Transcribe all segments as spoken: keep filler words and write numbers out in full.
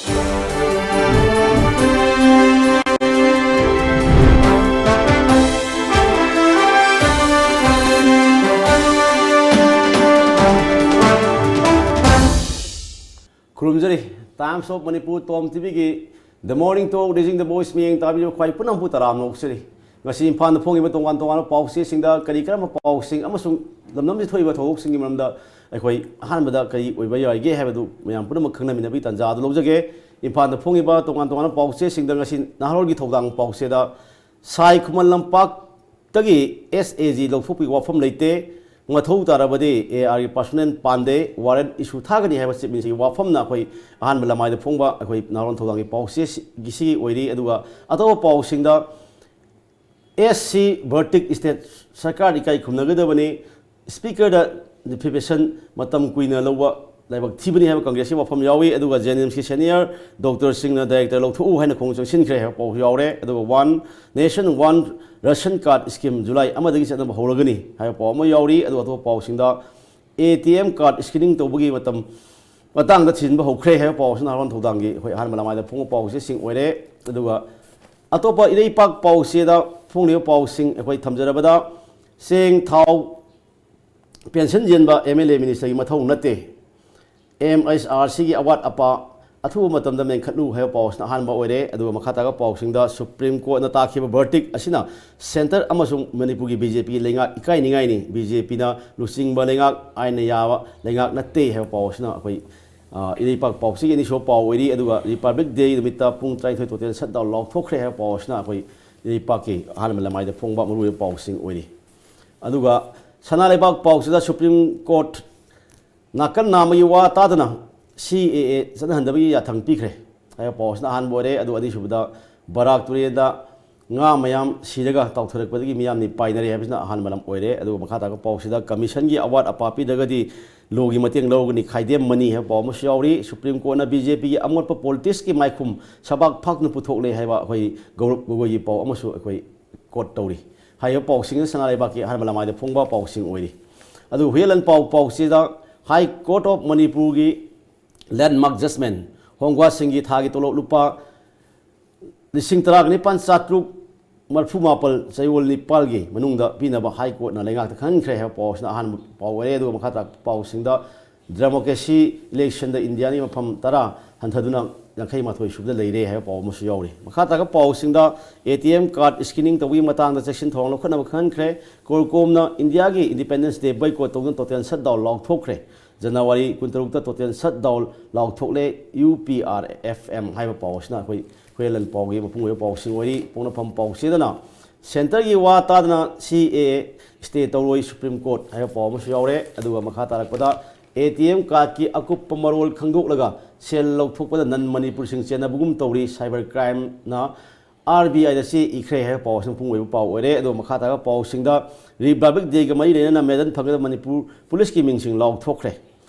ꯈꯨꯔꯨꯝꯖꯔꯤ꯫ Times of Manipur, Tom ꯇꯤꯚꯤꯒꯤ The Morning Talk, Raising the Voice ꯃꯤꯠꯌꯦꯡ ꯇꯥꯕꯤꯔꯤꯕ ꯈ꯭ꯋꯥꯏ ꯄꯨꯝꯅꯃꯛꯄꯨ ꯇꯔꯥꯝꯅ ꯑꯣꯛꯆꯔꯤ꯫ ꯉꯁꯤ ꯏꯝꯐꯥꯜꯗ ꯐꯣꯡꯉꯤꯕ ꯇꯣꯉꯥꯟ ꯇꯣꯉꯥꯟꯕ ꯄꯥꯎꯆꯦꯁꯤꯡꯗ ꯀꯔꯤ ꯀꯔꯝꯕ ꯄꯥꯎꯁꯤꯡ ꯑꯃꯁꯨꯡ ꯂꯝꯗꯝꯁꯤꯗ ꯊꯣꯛꯏꯕ ꯊꯧꯗꯣꯛꯁꯤꯡꯒꯤ ꯃꯔꯝꯗ ꯑꯩꯈꯣꯏ ꯑꯍꯥꯟꯕꯗ ꯀꯔꯤ ꯑꯣꯏꯕ ꯌꯥꯏꯒꯦ ꯍꯥꯏꯕꯗꯨ ꯃꯌꯥꯝ ꯄꯨꯝꯅꯃꯛ ꯈꯪꯅꯃꯤꯟꯅꯕꯒꯤ ꯇꯥꯟꯖꯥ ꯑꯗꯨ ꯂꯧꯖꯒꯦ꯫ ꯏꯝꯐꯥꯜꯗ ꯐꯣꯡꯉꯤꯕ ꯇꯣꯉꯥꯟ ꯇꯣꯉꯥꯟꯕ ꯄꯥꯎꯆꯦꯁꯤꯡꯗ ꯉꯁꯤ ꯅꯍꯥꯔꯣꯜꯒꯤ ꯊꯧꯗꯥꯡ ꯄꯥꯎꯆꯦꯗ ꯁꯥꯏ ꯈꯨꯃꯟ ꯂꯝꯄꯥꯛꯇꯒꯤ ꯑꯦꯁ ꯑꯦ ꯖꯤ ꯂꯧꯊꯣꯛꯄꯒꯤ ꯋꯥꯐꯝ ꯂꯩꯇꯦ, ꯃꯊꯧ ꯇꯥꯔꯕꯗꯤ ꯑꯦ ꯑꯥꯔꯒꯤ ꯄꯥꯔꯁꯣꯅꯦꯜ ꯄꯥꯟꯗꯦ, ꯋꯥꯔꯦꯟ ꯏꯁꯨ ꯊꯥꯒꯅꯤ ꯍꯥꯏꯕ ꯆꯤꯞ ꯃꯤꯅꯤꯁꯇꯔꯒꯤ ꯋꯥꯐꯝꯅ ꯑꯩꯈꯣꯏ ꯑꯍꯥꯟꯕ ꯂꯃꯥꯏꯗ ꯐꯣꯡꯕ ꯑꯩꯈꯣꯏ ꯅꯍꯥꯔꯣꯜ ꯊꯧꯗꯥꯡꯒꯤ ꯄꯥꯎꯆꯦꯁꯤꯒꯤ ꯑꯣꯏꯔꯤ꯫ ꯑꯗꯨꯒ ꯑꯇꯣꯞꯄ ꯄꯥꯎꯁꯤꯡꯗ ꯑꯦꯁ ꯁꯤ ꯚꯔꯇꯤꯛ ꯁ꯭ꯇꯦꯠ ꯁꯔꯀꯥꯔ ꯏꯀꯥꯏ ꯈꯨꯝꯅꯒꯗꯕꯅꯤ, ꯁ꯭ꯄꯤꯀꯔꯗ ꯗꯤꯐꯦꯃꯦꯁꯟ ꯃꯇꯝ ꯀꯨꯏꯅ ꯂꯧꯕ ꯂꯥꯏꯕꯛ ꯊꯤꯕꯅꯤ ꯍꯥꯏꯕ ꯀꯪꯒ꯭ꯔꯦꯁꯀꯤ ꯋꯥꯐꯝ ꯌꯥꯎꯏ꯫ ꯑꯗꯨꯒ ꯖꯦ ꯑꯦꯟ ꯑꯦꯝꯁꯀꯤ ꯁꯦꯅꯤꯌꯔ ꯗꯣꯛꯇꯔꯁꯤꯡꯅ ꯗꯥꯏꯔꯦꯛꯇꯔ ꯂꯧꯊꯣꯛꯎ ꯍꯥꯏꯅ ꯈꯣꯡ ꯆꯪꯁꯤꯟꯈ꯭ꯔꯦ ꯍꯥꯏꯕ ꯄꯥꯎ ꯌꯥꯎꯔꯦ꯫ ꯑꯗꯨꯒ one nation one ration card scheme July ꯑꯃꯗꯒꯤ ꯆꯠꯅꯕ ꯍꯧꯔꯒꯅꯤ ꯍꯥꯏꯕ ꯄꯥꯎ ꯑꯃ ꯌꯥꯎꯔꯤ꯫ ꯑꯗꯨꯒ ꯑꯇꯣꯞꯄ ꯄꯥꯎꯁꯤꯡꯗ A T M card scanning ꯇꯧꯕꯒꯤ ꯃꯇꯝ ꯃꯇꯥꯡꯗ ꯊꯤꯖꯤꯟꯕ ꯍꯧꯈ꯭ꯔꯦ ꯍꯥꯏꯕ ꯄꯥꯎꯁꯤꯅ ꯅꯍꯥꯔꯣꯜ ꯊꯧꯗꯥꯡꯒꯤ ꯑꯩꯈꯣꯏ ꯑꯍꯥꯟꯕ ꯂꯃꯥꯏꯗ ꯐꯣꯡꯕ ꯄꯥꯎꯆꯦꯁꯤꯡ ꯑꯣꯏꯔꯦ꯫ ꯑꯗꯨꯒ ꯑꯇꯣꯞꯄ ꯏꯔꯩꯄꯥꯛ ꯄꯥꯎꯆꯦꯗ ꯐꯣꯡꯂꯤꯕ ꯄꯥꯎꯁꯤꯡ ꯑꯩꯈꯣꯏ ꯊꯝꯖꯔꯕꯗ, ꯆꯦꯡ, ꯊꯥꯎ, ꯄꯦꯟꯁꯟ ꯌꯦꯟꯕ ꯑꯦꯝ ꯑꯦꯜ ꯑꯦ ꯃꯤꯅꯤꯁꯇꯔꯒꯤ ꯃꯊꯧ ꯅꯠꯇꯦ, ꯑꯦꯝ ꯑꯩꯆ ꯑꯥꯔ ꯁꯤꯒꯤ ꯑꯋꯥꯠ ꯑꯄꯥ ꯑꯊꯨꯕ ꯃꯇꯝꯗ ꯃꯦꯟꯈꯠꯂꯨ ꯍꯥꯏꯕ ꯄꯥꯎꯁꯤꯅ ꯑꯍꯥꯟꯕ ꯑꯣꯏꯔꯦ꯫ ꯑꯗꯨꯒ ꯃꯈꯥ ꯇꯥꯕ ꯄꯥꯎꯁꯤꯡꯗ, ꯁꯨꯄ꯭ꯔꯤꯝ ꯀꯣꯔꯠꯅ ꯇꯥꯈꯤꯕ ꯚꯔꯇꯤꯛ ꯑꯁꯤꯅ ꯁꯦꯟꯇꯔ ꯑꯃꯁꯨꯡ ꯃꯅꯤꯄꯨꯔꯒꯤ ꯕꯤ ꯖꯦ ꯄꯤꯒꯤ ꯂꯩꯉꯥꯛ ꯏꯀꯥꯏꯅꯤꯡꯉꯥꯏꯅꯤ, ꯕꯤ ꯖꯦ ꯄꯤꯅ ꯂꯨꯆꯤꯡꯕ ꯂꯩꯉꯥꯛ ꯑꯥꯏꯟꯅ ꯌꯥꯕ ꯂꯩꯉꯥꯛ ꯅꯠꯇꯦ ꯍꯥꯏꯕ ꯄꯥꯎ ꯑꯁꯤꯅ ꯑꯩꯈꯣꯏ, ꯑ, ꯏꯔꯩꯄꯥꯛ ꯄꯥꯎꯆꯦꯒꯤ ꯑꯅꯤꯁꯨꯕ ꯄꯥꯎ ꯑꯣꯏꯔꯤ꯫ ꯑꯗꯨꯒ ꯔꯤꯄꯕ꯭ꯂꯤꯛ ꯗꯦ ꯅꯨꯃꯤꯠꯇ ꯄꯨꯡ ꯇꯔꯥꯅꯤꯊꯣꯏ ꯇꯣꯇꯦꯜ ꯁꯠ ꯗꯥꯎꯟ ꯂꯥꯎꯊꯣꯛꯈ꯭ꯔꯦ ꯍꯥꯏꯕ ꯄꯥꯎ ꯑꯁꯤꯅ ꯑꯩꯈꯣꯏ ꯏꯔꯩꯄꯥꯛꯀꯤ ꯑꯍꯥꯟꯕ ꯂꯃꯥꯏꯗ ꯐꯣꯡꯕ ꯃꯔꯨꯑꯣꯏꯕ ꯄꯥꯎꯁꯤꯡ ꯑꯣꯏꯔꯤ꯫ ꯑꯗꯨꯒ ꯁꯅꯥ ꯂꯩꯕꯥꯛ ꯄꯥꯎꯁꯤꯗ ꯁꯨꯄ꯭ꯔꯤꯝ ꯀꯣꯔꯠ ꯅꯥꯀꯟ ꯅꯥꯝꯃꯒꯤ ꯋꯥ ꯇꯥꯗꯅ ꯁꯤ ꯑꯦ ꯑꯦ ꯆꯠꯅꯍꯟꯗꯕꯒꯤ ꯌꯥꯊꯪ ꯄꯤꯈ꯭ꯔꯦ ꯍꯥꯏꯕ ꯄꯥꯎ ꯑꯁꯤꯅ ꯑꯍꯥꯟꯕ ꯑꯣꯏꯔꯦ꯫ ꯑꯗꯨꯒ ꯑꯅꯤꯁꯨꯕꯗ ꯕꯔꯥꯛ ꯇꯨꯔꯦꯜꯗ ꯉꯥ ꯃꯌꯥꯝ ꯁꯤꯔꯒ ꯇꯥꯎꯊꯔꯛꯄꯗꯒꯤ ꯃꯤꯌꯥꯝꯅꯤ ꯄꯥꯏꯅꯔꯦ ꯍꯥꯏꯕꯁꯤꯅ ꯑꯍꯥꯟꯕ ꯂꯝ ꯑꯣꯏꯔꯦ꯫ ꯑꯗꯨꯒ ꯃꯈꯥ ꯇꯥꯕ ꯄꯥꯎꯁꯤꯗ ꯀꯃꯤꯁꯟꯒꯤ ꯑꯋꯥꯠ ꯑꯄꯥ ꯄꯤꯗ꯭ꯔꯒꯗꯤ ꯂꯣꯒꯤ ꯃꯇꯦꯡ ꯂꯧꯔꯒꯅꯤ, ꯈꯥꯏꯗꯦꯝꯃꯅꯤ ꯍꯥꯏꯕ ꯄꯥꯎ ꯑꯃꯁꯨ ꯌꯥꯎꯔꯤ꯫ ꯁꯨꯄ꯭ꯔꯤꯝ ꯀꯣꯔꯠꯅ ꯕꯤ ꯖꯦ ꯄꯤꯒꯤ ꯑꯃꯣꯠꯄ ꯄꯣꯂꯤꯇꯤꯛꯁꯀꯤ ꯃꯥꯏꯈꯨꯝ ꯁꯕꯥꯛ ꯐꯥꯛꯇꯨꯅ ꯄꯨꯊꯣꯛꯂꯦ ꯍꯥꯏꯕ ꯑꯩꯈꯣꯏ ꯒꯧꯔꯕ ꯒꯣꯒꯣꯏꯒꯤ ꯄꯥꯎ ꯑꯃꯁꯨ ꯑꯩꯈꯣꯏ ꯀꯣꯠ ꯇꯧꯔꯤ꯫ ꯍꯥꯏꯔꯤꯕ ꯄꯥꯎꯁꯤꯡ ꯑꯁꯤ ꯁꯅꯥ ꯂꯩꯕꯥꯛꯀꯤ ꯑꯍꯥꯟꯕ ꯂꯃꯥꯏꯗ ꯐꯣꯡꯕ ꯄꯥꯎꯁꯤꯡ ꯑꯣꯏꯔꯤ꯫ ꯑꯗꯨꯒ ꯍꯨꯏꯌꯦꯟ ꯂꯥꯟꯄꯥꯎ ꯄꯥꯎꯆꯦꯗ High Court of ꯃꯅꯤꯄꯨꯔꯒꯤ ꯂꯦꯟꯗꯃꯥꯔꯛ ꯖꯁꯃꯦꯟ ꯍꯣꯝ ꯒꯥꯔꯗꯁꯤꯡꯒꯤ ꯊꯥꯒꯤ ꯇꯣꯂꯣꯞ ꯂꯨꯄꯥ ꯂꯤꯁꯤꯡ ꯇꯔꯥꯒ ꯅꯤꯄꯥꯟ ꯆꯥꯇ꯭ꯔꯨꯛ ꯃꯔꯐꯨ ꯃꯥꯄꯜ ꯆꯌꯣꯜ ꯅꯤꯄꯥꯜꯒꯤ ꯃꯅꯨꯡꯗ ꯄꯤꯅꯕ ꯍꯥꯏ ꯀꯣꯔꯠꯅ ꯂꯩꯉꯥꯛꯇ ꯈꯪꯍꯟꯈ꯭ꯔꯦ ꯍꯥꯏꯕ ꯄꯥꯎ ꯑꯁꯤꯅ ꯑꯍꯥꯟꯕ ꯄꯥꯎ ꯑꯣꯏꯔꯦ꯫ ꯑꯗꯨꯒ ꯃꯈꯥ ꯇꯥꯔꯛꯄ ꯄꯥꯎꯁꯤꯡꯗ democracy electionꯗ ꯏꯟꯗꯤꯌꯥꯒꯤ ꯃꯐꯝ ꯇꯔꯥ ꯍꯟꯊꯗꯨꯅ ꯌꯥꯡꯈꯩ ꯃꯥꯊꯣꯏ ꯁꯨꯕꯗ ꯂꯩꯔꯦ ꯍꯥꯏꯕ ꯄꯥꯎ ꯑꯃꯁꯨ ꯌꯥꯎꯔꯤ꯫ ꯃꯈꯥ ꯇꯥꯔꯛꯄ ꯄꯥꯎꯁꯤꯡꯗ A T M card scanning ꯇꯧꯕꯒꯤ ꯃꯇꯥꯡꯗ ꯆꯦꯛꯁꯤꯟ ꯊꯧꯔꯥꯡ ꯂꯧꯈꯠꯅꯕ ꯈꯪꯍꯟꯈ꯭ꯔꯦ꯫ ꯀꯣꯔꯀꯣꯝꯅ ꯏꯟꯗꯤꯌꯥꯒꯤ Independence Day boycott ꯇꯧꯗꯨꯅ total shutdown ꯂꯥꯎꯊꯣꯛꯈ꯭ꯔꯦ꯫ January ꯀꯨꯟꯇꯔꯨꯛꯇ total shutdown ꯂꯥꯎꯊꯣꯛꯂꯦ U P R F M ꯍꯥꯏꯕ ꯄꯥꯎ ꯑꯁꯤꯅ ꯑꯩꯈꯣꯏ ꯍꯨꯔꯦꯟ ꯂꯟ ꯄꯥꯎꯒꯤ ꯃꯄꯨꯡ ꯑꯣꯏꯕ ꯄꯥꯎꯁꯤꯡ ꯑꯣꯏꯔꯤ꯫ ꯄꯣꯛꯅꯐꯝ ꯄꯥꯎꯆꯦꯗꯅ centreꯒꯤ ꯋꯥ ꯇꯥꯗꯅ C A A stay ꯇꯧꯔꯣꯏ Supreme Court ꯍꯥꯏꯕ ꯄꯥꯎ ꯑꯃꯁꯨ ꯌꯥꯎꯔꯦ꯫ ꯑꯗꯨꯒ ꯃꯈꯥ ꯇꯥꯔꯛꯄꯗ A T M cardꯀꯤ ꯑꯀꯨꯞꯄ ꯃꯔꯣꯜ ꯈꯪꯗꯣꯛꯂꯒ ꯁꯦꯜ ꯂꯧꯊꯣꯛꯄꯗ non Manipurꯁꯤꯡ ꯆꯦꯟꯅꯕꯒꯨꯝ ꯇꯧꯔꯤ꯫ Cyber crimeꯅ R B Iꯗ ꯆꯦ ꯏꯈ꯭ꯔꯦ ꯍꯥꯏꯕ ꯄꯥꯎ ꯑꯁꯤꯅ ꯃꯄꯨꯡ ꯑꯣꯏꯕ ꯄꯥꯎ ꯑꯣꯏꯔꯦ꯫ ꯑꯗꯨꯒ ꯃꯈꯥ ꯇꯥꯔꯛꯄ ꯄꯥꯎꯁꯤꯡꯗ Republic Dayꯒ ꯃꯔꯤ ꯂꯩꯅꯅ medal ꯐꯪꯒꯗꯕ ꯃꯅꯤꯄꯨꯔ ꯄꯨꯂꯤꯁꯀꯤ ꯃꯤꯡꯁꯤꯡ ꯂꯥꯎꯊꯣꯛꯈ꯭ꯔꯦ꯫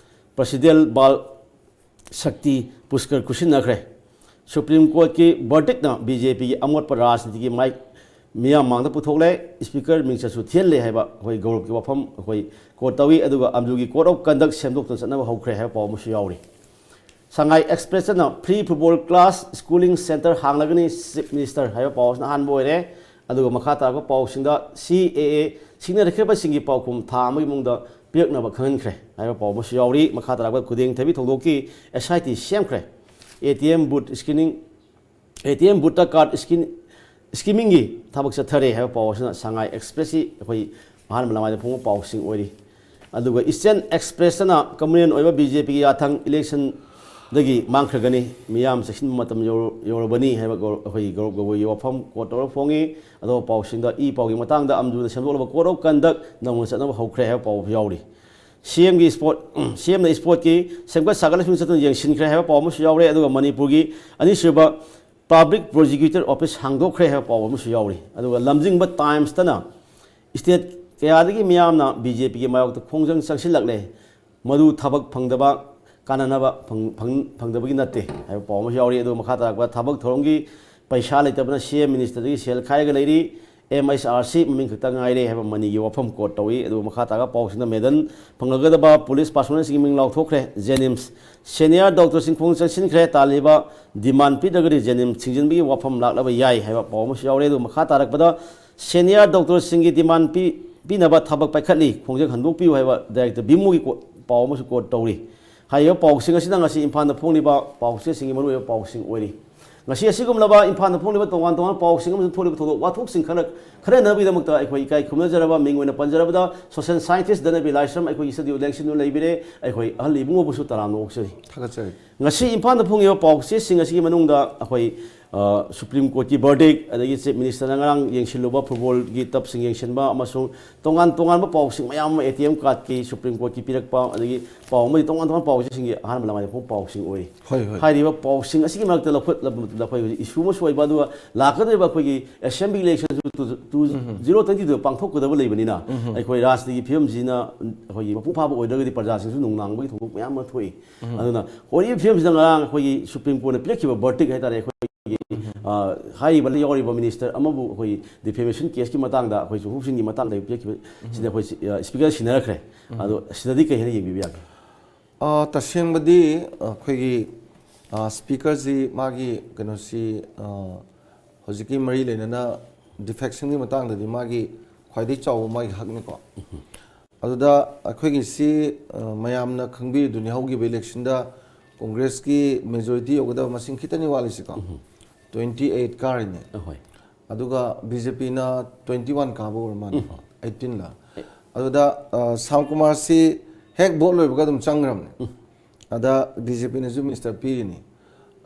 President ꯕꯥꯜ ꯁꯛꯇꯤ ꯄꯨꯁꯀꯔ ꯈꯨꯠꯁꯤꯟꯅꯈ꯭ꯔꯦ꯫ Supreme Courtꯀꯤ verdictꯅ B J Pꯒꯤ ꯑꯃꯣꯠꯄ ꯔꯥꯖꯅꯤꯇꯤꯒꯤ ꯃꯥꯏꯛ ꯃꯤꯌꯥꯝ ꯃꯥꯡꯗ ꯄꯨꯊꯣꯛꯂꯦ꯫ Speaker ꯃꯤꯡꯆꯠꯁꯨ ꯊꯤꯍꯜꯂꯦ ꯍꯥꯏꯕ ꯑꯩꯈꯣꯏ ꯒꯧꯔꯕꯀꯤ ꯋꯥꯐꯝ ꯑꯩꯈꯣꯏ quote ꯇꯧꯏ꯫ ꯑꯗꯨꯒ ꯑꯝꯖꯨꯒꯤ code of conduct ꯁꯦꯝꯗꯣꯛꯇꯨꯅ ꯆꯠꯅꯕ ꯍꯧꯈ꯭ꯔꯦ ꯍꯥꯏꯕ ꯄꯥꯎ ꯑꯃꯁꯨ ꯌꯥꯎꯔꯤ꯫ Sangai Expressꯅ free football class schooling centre ꯍꯥꯡꯂꯒꯅꯤ, Chief Minister ꯍꯥꯏꯕ ꯄꯥꯎ ꯑꯁꯤꯅ ꯑꯍꯥꯟꯕ ꯑꯣꯏꯔꯦ꯫ ꯑꯗꯨꯒ ꯃꯈꯥ ꯇꯥꯔꯛꯄ ꯄꯥꯎꯁꯤꯡꯗ C A A ꯁꯤꯡꯅꯔꯛꯈꯤꯕꯁꯤꯡꯒꯤ ꯄꯥꯎꯈꯨꯝ ꯊꯥ ꯑꯃꯒꯤ ꯃꯅꯨꯡꯗ ꯄꯤꯔꯛꯅꯕ ꯈꯪꯍꯟꯈ꯭ꯔꯦ ꯍꯥꯏꯕ ꯄꯥꯎ ꯑꯃꯁꯨ ꯌꯥꯎꯔꯤ꯫ ꯃꯈꯥ ꯇꯥꯔꯛꯄ ꯈꯨꯗꯦꯡ ꯊꯕꯤ ꯊꯧꯗꯣꯛꯀꯤ S I T ꯁꯦꯝꯈ꯭ꯔꯦ꯫ A T M booth scanning, A T M boothꯇ card scan, skimmingꯒꯤ ꯊꯕꯛ ꯆꯠꯊꯔꯦ ꯍꯥꯏꯕ ꯄꯥꯎ ꯑꯁꯤꯅ Sangai Expressꯁꯤ ꯑꯩꯈꯣꯏ ꯑꯍꯥꯟꯕ ꯂꯃꯥꯏꯗ ꯐꯣꯡꯕ ꯄꯥꯎꯁꯤꯡ ꯑꯣꯏꯔꯤ꯫ ꯑꯗꯨꯒ Eastern Expressꯇꯅ communal ꯑꯣꯏꯕ B J Pꯒꯤ ꯌꯥꯊꯪ electionꯗꯒꯤ ꯃꯥꯡꯈ꯭ꯔꯒꯅꯤ, ꯃꯤꯌꯥꯝ ꯆꯦꯛꯁꯤꯟꯕ ꯃꯇꯝ ꯌꯧꯔ-, ꯌꯧꯔꯕꯅꯤ ꯍꯥꯏꯕ ꯒꯧ-, ꯑꯩꯈꯣꯏꯒꯤ ꯒꯧꯔꯕ ꯒꯒꯣꯏꯒꯤ ꯋꯥꯐꯝ quote ꯇꯧꯔꯒ ꯐꯣꯡꯉꯤ꯫ ꯑꯇꯣꯞꯄ ꯄꯥꯎꯁꯤꯡꯗ ꯏ ꯄꯥꯎꯒꯤ ꯃꯇꯥꯡꯗ ꯑꯝꯖꯨꯅ ꯁꯦꯝꯗꯣꯛꯂꯕ code of conduct ꯅꯧꯅ ꯆꯠꯅꯕ ꯍꯧꯈ꯭ꯔꯦ ꯍꯥꯏꯕ ꯄꯥꯎ ꯌꯥꯎꯔꯤ꯫ C M ꯒꯤ sport, C M ꯅ sportꯀꯤ ꯁꯦꯝꯒꯠ ꯁꯥꯒꯠ ꯂꯣꯏꯁꯤꯡ ꯆꯠꯇꯨꯅ ꯌꯦꯡꯁꯤꯟꯈ꯭ꯔꯦ ꯍꯥꯏꯕ ꯄꯥꯎ ꯑꯃꯁꯨ ꯌꯥꯎꯔꯦ꯫ ꯑꯗꯨꯒ ꯃꯅꯤꯄꯨꯔꯒꯤ ꯑꯅꯤꯁꯨꯕ Public Prosecutor Office ꯍꯥꯡꯗꯣꯛꯈ꯭ꯔꯦ ꯍꯥꯏꯕ ꯄꯥꯎ ꯑꯃꯁꯨ ꯌꯥꯎꯔꯤ꯫ ꯑꯗꯨꯒ ꯂꯝꯖꯤꯡꯕ Timesꯇꯅ state ꯀꯌꯥꯗꯒꯤ ꯃꯤꯌꯥꯝꯅ B J Pꯒꯤ ꯃꯥꯌꯣꯛꯇ ꯈꯣꯡꯖꯪ ꯆꯪꯁꯤꯜꯂꯛꯂꯦ, ꯃꯗꯨ ꯊꯕꯛ ꯐꯪꯗꯕ, ꯀꯥꯟꯅꯅꯕ ꯐꯪ-, ꯐꯪ-, ꯐꯪꯗꯕꯒꯤ ꯅꯠꯇꯦ ꯍꯥꯏꯕ ꯄꯥꯎ ꯑꯃꯁꯨ ꯌꯥꯎꯔꯤ꯫ ꯑꯗꯨꯒ ꯃꯈꯥ ꯇꯥꯔꯛꯄ ꯊꯕꯛ ꯊꯧꯔꯝꯒꯤ ꯄꯩꯁꯥ ꯂꯩꯇꯕꯅ C M Ministerꯗꯒꯤ ꯁꯦꯜ ꯈꯥꯏꯔꯒ ꯂꯩꯔꯤ꯫ ꯑꯦꯝ ꯑꯩꯆ ꯑꯥꯔ ꯁꯤ ꯃꯃꯤꯡ ꯈꯛꯇ ꯉꯥꯏꯔꯦ ꯍꯥꯏꯕ ꯃꯅꯤꯒꯤ ꯋꯥꯐꯝ ꯀꯣꯠ ꯇꯧꯏ꯫ ꯑꯗꯨꯒ ꯃꯈꯥ ꯇꯥꯔꯒ ꯄꯥꯎꯁꯤꯡꯗ ꯃꯦꯗꯜ ꯐꯪꯂꯒꯗꯕ ꯄꯨꯂꯤꯁ ꯄꯥꯔꯁꯣꯅꯦꯜꯁꯤꯡꯒꯤ ꯃꯤꯡ ꯂꯥꯎꯊꯣꯛꯈ꯭ꯔꯦ꯫ ꯖꯦꯅꯤꯝꯁ ꯁꯦꯅꯤꯌꯔ ꯗꯣꯛꯇꯔꯁꯤꯡ ꯈꯣꯡ ꯆꯪꯁꯤꯟꯈ꯭ꯔꯦ꯫ ꯇꯥꯜꯂꯤꯕ ꯗꯤꯃꯥꯟ ꯄꯤꯗ꯭ꯔꯒꯗꯤ ꯖꯦꯅꯤꯝꯁ ꯊꯤꯡꯖꯤꯟꯕꯒꯤ ꯋꯥꯐꯝ ꯂꯥꯛꯂꯕ ꯌꯥꯏ ꯍꯥꯏꯕ ꯄꯥꯎ ꯑꯃꯁꯨ ꯌꯥꯎꯔꯦ꯫ ꯑꯗꯨꯒ ꯃꯈꯥ ꯇꯥꯔꯛꯄꯗ ꯁꯦꯅꯤꯌꯔ ꯗꯣꯛꯇꯔꯁꯤꯡꯒꯤ ꯗꯤꯃꯥꯟ ꯄꯤ-, ꯄꯤꯅꯕ ꯊꯕꯛ ꯄꯥꯏꯈꯠꯂꯤ, ꯈꯣꯡꯖꯪ ꯍꯟꯗꯣꯛꯄꯤꯌꯨ ꯍꯥꯏꯕ ꯗꯥꯏꯔꯦꯛꯇꯔ ꯕꯤꯃꯣꯒꯤ ꯀꯣ-, ꯄꯥꯎ ꯑꯃꯁꯨ ꯀꯣꯠ ꯇꯧꯔꯤ꯫ ꯍꯥꯏꯔꯤꯕ ꯄꯥꯎꯁꯤꯡ ꯑꯁꯤꯅ ꯉꯁꯤ ꯏꯝꯐꯥꯜꯗ ꯐꯣꯡꯂꯤꯕ ꯄꯥꯎꯆꯦꯁꯤꯡꯒꯤ ꯃꯔꯨꯑꯣꯏꯕ ꯄꯥꯎꯁꯤꯡ ꯑꯣꯏꯔꯤ꯫ ꯉꯁꯤ ꯑꯁꯤꯒꯨꯝꯂꯕ ꯏꯝꯐꯥꯜꯗ ꯐꯣꯡꯂꯤꯕ ꯇꯣꯉꯥꯟ ꯇꯣꯉꯥꯟꯕ ꯄꯥꯎꯁꯤꯡ ꯑꯃꯁꯨꯡ ꯊꯣꯛꯂꯤꯕ ꯊꯧꯗꯣꯛ ꯋꯥꯊꯣꯛꯁꯤꯡ ꯈꯔ ꯈꯟꯅꯅꯕꯒꯤꯗꯃꯛꯇ ꯑꯩꯈꯣꯏ ꯏꯀꯥꯏ ꯈꯨꯝꯅꯖꯔꯕ ꯃꯤꯡ ꯑꯣꯏꯅ ꯄꯟꯖꯔꯕꯗ social scientist ꯙꯅꯕꯤ ꯂꯥꯏꯁ꯭ꯔꯝ ꯑꯩꯈꯣꯏꯒꯤ studio ꯂꯦꯡꯁꯤꯟꯗꯨꯅ ꯂꯩꯕꯤꯔꯦ꯫ ꯑꯩꯈꯣꯏ ꯑꯍꯜ ꯏꯕꯨꯡꯉꯣꯕꯨꯁꯨ ꯇꯔꯥꯝꯅ ꯑꯣꯛꯆꯔꯤ꯫ ꯊꯥꯒꯠꯆꯔꯤ꯫ ꯉꯁꯤ ꯏꯝꯐꯥꯜꯗ ꯐꯣꯡꯉꯤꯕ ꯄꯥꯎꯆꯦꯁꯤꯡ ꯑꯁꯤꯒꯤ ꯃꯅꯨꯡꯗ ꯑꯩꯈꯣꯏ, ꯑ, ꯁꯨꯄ꯭ꯔꯤꯝ ꯀꯣꯔꯠꯀꯤ verdict, ꯑꯗꯒꯤ ꯆꯤꯐ ꯃꯤꯅꯤꯁꯇꯔꯅ ꯉꯔꯥꯡ ꯌꯦꯡꯁꯤꯜꯂꯨꯕ ꯐꯨꯠꯕꯣꯜꯒꯤ ꯇꯞꯁꯤꯡ ꯌꯦꯡꯁꯤꯟꯕ ꯑꯃꯁꯨꯡ ꯇꯣꯉꯥꯟ ꯇꯣꯉꯥꯟꯕ ꯄꯥꯎꯁꯤꯡ ꯃꯌꯥꯝ ꯑꯃ, ꯑꯦ ꯇꯤ ꯑꯦꯝ ꯀꯥꯔꯗꯀꯤ ꯁꯨꯄ꯭ꯔꯤꯝ ꯀꯣꯔꯠꯀꯤ ꯄꯤꯔꯛꯄ, ꯑꯗꯒꯤ ꯄꯥꯎ ꯑꯃꯗꯤ ꯇꯣꯉꯥꯟ ꯇꯣꯉꯥꯟꯕ ꯄꯥꯎꯆꯦꯁꯤꯡꯒꯤ ꯑꯍꯥꯟꯕ ꯂꯃꯥꯏꯗ ꯐꯣꯡꯕ ꯄꯥꯎꯁꯤꯡ ꯑꯣꯏ꯫ ꯍꯣꯏ, ꯍꯣꯏ꯫ ꯍꯥꯏꯔꯤꯕ ꯄꯥꯎꯁꯤꯡ ꯑꯁꯤꯒꯤ ꯃꯔꯛꯇ ꯂꯧꯈꯠꯂꯕ ꯃꯇꯝꯗ ꯑꯩꯈꯣꯏ ꯍꯧꯖꯤꯛ issue ꯑꯃꯁꯨ ꯑꯣꯏꯕ, ꯑꯗꯨꯒ ꯂꯥꯛꯀꯗꯧꯔꯤꯕ ꯑꯩꯈꯣꯏꯒꯤ assembly election ꯇꯨ, ꯇꯨ, ꯎꯝ꯫ Zero twenty two ꯄꯥꯡꯊꯣꯛꯀꯗꯕ ꯂꯩꯕꯅꯤꯅ, ꯎꯝ꯫ ꯑꯩꯈꯣꯏ ꯔꯥꯖꯅꯤꯇꯤꯒꯤ ꯐꯤꯕꯝꯁꯤꯅ ꯑꯩꯈꯣꯏꯒꯤ ꯃꯄꯨꯡ ꯐꯥꯕ ꯑꯣꯏꯗ꯭ꯔꯒꯗꯤ ꯄ꯭ꯔꯖꯥꯁꯤꯡꯁꯨ ꯅꯨꯡꯅꯥꯡꯕꯒꯤ ꯊꯧꯗꯣꯛ ꯃꯌꯥꯝ ꯑꯃ ꯊꯣꯛꯏ꯫ ꯎꯝ꯫ ꯑꯗꯨꯅ ꯍꯧꯔꯛꯏꯕ ꯐꯤꯕꯝꯁꯤꯗ ꯉꯔꯥꯡ ꯑꯩꯈꯣꯏꯒꯤ ꯁꯨꯄ꯭ꯔꯤꯝ ꯀꯣꯔꯠꯅ ꯄꯤꯔꯛꯈꯤꯕ verdict ꯍꯥꯏꯇꯥꯔꯦ, ꯑꯩꯈꯣꯏꯒꯤ, ꯎꯝ꯫ ꯑ, ꯍꯥꯏꯔꯤꯕ ꯌꯥꯎꯔꯤꯕ ꯃꯤꯅꯤꯁꯇꯔ ꯑꯃꯕꯨ ꯑꯩꯈꯣꯏ defamation caseꯀꯤ ꯃꯇꯥꯡꯗ ꯑꯩꯈꯣꯏ ꯆꯨꯡꯊꯣꯛ ꯆꯨꯡꯁꯤꯟꯒꯤ ꯃꯇꯥꯡꯗ ꯄꯤꯔꯛꯈꯤꯕ, ꯎꯝ꯫ ꯁꯤꯗ ꯑꯩꯈꯣꯏ, ꯑ, speaker ꯁꯤꯟꯅꯔꯛꯈ꯭ꯔꯦ꯫ ꯎꯝ꯫ ꯑꯗꯣ ꯁꯤꯗꯗꯤ ꯀꯩ ꯍꯥꯏꯅ ꯌꯦꯡꯕꯤꯕ ꯌꯥꯒꯦ? ꯑ, ꯇꯁꯦꯡꯕꯗꯤ ꯑꯩꯈꯣꯏꯒꯤ, ꯑ, speakerꯁꯤ ꯃꯥꯒꯤ ꯀꯩꯅꯣꯁꯤ, ꯑ, ꯍꯧꯖꯤꯛꯀꯤ ꯃꯔꯤ ꯂꯩꯅꯅ defectionꯒꯤ ꯃꯇꯥꯡꯗꯗꯤ ꯃꯥꯒꯤ ꯈ꯭ꯋꯥꯏꯗꯒꯤ ꯆꯥꯎꯕ ꯃꯥꯒꯤ ꯍꯛꯅꯤꯀꯣ꯫ ꯎꯝ꯫ ꯑꯗꯨꯗ ꯑꯩꯈꯣꯏꯒꯤ ꯁꯤ, ꯑ, ꯃꯌꯥꯝꯅ ꯈꯪꯕꯤꯔꯤꯗꯨꯅꯤ, ꯍꯧꯈꯤꯕ electionꯗ ꯀꯣꯡꯒ꯭ꯔꯦꯁꯀꯤ majority ꯌꯧꯒꯗꯕ ꯃꯁꯤꯡ ꯈꯤꯇꯅꯤ ꯋꯥꯠꯂꯤꯁꯤꯀꯣ꯫ ꯎꯝ꯫ Twenty eight ꯀꯥꯔꯤꯅꯦ꯫ ꯑꯍꯣꯏ꯫ ꯑꯗꯨꯒ BJPꯅ twenty one ꯀꯥꯕ ꯑꯣꯏꯔ ꯃꯥꯜꯂꯦꯀꯣ, ꯎꯝ꯫ Eighteen ꯂ꯫ ꯑꯦ꯫ ꯑꯗꯨꯗ, ꯑ, ꯁꯥꯝ ꯀꯨꯃꯥꯔꯁꯤ ꯍꯦꯛ vote ꯂꯣꯏꯕꯒ ꯑꯗꯨꯝ ꯆꯪꯈ꯭ꯔꯕꯅꯦ꯫ ꯎꯝ꯫ ꯑꯗ BJPꯅꯁꯨ minister ꯄꯤꯔꯤꯅꯤ꯫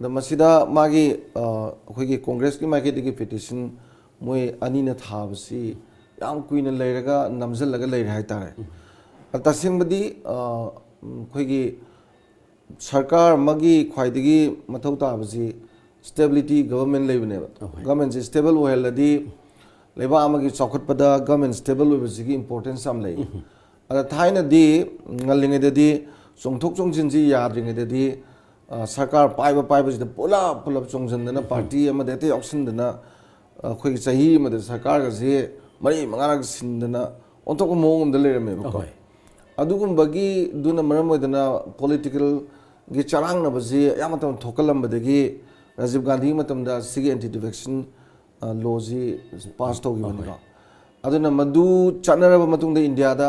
ꯑꯗ ꯃꯁꯤꯗ ꯃꯥꯒꯤ, ꯑ, ꯑꯩꯈꯣꯏꯒꯤ ꯀꯣꯡꯒ꯭ꯔꯦꯁꯀꯤ ꯃꯥꯏꯀꯩꯗꯒꯤ petition ꯃꯣꯏ ꯑꯅꯤꯅ ꯊꯥꯕꯁꯤ ꯌꯥꯝ ꯀꯨꯏꯅ ꯂꯩꯔꯒ ꯅꯝꯁꯤꯜꯂꯒ ꯂꯩꯔꯦ ꯍꯥꯏꯇꯥꯔꯦ꯫ ꯎꯝ꯫ ꯑ, ꯇꯁꯦꯡꯕꯗꯤ, ꯑ, ꯎꯝ, ꯑꯩꯈꯣꯏꯒꯤ ꯁꯔꯀꯥꯔ ꯑꯃꯒꯤ ꯈ꯭ꯋꯥꯏꯗꯒꯤ ꯃꯊꯧ ꯇꯥꯕꯁꯤ stability, government ꯂꯩꯕꯅꯦꯕ꯫ ꯑꯍꯣꯏ꯫ Governmentꯁꯤ stable ꯑꯣꯏꯍꯜꯂꯗꯤ ꯂꯩꯕꯥꯛ ꯑꯃꯒꯤ ꯆꯥꯎꯈꯠꯄꯗ government stable ꯑꯣꯏꯕꯁꯤꯒꯤ importance ꯌꯥꯝ ꯂꯩ꯫ ꯎꯝ꯫ ꯑꯗ ꯊꯥꯏꯅꯗꯤ ꯉꯜꯂꯤꯉꯩꯗꯗꯤ ꯆꯣꯡꯊꯣꯛ ꯆꯣꯡꯁꯤꯟꯁꯤ ꯌꯥꯗ꯭ꯔꯤꯉꯩꯗꯗꯤ, ꯑ, ꯁꯔꯀꯥꯔ ꯄꯥꯏꯕ ꯄꯥꯏꯕꯁꯤꯗ ꯄꯨꯂꯞ ꯄꯨꯂꯞ ꯆꯣꯡꯁꯤꯟꯗꯅ ꯎꯝ꯫ Party ꯑꯃꯗ ꯍꯦꯛꯇ ꯌꯥꯎꯁꯤꯟꯗꯅ ꯑꯩꯈꯣꯏꯒꯤ ꯆꯍꯤ ꯑꯃꯗ ꯁꯔꯀꯥꯔꯒꯁꯦ ꯃꯔꯤ ꯃꯉꯥꯔꯛ ꯁꯤꯟꯗꯅ ꯑꯣꯟꯊꯣꯛꯄ ꯃꯑꯣꯡ ꯑꯃꯗ ꯂꯩꯔꯝꯃꯦꯕꯀꯣ꯫ ꯑꯍꯣꯏ꯫ ꯑꯗꯨꯒꯨꯝꯕꯒꯤꯗꯨꯅ ꯃꯔꯝ ꯑꯣꯏꯗꯅ ꯄꯣꯂꯤꯇꯤꯀꯦꯜꯒꯤ ꯆꯔꯥꯡꯅꯕꯁꯤ ꯑꯌꯥꯝꯕ ꯃꯇꯝꯗ ꯊꯣꯛꯀꯜꯂꯝꯕꯗꯒꯤ ꯔꯥꯖꯤꯕ ꯒꯥꯟꯙꯤꯒꯤ ꯃꯇꯝꯗ ꯁꯤꯒꯤ ꯑꯦꯟꯇꯤ ꯗꯤꯐꯦꯛꯁꯟ ꯂꯣꯁꯤ ꯄꯥꯁ ꯇꯧꯈꯤꯕꯅꯤꯀꯣ꯫ ꯑꯗꯨꯅ ꯃꯗꯨ ꯆꯠꯅꯔꯕ ꯃꯇꯨꯡꯗ ꯏꯟꯗꯤꯌꯥꯗ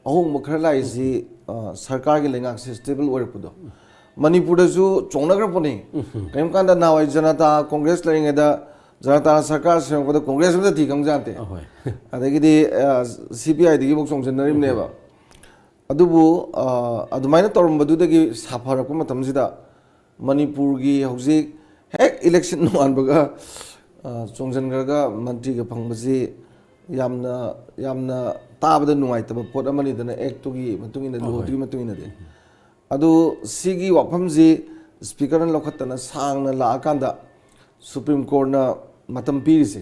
ꯑꯍꯣꯡꯕ ꯈꯔ ꯂꯥꯛꯏꯁꯤ, ꯑ, ꯁꯔꯀꯥꯔꯒꯤ ꯂꯩꯉꯥꯛꯁꯦ ꯁ꯭ꯇꯦꯕꯜ ꯑꯣꯏꯔꯛꯄꯗꯣ꯫ ꯃꯅꯤꯄꯨꯔꯗꯁꯨ ꯆꯣꯡꯅꯈ꯭ꯔꯄꯣꯠꯅꯤ꯫ ꯀꯔꯤꯒꯨꯝꯕ ꯀꯥꯟꯗ ꯅꯍꯥꯟꯋꯥꯏ ꯖꯅꯇꯥ ꯀꯣꯡꯒ꯭ꯔꯦꯁ ꯂꯩꯔꯤꯉꯩꯗ ꯖꯅꯇꯥꯅ ꯁꯔꯀꯥꯔ ꯁꯦꯝꯃꯛꯄꯗ ꯀꯣꯡꯒ꯭ꯔꯦꯁ ꯑꯃꯇ ꯊꯤ ꯈꯪꯖꯥꯠꯅꯠꯇꯦ꯫ ꯑꯍꯣꯏ꯫ ꯑꯗꯒꯤꯗꯤ, ꯑ, ꯁꯤ ꯄꯤ ꯑꯥꯏꯗꯒꯤꯐꯥꯎ ꯆꯣꯡꯁꯤꯟꯅꯔꯤꯕꯅꯦꯕ꯫ ꯑꯗꯨꯕꯨ, ꯑ, ꯑꯗꯨꯃꯥꯏꯅ ꯇꯧꯔꯝꯕꯗꯨꯗꯒꯤ ꯁꯥꯐꯔꯛꯄ ꯃꯇꯝꯁꯤꯗ ꯃꯅꯤꯄꯨꯔꯒꯤ ꯍꯧꯖꯤꯛ ꯍꯦꯛ ꯏꯂꯦꯛꯁꯟ ꯅꯣꯡꯉꯥꯟꯕꯒ, ꯑ, ꯆꯣꯡꯁꯤꯟꯈ꯭ꯔꯒ ꯃꯟꯇ꯭ꯔꯤꯒ ꯐꯪꯕꯁꯤ ꯌꯥꯝꯅ, ꯌꯥꯝꯅ ꯇꯥꯕꯗ ꯅꯨꯡꯉꯥꯏꯇꯕ ꯄꯣꯠ ꯑꯃꯅꯤꯗꯅ, ꯑꯦꯛꯇꯨꯒꯤ ꯃꯇꯨꯡ ꯏꯟꯅ, ꯑꯍꯣꯏ꯫ ꯂꯣꯗꯨꯒꯤ ꯃꯇꯨꯡ ꯏꯟꯅꯗꯤ꯫ ꯑꯗꯨ ꯁꯤꯒꯤ ꯋꯥꯐꯝꯁꯤ ꯁ꯭ꯄꯤꯀꯔꯅ ꯂꯧꯈꯠꯇꯅ ꯁꯥꯡꯅ ꯂꯥꯛꯑꯀꯥꯟꯗ ꯁꯨꯄ꯭ꯔꯤꯝ ꯀꯣꯔꯠꯅ ꯃꯇꯝ ꯄꯤꯔꯤꯁꯦ,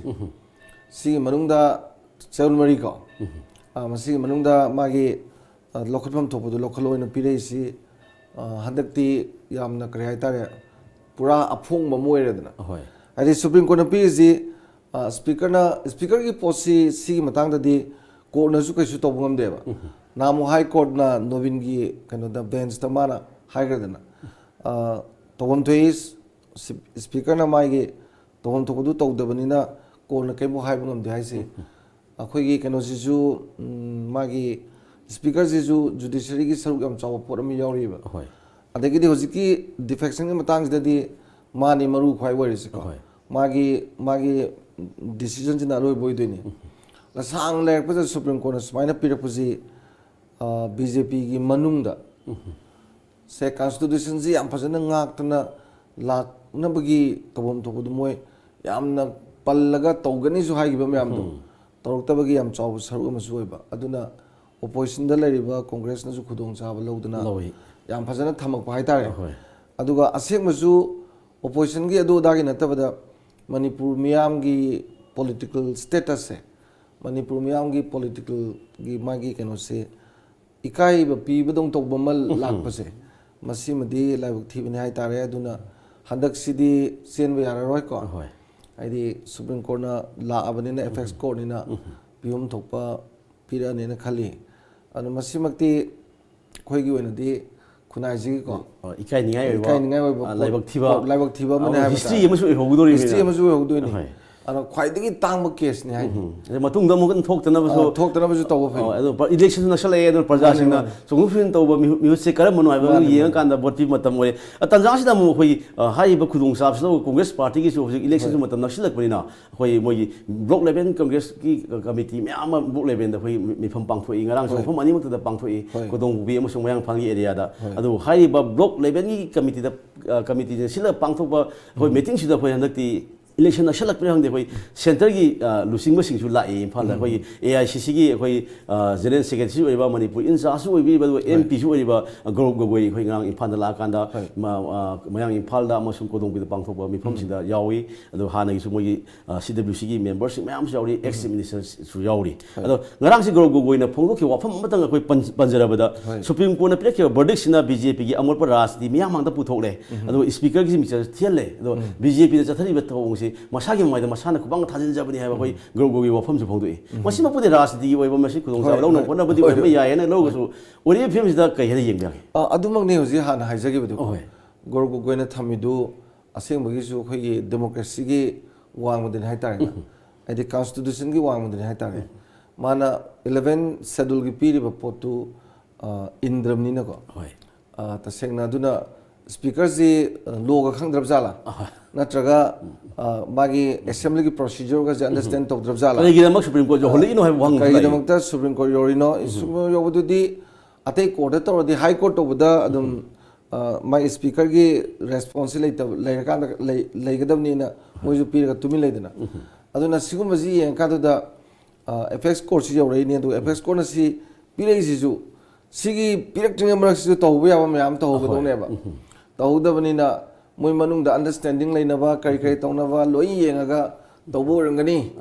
ꯁꯤꯒꯤ ꯃꯅꯨꯡꯗ ꯆꯌꯣꯜ ꯃꯔꯤ ꯀꯣ, ꯑ, ꯃꯁꯤꯒꯤ ꯃꯅꯨꯡꯗ ꯃꯥꯒꯤ, ꯑ, ꯂꯧꯈꯠꯐꯝ ꯊꯣꯛꯄꯗꯨ ꯂꯧꯈꯠꯂꯣꯅ ꯄꯤꯔꯛꯏꯁꯤ, ꯑ, ꯍꯟꯗꯛꯇꯤ ꯌꯥꯝꯅ, ꯀꯔꯤ ꯍꯥꯏꯇꯥꯔꯦ, ꯄꯨꯔꯥ ꯑꯐꯣꯡꯕ ꯑꯃ ꯑꯣꯏꯔꯦꯗꯅ꯫ ꯑꯍꯣꯏ꯫ ꯍꯥꯏꯗꯤ ꯁꯨꯄ꯭ꯔꯤꯝ ꯀꯣꯔꯠꯅ ꯄꯤꯔꯤꯁꯤ, ꯑ, ꯁ꯭ꯄꯤꯀꯔꯅ, ꯁ꯭ꯄꯤꯀꯔꯒꯤ ꯄꯣꯠꯁꯤ ꯁꯤꯒꯤ ꯃꯇꯥꯡꯗꯗꯤ ꯀꯣꯔꯠꯅꯁꯨ ꯀꯩꯁꯨ ꯇꯧꯕ ꯉꯝꯗꯦꯕ꯫ ꯅꯍꯥꯟꯃꯨꯛ ꯍꯥꯏ ꯀꯣꯔꯠꯅ ꯅꯣꯕꯤꯟꯒꯤ ꯀꯩꯅꯣꯗ, ꯕꯦꯟꯁꯇ ꯃꯥꯅ ꯍꯥꯏꯈ꯭ꯔꯗꯅ, ꯑ, ꯇꯧꯐꯝ ꯊꯣꯛꯏ, ꯁꯤ-, ꯁ꯭ꯄꯤꯀꯔꯅ ꯃꯥꯒꯤ ꯇꯧꯐꯝ ꯊꯣꯛꯄꯗꯨ ꯇꯧꯗꯕꯅꯤꯅ ꯀꯣꯔꯠꯅ ꯀꯔꯤꯝꯐꯥꯎ ꯍꯥꯏꯕ ꯉꯝꯗꯦ ꯍꯥꯏꯁꯦ꯫ ꯑꯩꯈꯣꯏꯒꯤ ꯀꯩꯅꯣꯁꯤꯁꯨ, ꯎꯝ, ꯃꯥꯒꯤ ꯁ꯭ꯄꯤꯀꯔꯁꯤꯁꯨ ꯖꯨꯗꯤꯁꯔꯤꯒꯤ ꯁꯔꯨꯛ ꯌꯥꯝ ꯆꯥꯎꯕ ꯄꯣꯠ ꯑꯃ ꯌꯥꯎꯔꯤꯕ꯫ ꯑꯍꯣꯏ꯫ ꯑꯗꯒꯤꯗꯤ ꯍꯧꯖꯤꯛꯀꯤ ꯗꯤꯐꯦꯛꯁꯟꯒꯤ ꯃꯇꯥꯡꯁꯤꯗꯗꯤ ꯃꯥꯅꯤ ꯃꯔꯨ ꯈ꯭ꯋꯥꯏ ꯑꯣꯏꯔꯤꯁꯤꯀꯣ꯫ ꯑꯍꯣꯏ꯫ ꯃꯥꯒꯤ, ꯃꯥꯒꯤ ꯗꯤꯁꯤꯖꯟꯁꯤꯅ ꯑꯔꯣꯏꯕ ꯑꯣꯏꯗꯣꯏꯅꯤ꯫ ꯁꯥꯡꯅ ꯂꯩꯔꯛꯄꯗ ꯁꯨꯄ꯭ꯔꯤꯝ ꯀꯣꯔꯠꯅ ꯁꯨꯃꯥꯏꯅ ꯄꯤꯔꯛꯄꯁꯤ, ꯑ, ꯕꯤ ꯖꯦ ꯄꯤꯒꯤ ꯃꯅꯨꯡꯗ ꯁꯦ ꯀꯟꯁꯇꯤꯇ꯭ꯌꯨꯁꯟꯁꯤ ꯌꯥꯝ ꯐꯖꯅ ꯉꯥꯛꯇꯅ ꯂꯥꯛꯅꯕꯒꯤ ꯇꯧꯐꯝ ꯊꯣꯛꯄꯗꯨ ꯃꯣꯏ ꯌꯥꯝꯅ ꯄꯜꯂꯒ ꯇꯧꯒꯅꯤꯁꯨ ꯍꯥꯏꯈꯤꯕ ꯃꯌꯥꯝꯗꯣ ꯇꯧꯔꯛꯇꯕꯒꯤ ꯌꯥꯝ ꯆꯥꯎꯕ ꯁꯔꯨꯛ ꯑꯃꯁꯨ ꯑꯣꯏꯕ꯫ ꯑꯗꯨꯅ ꯑꯣꯄꯣꯖꯤꯁꯟꯗ ꯂꯩꯔꯤꯕ ꯀꯣꯡꯒ꯭ꯔꯦꯁꯅꯁꯨ ꯈꯨꯗꯣꯡꯆꯥꯕ ꯂꯧꯗꯅ ꯂꯧꯏ꯫ ꯌꯥꯝ ꯐꯖꯅ ꯊꯝꯃꯛꯄ ꯍꯥꯏꯇꯥꯔꯦ꯫ ꯑꯍꯣꯏ꯫ ꯑꯗꯨꯒ ꯑꯁꯦꯡꯕꯁꯨ ꯑꯣꯄꯣꯖꯤꯁꯟꯒꯤ ꯑꯗꯨ ꯑꯗꯥꯒꯤ ꯅꯠꯇꯕꯗ ꯃꯅꯤꯄꯨꯔ ꯃꯤꯌꯥꯝꯒꯤ ꯄꯣꯂꯤꯇꯤꯀꯦꯜ ꯁ꯭ꯇꯦꯇꯁꯁꯦ, ꯃꯅꯤꯄꯨꯔ ꯃꯤꯌꯥꯝꯒꯤ ꯄꯣꯂꯤꯇꯤꯀꯦꯜꯒꯤ ꯃꯥꯒꯤ ꯀꯩꯅꯣꯁꯦ ꯏꯀꯥꯏꯕ ꯄꯤꯕꯗꯧ ꯇꯧꯕ ꯑꯃ ꯂꯥꯛꯄꯁꯦ, ꯃꯁꯤꯃꯗꯤ ꯂꯥꯏꯕꯛ ꯊꯤꯕꯅꯤ ꯍꯥꯏꯇꯥꯔꯦ꯫ ꯑꯗꯨꯅ ꯍꯟꯗꯛꯁꯤꯗꯤ ꯆꯦꯟꯕ ꯌꯥꯔꯔꯣꯏꯀꯣ꯫ ꯑꯍꯣꯏ꯫ ꯍꯥꯏꯗꯤ ꯁꯨꯄ꯭ꯔꯤꯝ ꯀꯣꯔꯠꯅ ꯂꯥꯛꯑꯕꯅꯤꯅ, ꯑꯦꯄꯦꯛꯁ ꯀꯣꯔꯠꯅꯤꯅ ꯄꯤꯐꯝ ꯊꯣꯛꯄ ꯄꯤꯔꯛꯑꯅꯤꯅ ꯈꯜꯂꯤ꯫ ꯑꯗꯣ ꯃꯁꯤꯃꯛꯇꯤ ꯑꯩꯈꯣꯏꯒꯤ ꯑꯣꯏꯅꯗꯤ ꯈꯨꯟꯅꯥꯏꯁꯤꯒꯤꯀꯣ ꯑ, ꯏꯀꯥꯏꯅꯤꯡꯉꯥꯏ ꯑꯣꯏꯕ, ꯏꯀꯥꯏꯅꯤꯡꯉꯥꯏ ꯑꯣꯏꯕ ꯑ, ꯄꯣꯠ, ꯂꯥꯏꯕꯛ ꯊꯤꯕ, ꯄꯣꯠ, ꯂꯥꯏꯕꯛ ꯊꯤꯕ ꯑꯃꯅꯦ ꯑ, ꯍꯥꯏꯕ ꯍꯤꯁꯇ꯭ꯔꯤ ꯇꯥꯔꯦ꯫ ꯑꯃꯁꯨ ꯑꯣꯏꯍꯧꯗꯣꯔꯤꯕꯅꯤꯅ꯫ ꯍꯤꯁꯇ꯭ꯔꯤ ꯑꯃꯁꯨ ꯑꯣꯏꯍꯧꯗꯣꯏꯅꯤ꯫ ꯍꯣꯏ꯫ ꯑꯗꯣ ꯈ꯭ꯋꯥꯏꯗꯒꯤ ꯇꯥꯡꯕ ꯀꯦꯁꯅꯤ ꯍꯥꯏ꯫ ꯎꯝ꯫ ꯑꯗꯩ ꯃꯇꯨꯡꯗ ꯑꯃꯨꯛ ꯍꯟꯅ ꯊꯣꯛꯇꯅꯕꯁꯨ, ꯑ, ꯊꯣꯛꯇꯅꯕꯁꯨ ꯇꯧꯕ ꯐꯩ꯫ ꯑ, ꯑꯗꯣ ꯄ-, ꯏꯂꯦꯛꯁꯟꯁꯨ ꯅꯛꯁꯜꯂꯛꯑꯦ, ꯑꯗꯨꯅ ꯄ꯭ꯔꯖꯥꯁꯤꯡꯅ ꯃꯥꯅꯦ, ꯃꯥꯅꯦ꯫ ꯆꯣꯡꯊꯣꯛ ꯆꯣꯡꯁꯤꯟ ꯇꯧꯕ ꯃꯤꯍꯨ-, ꯃꯤꯍꯨꯠꯁꯦ ꯀꯔꯝꯕꯅꯣ ꯍꯥꯏꯕꯗꯨ ꯃꯥꯅꯦ, ꯃꯥꯅꯦ꯫ ꯌꯦꯡꯉꯀꯥꯟꯗ ꯚꯣꯠ ꯄꯤꯕ ꯃꯇꯝ ꯑꯣꯏꯔꯦ꯫ ꯑ, ꯇꯥꯟꯖꯥꯁꯤꯗ ꯑꯃꯨꯛ ꯑꯩꯈꯣꯏ, ꯑ, ꯍꯥꯏꯔꯤꯕ ꯈꯨꯗꯣꯡꯆꯥꯕꯁꯤꯗ ꯀꯣꯡꯒ꯭ꯔꯦꯁ ꯄꯥꯔꯇꯤꯒꯤꯁꯨ ꯍꯧꯖꯤꯛ ꯏꯂꯦꯛꯁꯟꯁꯨ ꯃꯇꯝ ꯅꯛꯁꯤꯜꯂꯛꯄꯅꯤꯅ, ꯑꯩꯈꯣꯏ ꯃꯣꯏꯒꯤ ꯕ꯭ꯂꯣꯛ ꯂꯦꯚꯦꯜ ꯀꯪꯒ꯭ꯔꯦꯁꯀꯤ ꯀ-, ꯀꯃꯤꯇꯤ ꯃꯌꯥꯝ ꯑꯃ ꯕ꯭ꯂꯣꯛ ꯂꯦꯚꯦꯜꯗ ꯑꯩꯈꯣꯏ ꯃꯤ-, ꯃꯤꯐꯝ ꯄꯥꯡꯊꯣꯛꯏ, ꯉꯔꯥꯡꯁꯨ ꯍꯣꯏ꯫ ꯃꯐꯝ ꯑꯅꯤꯃꯛꯇꯗ ꯄꯥꯡꯊꯣꯛꯏ, ꯍꯣꯏ꯫ ꯀꯣꯗꯣꯡꯕꯨꯕꯤ ꯑꯃꯁꯨꯡ ꯃꯌꯥꯡ ꯏꯝꯐꯥꯜꯒꯤ ꯑꯦꯔꯤꯌꯥꯗ꯫ ꯍꯣꯏ꯫ ꯑꯗꯨ ꯍꯥꯏꯔꯤꯕ ꯕ꯭ꯂꯣꯛ ꯂꯦꯚꯦꯜꯒꯤ ꯀꯃꯤꯇꯤꯗ, ꯑ, ꯀꯃꯤꯇꯤꯅ ꯁꯤꯜꯂꯒ ꯄꯥꯡꯊꯣꯛꯄ ꯑꯩꯈꯣꯏ ꯃꯤꯇꯤꯡꯁꯤꯗ ꯑꯩꯈꯣꯏ ꯍꯟꯗꯛꯇꯤ ꯏꯂꯦꯛꯁꯟ ꯅꯛꯁꯜꯂꯛꯄꯅꯤ ꯈꯪꯗꯦ, ꯑꯩꯈꯣꯏ ꯁꯦꯟꯇꯔꯒꯤ, ꯑ, ꯂꯨꯆꯤꯡꯕꯁꯤꯡꯁꯨ ꯂꯥꯛꯏ ꯏꯝꯐꯥꯜꯗ꯫ ꯑꯩꯈꯣꯏꯒꯤ ꯑꯦ ꯑꯥꯏ ꯁꯤ ꯁꯤꯒꯤ ꯑꯩꯈꯣꯏ, ꯑ, ꯖꯦꯅꯔꯦꯜ ꯁꯦꯀ꯭ꯔꯦꯇꯔꯤꯁꯨ ꯑꯣꯏꯔꯤꯕ, ꯃꯅꯤꯄꯨꯔ ꯏꯟꯆꯥꯔꯖꯁꯨ ꯑꯣꯏꯕꯤꯔꯤꯕ, ꯑꯗꯨꯒ ꯑꯦꯝ ꯄꯤꯁꯨ ꯑꯣꯏꯔꯤꯕ, ꯑ, ꯒꯧꯔꯕ ꯒꯣꯒꯣꯏ ꯑꯩꯈꯣꯏ ꯉꯔꯥꯡ ꯏꯝꯐꯥꯜꯗ ꯂꯥꯛꯑꯀꯥꯟꯗ, ꯍꯣꯏ꯫ ꯃ-, ꯑ, ꯃꯌꯥꯡ ꯏꯝꯐꯥꯜꯗ ꯑꯃꯁꯨꯡ ꯀꯣꯗꯣꯡꯕꯤꯗ ꯄꯥꯡꯊꯣꯛꯄ ꯃꯤꯐꯝꯁꯤꯡꯗ ꯌꯥꯎꯏ꯫ ꯑꯗꯣ ꯍꯥꯟꯅꯒꯤꯁꯨ ꯃꯣꯏꯒꯤ, ꯑ, ꯁꯤ ꯗꯕ꯭ꯂꯤꯌꯨ ꯁꯤꯒꯤ ꯃꯦꯝꯕꯔꯁꯤꯡ ꯃꯌꯥꯝꯁꯨ ꯌꯥꯎꯔꯤ, ꯑꯦꯛꯁ ꯆꯤꯐ ꯃꯤꯅꯤꯁꯇꯔꯁꯨ ꯌꯥꯎꯔꯤ꯫ ꯑꯗꯣ ꯉꯔꯥꯡꯁꯤ ꯒꯧꯔꯕ ꯒꯣꯒꯣꯏꯅ ꯐꯣꯡꯗꯣꯛꯈꯤꯕ ꯋꯥꯐꯝ ꯑꯃꯇꯪ ꯑꯩꯈꯣꯏ ꯄꯟ-, ꯄꯟꯖꯔꯕꯗ, ꯍꯣꯏ꯫ ꯁꯨꯄ꯭ꯔꯤꯝ ꯀꯣꯔꯠꯅ ꯄꯤꯔꯛꯈꯤꯕ ꯕꯔꯗꯤꯛꯁꯤꯅ ꯕꯤ ꯖꯦ ꯄꯤꯒꯤ ꯑꯃꯣꯠꯄ ꯔꯥꯖꯅꯤꯇꯤ ꯃꯤꯌꯥꯝ ꯃꯥꯡꯗ ꯄꯨꯊꯣꯛꯂꯦ꯫ ꯑꯗꯣ ꯁ꯭ꯄꯤꯀꯔꯒꯤ ꯃꯤꯆꯔ ꯊꯤꯍꯜꯂꯦ꯫ ꯑꯗꯣ ꯕꯤ ꯖꯦ ꯄꯤꯅ ꯆꯠꯊꯔꯤꯕ ꯊꯧꯑꯣꯡꯁꯤ ꯃꯁꯥꯒꯤ ꯃꯃꯥꯏꯗ ꯃꯁꯥꯅ ꯈꯨꯄꯥꯡ ꯊꯥꯖꯤꯟꯖꯕꯅꯤ ꯍꯥꯏꯕ ꯑꯩꯈꯣꯏ ꯒꯧꯔꯕ ꯒꯣꯒꯣꯏꯒꯤ ꯋꯥꯐꯝꯁꯨ ꯐꯣꯡꯗꯣꯛꯏ꯫ ꯃꯁꯤꯃꯛꯄꯨꯗꯤ ꯔꯥꯖꯅꯤꯇꯤꯒꯤ ꯑꯣꯏꯕ ꯃꯁꯤ ꯈꯨꯗꯣꯡꯆꯥꯕ ꯍꯣꯏ, ꯂꯧꯅꯕ ꯍꯣꯏ, ꯍꯣꯠꯅꯕꯗꯤ ꯍꯣꯏ, ꯑꯣꯏꯔꯝꯕ ꯍꯣꯏ꯫ ꯌꯥꯏ ꯍꯥꯏꯅ ꯂꯧꯔꯒꯁꯨ, ꯑꯣꯏꯔꯤꯕ ꯐꯤꯕꯝꯁꯤꯗ ꯀꯩ ꯍꯥꯏꯅ ꯌꯦꯡꯕ ꯌꯥꯒꯦ? ꯑ, ꯑꯗꯨꯃꯛꯅꯤ ꯍꯧꯖꯤꯛ ꯍꯥꯟꯅ ꯍꯥꯏꯖꯈꯤꯕꯗꯨ꯫ ꯑꯍꯣꯏ꯫ ꯒꯧꯔꯕ ꯒꯣꯒꯣꯏꯅ ꯊꯝꯃꯤꯗꯨ ꯑꯁꯦꯡꯕꯒꯤꯁꯨ ꯑꯩꯈꯣꯏꯒꯤ ꯗꯦꯃꯣꯀ꯭ꯔꯦꯁꯤꯒꯤ ꯋꯥꯡꯃꯗꯅꯤ ꯍꯥꯏꯇꯥꯔꯦꯅꯦ꯫ ꯍꯥꯏꯗꯤ ꯀꯟꯁꯇꯤꯇ꯭ꯌꯨꯁꯟꯒꯤ ꯋꯥꯡꯃꯗꯅꯤ ꯍꯥꯏꯇꯥꯔꯦ꯫ ꯃꯥꯅ ꯏꯂꯚꯦꯟ ꯁꯦꯗꯨꯜꯒꯤ ꯄꯤꯔꯤꯕ ꯄꯣꯠꯇꯨ, ꯑ, ꯏꯟꯗ꯭ꯔꯕꯅꯤꯅꯀꯣ꯫ ꯍꯣꯏ꯫ ꯑ, ꯇꯁꯦꯡꯅ ꯑꯗꯨꯅ ꯁ꯭ꯄꯤꯀꯔꯁꯤ, ꯑ, ꯂꯣꯒ ꯈꯪꯗ꯭ꯔꯕ ꯖꯥꯠꯂꯥ? ꯅꯠꯇ꯭ꯔꯒ, ꯑ, ꯃꯥꯒꯤ ꯑꯦꯁꯦꯝꯕ꯭ꯂꯤꯒꯤ ꯄ꯭ꯔꯣꯁꯤꯖꯔꯒꯁꯦ ꯑꯟꯗꯔꯁ꯭ꯇꯦꯟ ꯇꯧꯗ꯭ꯔꯕ ꯖꯥꯠꯂꯥ? ꯀꯔꯤꯒꯤꯗꯃꯛ ꯁꯨꯄ꯭ꯔꯤꯝ ꯀꯣꯔꯠ ꯌꯧꯍꯜꯂꯛꯏꯅꯣ ꯍꯥꯏꯕ ꯋꯥꯍꯪ ꯂꯥꯛꯏ꯫ ꯀꯔꯤꯒꯤꯗꯃꯛꯇ ꯁꯨꯄ꯭ꯔꯤꯝ ꯀꯣꯔꯠ ꯌꯧꯔꯤꯅꯣ? ꯁꯨꯄ꯭ꯔꯤꯝ ꯀꯣꯔꯠ ꯌꯧꯕꯗꯨꯗꯤ ꯑꯇꯩ ꯀꯣꯔꯠꯇ ꯇꯧꯔꯗꯤ ꯍꯥꯏ ꯀꯣꯔꯠ ꯇꯧꯕꯗ ꯑꯗꯨꯝ, ꯑ, ꯃꯥꯒꯤ ꯁ꯭ꯄꯤꯀꯔꯒꯤ ꯔꯦꯁꯄꯣꯟꯁꯁꯤ ꯂꯩꯇꯕ, ꯂꯩꯔꯀꯥꯟꯗ ꯂꯩ-, ꯂꯩꯒꯗꯕꯅꯤꯅ ꯃꯣꯏꯁꯨ ꯄꯤꯔꯒ ꯇꯨꯃꯤꯟ ꯂꯩꯗꯅ꯫ ꯑꯗꯨꯅ ꯁꯤꯒꯨꯝꯕꯁꯤ ꯌꯦꯡꯉꯀꯥꯟꯗꯨꯗ, ꯑ, ꯑꯦꯄꯦꯛꯁ ꯀꯣꯔꯠꯁꯤ ꯌꯧꯔꯛꯏꯅꯦ, ꯑꯗꯨꯒ ꯑꯦꯄꯦꯛꯁ ꯀꯣꯔꯠꯅ ꯁꯤ ꯄꯤꯔꯛꯏꯁꯤꯁꯨ ꯁꯤꯒꯤ ꯄꯤꯔꯛꯇ꯭ꯔꯤꯉꯩ ꯃꯔꯛꯁꯤꯗ ꯇꯧꯍꯧꯕ ꯌꯥꯕ ꯃꯌꯥꯝ ꯇꯧꯍꯧꯒꯗꯧꯅꯦꯕ꯫ ꯇꯧꯍꯧꯗꯕꯅꯤꯅ ꯃꯣꯏ ꯃꯅꯨꯡꯗ ꯑꯟꯗꯔꯁ꯭ꯇꯦꯟꯗꯤꯡ ꯂꯩꯅꯕ, ꯀꯔꯤ ꯀꯔꯤ ꯇꯧꯅꯕ ꯂꯣꯏ ꯌꯦꯡꯉꯒ ꯇꯧꯕ ꯑꯣꯏꯔꯝꯒꯅꯤ꯫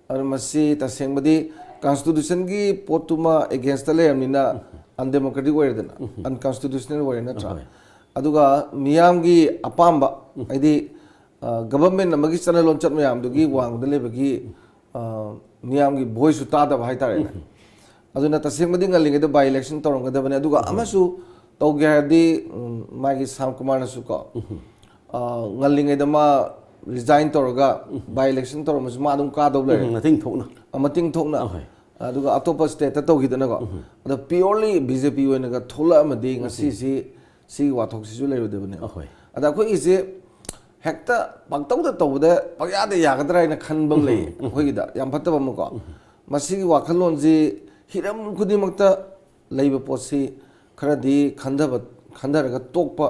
ꯑꯗꯨ ꯃꯁꯤ ꯇꯁꯦꯡꯕꯗꯤ ꯀꯟꯁꯇꯤꯇ꯭ꯌꯨꯁꯟꯒꯤ ꯄꯣꯠꯇꯨꯃ ꯑꯦꯒꯦꯟꯁꯇ ꯂꯩꯔꯕꯅꯤꯅ ꯑꯟꯗꯦꯃꯣꯀ꯭ꯔꯦꯇꯤꯛ ꯑꯣꯏꯔꯦꯗꯅ, ꯑꯟꯀꯟꯁꯇꯤꯇ꯭ꯌꯨꯁꯅꯦꯜ ꯑꯣꯏꯔꯦ ꯅꯠꯇ꯭ꯔꯥ? ꯍꯣꯏ꯫ ꯑꯗꯨꯒ ꯃꯤꯌꯥꯝꯒꯤ ꯑꯄꯥꯝꯕ, ꯍꯥꯏꯗꯤ, ꯒꯕꯔꯃꯦꯟ ꯑꯃꯒꯤ ꯆꯠꯅ ꯂꯣꯟꯆꯠ ꯃꯌꯥꯝꯗꯨꯒꯤ ꯋꯥꯡꯃꯗ ꯂꯩꯕꯒꯤ ꯑ, ꯃꯤꯌꯥꯝꯒꯤ ꯚꯣꯏꯁꯁꯨ ꯇꯥꯗꯕ ꯍꯥꯏꯇꯥꯔꯦꯅꯦ꯫ ꯑꯗꯨꯅ ꯇꯁꯦꯡꯕꯗꯤ ꯉꯜꯂꯤꯉꯩꯗ ꯕꯥꯏ ꯏꯂꯦꯛꯁꯟ ꯇꯧꯔꯝꯒꯗꯕꯅꯤ꯫ ꯑꯗꯨꯒ ꯑꯃꯁꯨ ꯇꯧꯒꯦ ꯍꯥꯏꯔꯗꯤ, ꯎꯝ, ꯃꯥꯒꯤ ꯁꯥꯝ ꯀꯨꯃꯥꯔꯅꯁꯨ ꯀꯣ, ꯑ, ꯉꯜꯂꯤꯉꯩꯗ ꯃꯥ ꯔꯤꯖꯥꯏꯟ ꯇꯧꯔꯒ ꯕꯥꯏ ꯏꯂꯦꯛꯁꯟ ꯇꯧꯔꯝꯃꯁꯨ ꯃꯥ ꯑꯗꯨꯝ ꯀꯥꯗꯧ ꯂꯩꯔꯦ꯫ ꯎꯝ, ꯃꯇꯤꯡ ꯊꯣꯛꯅ꯫ ꯑ, ꯃꯇꯤꯡ ꯊꯣꯛꯅ꯫ ꯑꯍꯣꯏ꯫ ꯑꯗꯨꯒ ꯑꯇꯣꯞꯄ ꯁ꯭ꯇꯦꯠꯇ ꯇꯧꯈꯤꯗꯅꯀꯣ꯫ ꯑꯗꯣ ꯄꯤꯌꯣꯔꯂꯤ ꯕꯤ ꯖꯦ ꯄꯤ ꯑꯣꯏꯅꯒ ꯊꯣꯛꯂꯛꯑꯝꯃꯗꯤ ꯉꯁꯤꯁꯤ ꯁꯤꯒꯤ ꯋꯥꯊꯣꯛꯁꯤꯁꯨ ꯂꯩꯔꯣꯏꯗꯕꯅꯦꯕ꯫ ꯑꯍꯣꯏ꯫ ꯑꯗ ꯑꯩꯈꯣꯏꯒꯤꯁꯦ ꯍꯦꯛꯇ ꯄꯪꯇꯧꯗ ꯇꯧꯕꯗ ꯄꯪꯌꯥꯗ ꯌꯥꯒꯗ꯭ꯔꯥ ꯍꯥꯏꯅ ꯈꯟꯕ ꯑꯃ ꯂꯩꯌꯦ ꯑꯩꯈꯣꯏꯒꯤꯗ, ꯌꯥꯝ ꯐꯠꯇꯕ ꯑꯃꯀꯣ꯫ ꯃꯁꯤꯒꯤ ꯋꯥꯈꯜꯂꯣꯟꯁꯤ ꯍꯤꯔꯝ ꯈꯨꯗꯤꯡꯃꯛꯇ ꯂꯩꯕ ꯄꯣꯠꯁꯤ ꯈꯔꯗꯤ ꯈꯟꯊꯕ, ꯈꯟꯊꯔꯒ ꯇꯣꯛꯄ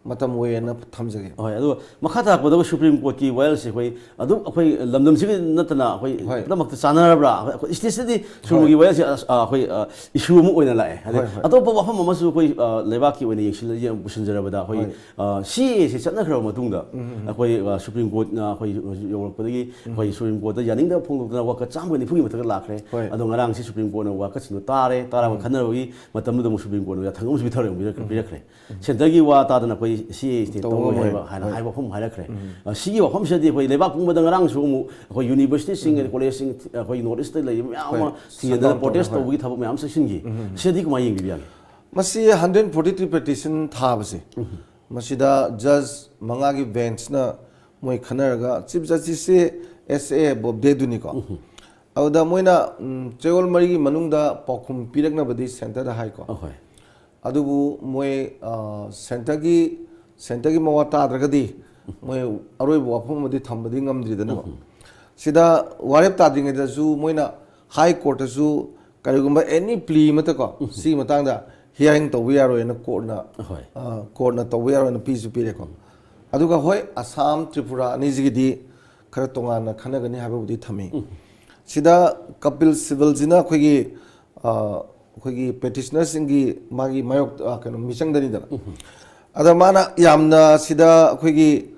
ꯃꯇꯝ ꯑꯣꯏꯌꯦꯅ ꯊꯝꯖꯒꯦ꯫ ꯍꯣꯏ, ꯑꯗꯨꯒ ꯃꯈꯥ ꯇꯥꯔꯛꯄꯗ ꯑꯩꯈꯣꯏ ꯁꯨꯄ꯭ꯔꯤꯝ ꯀꯣꯔꯠꯀꯤ ꯋꯥꯌꯦꯜꯁꯦ ꯑꯩꯈꯣꯏ ꯑꯗꯨꯝ ꯑꯩꯈꯣꯏ ꯂꯝꯗꯝꯁꯤꯒꯤ ꯅꯠꯇꯅ ꯑꯩꯈꯣꯏ ꯍꯣꯏ꯫ ꯄꯨꯝꯅꯃꯛꯇ ꯆꯥꯟꯅꯔꯕ꯭ꯔꯥ? ꯑꯩꯈꯣꯏ ꯏꯁꯇꯦꯠꯁꯤꯗꯤ ꯁꯨꯔꯨꯒꯤ ꯋꯥꯌꯦꯜꯁꯦ ꯑꯁ, ꯑ, ꯑꯩꯈꯣꯏ, ꯑ, ꯏꯁꯨ ꯑꯃ ꯑꯣꯏꯅ ꯂꯥꯛꯑꯦ꯫ ꯑꯗꯩ ꯍꯣꯏ, ꯍꯣꯏ꯫ ꯑꯇꯣꯞꯄ ꯋꯥꯐꯝ ꯑꯃꯁꯨ ꯑꯩꯈꯣꯏ, ꯑ, ꯂꯩꯕꯥꯛꯀꯤ ꯑꯣꯏꯅ ꯌꯦꯡꯁꯤꯜꯂ ꯌꯦꯡ-, ꯄꯨꯁꯤꯟꯖꯔꯕꯗ ꯑꯩꯈꯣꯏ, ꯍꯣꯏ꯫ ꯑ, ꯁꯤ ꯑꯦ ꯑꯦꯁꯦ ꯆꯠꯅꯈ꯭ꯔꯕ ꯃꯇꯨꯡꯗ ꯑꯩꯈꯣꯏ, ꯑ, ꯁꯨꯄ꯭ꯔꯤꯝ ꯀꯣꯔꯠꯅ ꯑꯩꯈꯣꯏ ꯍꯧꯖꯤꯛ ꯌꯧꯔꯛꯄꯗꯒꯤ ꯑꯩꯈꯣꯏ ꯁꯨꯄ꯭ꯔꯤꯝ ꯀꯣꯔꯠꯇ ꯌꯥꯅꯤꯡꯗꯕ ꯐꯣꯡꯗꯣꯛꯇꯅ ꯋꯥꯀꯠ ꯆꯥꯝꯃꯒ ꯅꯤꯐꯨꯒꯤ ꯃꯊꯛꯇ ꯂꯥꯛꯈ꯭ꯔꯦ꯫ ꯍꯣꯏ꯫ ꯑꯗꯣ ꯉꯔꯥꯡꯁꯤ ꯁꯨꯄ꯭ꯔꯤꯝ ꯀꯣꯔꯠꯅ ꯋꯥꯀꯠꯁꯤꯡꯗꯣ ꯇꯥꯔꯦ, ꯇꯥꯔꯕ ꯈꯟꯅꯕꯒꯤ ꯃꯇꯝꯗꯨꯗ ꯑꯃꯨꯛ ꯁꯨꯄ꯭ꯔꯤꯝ ꯀꯣꯔꯠꯅ ꯌꯥꯊꯪ ꯑꯃꯁꯨ ꯄꯤꯊꯔꯛ-, ꯄꯤꯔꯛꯈ꯭ꯔꯦ꯫ ꯁꯦꯟꯇꯔꯒꯤ ꯋꯥ ꯇꯥꯗꯅ ꯑꯩꯈꯣꯏ ꯁꯤ ꯑꯦ ꯁ꯭ꯇꯦꯠ ꯇꯧꯕ ꯇꯧꯔꯣꯏ ꯉꯝꯃꯣꯏ꯫ ꯍꯥꯏꯕ ꯍꯥꯏꯅ ꯍꯣꯏ꯫ ꯍꯥꯏꯕ ꯋꯥꯐꯝ ꯍꯥꯏꯔꯛꯈ꯭ꯔꯦ꯫ ꯑ, ꯁꯤꯒꯤ ꯋꯥꯐꯝꯁꯤꯗꯗꯤ ꯑꯩꯈꯣꯏ ꯂꯩꯕꯥꯛ ꯄꯨꯝꯕꯗ ꯉꯔꯥꯡꯁꯨ ꯑꯃꯨꯛ ꯑꯩꯈꯣꯏ ꯌꯨꯅꯤꯚꯔꯁꯤꯇꯤꯁꯤꯡ, ꯀꯣꯂꯦꯖꯁꯤꯡ, ꯑꯩꯈꯣꯏ ꯅꯣꯔꯠ ꯏꯁꯇ ꯂꯩꯔꯤꯕ ꯃꯌꯥꯝ ꯑꯃ ꯍꯣꯏ꯫ ꯊꯤꯡꯖꯤꯟꯗꯅ ꯁꯠ ꯗꯥꯎꯟ ꯄ꯭ꯔꯣꯇꯦꯁ ꯇꯧꯔꯦ꯫ ꯇꯧꯕꯒꯤ ꯊꯕꯛ ꯃꯌꯥꯝ ꯆꯠꯁꯤꯟꯈꯤ꯫ ꯁꯤꯗꯤ ꯀꯃꯥꯏꯅ ꯌꯦꯡꯕꯤꯕ ꯌꯥꯅꯤ? ꯃꯁꯤ ꯍꯟꯗ꯭ꯔꯦꯠ ꯐꯣꯔꯇꯤ ꯊ꯭ꯔꯤ ꯄꯦꯇꯤꯁꯟ ꯊꯥꯕꯁꯦ, ꯃꯁꯤꯗ ꯖꯁ ꯃꯉꯥꯒꯤ ꯕꯦꯟꯁꯅ ꯃꯣꯏ ꯈꯟꯅꯔꯒ, ꯆꯤꯐ ꯖꯁꯇꯤꯁꯁꯦ ꯑꯦꯁ ꯑꯦ ꯕꯣꯕꯗꯦꯗꯨꯅꯤꯀꯣ꯫ ꯑꯗꯨꯗ ꯃꯣꯏꯅ, ꯎꯝ, ꯆꯌꯣꯜ ꯃꯔꯤꯒꯤ ꯃꯅꯨꯡꯗ ꯄꯥꯎꯈꯨꯝ ꯄꯤꯔꯛꯅꯕꯗꯤ ꯁꯦꯟꯇꯔꯗ ꯍꯥꯏꯀꯣ꯫ ꯑꯍꯣꯏ꯫ ꯑꯗꯨꯕꯨ ꯃꯣꯏ, ꯑ, ꯁꯦꯟꯇꯔꯒꯤ, ꯁꯦꯟꯇꯔꯒꯤ ꯃꯋꯥ ꯇꯥꯗ꯭ꯔꯒꯗꯤ ꯃꯣꯏ ꯑꯔꯣꯏꯕ ꯋꯥꯐꯝ ꯑꯃꯗꯤ ꯊꯝꯕꯗꯤ ꯉꯝꯗ꯭ꯔꯤꯗꯅꯀꯣ꯫ ꯁꯤꯗ ꯋꯥꯔꯦꯞ ꯇꯥꯗ꯭ꯔꯤꯉꯩꯗꯁꯨ ꯃꯣꯏꯅ ꯍꯥꯏ ꯀꯣꯔꯠꯇꯁꯨ ꯀꯔꯤꯒꯨꯝꯕ ꯑꯦꯅꯤ ꯄ꯭ꯂꯤ ꯑꯃꯠꯇꯀꯣ, ꯁꯤꯒꯤ ꯃꯇꯥꯡꯗ ꯍꯤꯌꯥꯔꯤꯡ ꯇꯧꯕ ꯌꯥꯔꯣꯏꯅ ꯀꯣꯔꯠꯅ, ꯍꯣꯏ꯫ ꯑ, ꯀꯣꯔꯠꯅ ꯇꯧꯕ ꯌꯥꯔꯣꯏꯅ ꯄꯤꯁꯨ ꯄꯤꯔꯦꯀꯣ꯫ ꯑꯗꯨꯒ ꯍꯣꯏ, ꯑꯁꯥꯝ, ꯇ꯭ꯔꯤꯄꯨꯔꯥ ꯑꯅꯤꯁꯤꯒꯤꯗꯤ ꯈꯔ ꯇꯣꯉꯥꯟꯅ ꯈꯟꯅꯒꯅꯤ ꯍꯥꯏꯕꯕꯨꯗꯤ ꯊꯝꯃꯤ꯫ ꯁꯤꯗ ꯀꯄꯤꯜ ꯁꯤꯕꯜꯁꯤꯅ ꯑꯩꯈꯣꯏꯒꯤ, ꯑ, ꯑꯩꯈꯣꯏꯒꯤ ꯄꯦꯇꯤꯁꯅꯔꯁꯤꯡꯒꯤ ꯃꯥꯒꯤ ꯃꯥꯌꯣꯛ, ꯑ, ꯀꯩꯅꯣ, ꯃꯤꯆꯪꯗꯅꯤꯗꯅ꯫ ꯑꯗ ꯃꯥꯅ ꯌꯥꯝꯅ ꯁꯤꯗ ꯑꯩꯈꯣꯏꯒꯤ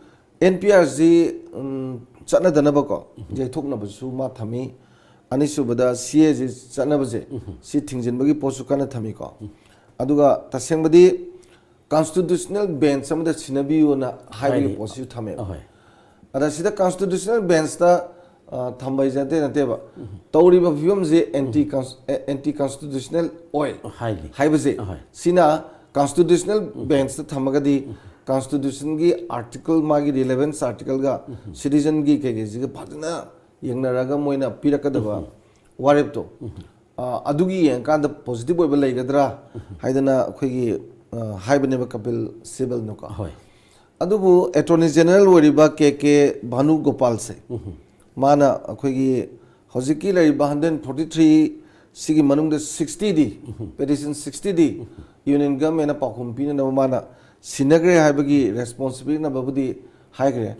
ꯑꯦꯟ ꯄꯤ ꯑꯥꯔꯁꯤ, ꯎꯝ, ꯆꯠꯅꯗꯅꯕꯀꯣ, ꯌꯩꯊꯣꯛꯅꯕꯁꯨ ꯃꯥ ꯊꯝꯃꯤ꯫ ꯑꯅꯤꯁꯨꯕꯗ ꯁꯤ ꯑꯦꯁꯤ ꯆꯠꯅꯕꯁꯦ, ꯁꯤ ꯊꯤꯡꯖꯤꯟꯕꯒꯤ ꯄꯣꯠꯁꯨ ꯀꯟꯅ ꯊꯝꯃꯤꯀꯣ꯫ ꯑꯗꯨꯒ ꯇꯁꯦꯡꯕꯗꯤ ꯀꯟꯁꯇꯤꯇ꯭ꯌꯨꯁꯅꯦꯜ ꯕꯦꯟꯆ ꯑꯃꯗ ꯁꯤꯟꯅꯕꯤꯌꯨꯅ ꯍꯥꯏꯕꯒꯤ ꯍꯥꯏꯔꯤ꯫ ꯄꯣꯠꯁꯤꯁꯨ ꯊꯝꯃꯦꯕ꯫ ꯑꯍꯣꯏ꯫ ꯑꯗ ꯁꯤꯗ ꯀꯟꯁꯇꯤꯇ꯭ꯌꯨꯁꯅꯦꯜ ꯕꯦꯟꯁꯇ ꯊꯝꯕ ꯍꯥꯏꯁꯦ ꯅꯠꯇꯦ ꯅꯠꯇꯦꯕ, ꯇꯧꯔꯤꯕ ꯐꯤꯕꯝꯁꯦ ꯑꯦꯟꯇꯤ ꯑꯦꯟꯇꯤ ꯀꯟꯁꯇꯤꯇ꯭ꯌꯨꯁꯅꯦꯜ ꯑꯣꯏ ꯍꯥꯏꯂꯤ꯫ ꯍꯥꯏꯕꯁꯦ, ꯑꯍꯣꯏ꯫ ꯁꯤꯅ ꯀꯟꯁꯇꯤꯇ꯭ꯌꯨꯁꯅꯦꯜ ꯕꯦꯟꯁꯇ ꯊꯝꯃꯒꯗꯤ ꯀꯟꯁꯇꯤꯇ꯭ꯌꯨꯁꯟꯒꯤ ꯑꯥꯔꯇꯤꯀꯜ, ꯃꯥꯒꯤ ꯔꯤꯂꯦꯚꯦꯟꯁ ꯑꯥꯔꯇꯤꯀꯜꯒ ꯁꯤꯇꯤꯖꯟꯒꯤ ꯀꯩꯀꯩꯁꯤꯒ ꯐꯖꯅ ꯌꯦꯡꯅꯔꯒ ꯃꯣꯏꯅ ꯄꯤꯔꯛꯀꯗꯕ ꯋꯥꯔꯦꯞꯇꯣ, ꯑ, ꯑꯗꯨꯒꯤ ꯌꯦꯡꯉꯀꯥꯟꯗ ꯄꯣꯖꯤꯇꯤꯚ ꯑꯣꯏꯕ ꯂꯩꯒꯗ꯭ꯔꯥ ꯍꯥꯏꯗꯅ ꯑꯩꯈꯣꯏꯒꯤ, ꯑ, ꯍꯥꯏꯕꯅꯦꯕ ꯀꯄꯤꯜ ꯁꯤꯕꯜꯅꯀꯣ꯫ ꯍꯣꯏ꯫ ꯑꯗꯨꯕꯨ ꯑꯦꯇꯣꯔꯅꯤ ꯖꯦꯅꯔꯦꯜ ꯑꯣꯏꯔꯤꯕ ꯀꯦ ꯀꯦ ꯚꯥꯅꯨ ꯒꯣꯄꯥꯜꯁꯦ, ꯃꯥꯅ ꯑꯩꯈꯣꯏꯒꯤ ꯍꯧꯖꯤꯛꯀꯤ ꯂꯩꯔꯤꯕ ꯍꯟꯗ꯭ꯔꯦꯠ ꯐꯣꯔꯇꯤ ꯊ꯭ꯔꯤ ꯁꯤꯒꯤ ꯃꯅꯨꯡꯗ ꯁꯤꯛꯁꯇꯤꯗꯤ, ꯄꯦꯇꯤꯁꯟ ꯁꯤꯛꯁꯇꯤꯗꯤ ꯌꯨꯅꯤꯌꯟ ꯒꯚꯔꯟꯃꯦꯟꯅ ꯄꯥꯎꯈꯨꯝ ꯄꯤꯅꯅꯕ ꯃꯥꯅ ꯁꯤꯟꯅꯈ꯭ꯔꯦ ꯍꯥꯏꯕꯒꯤ ꯔꯦꯁꯄꯣꯟꯁꯤꯕꯤꯂꯤꯇꯤꯅꯕꯨꯗꯤ ꯍꯥꯏꯈ꯭ꯔꯦ꯫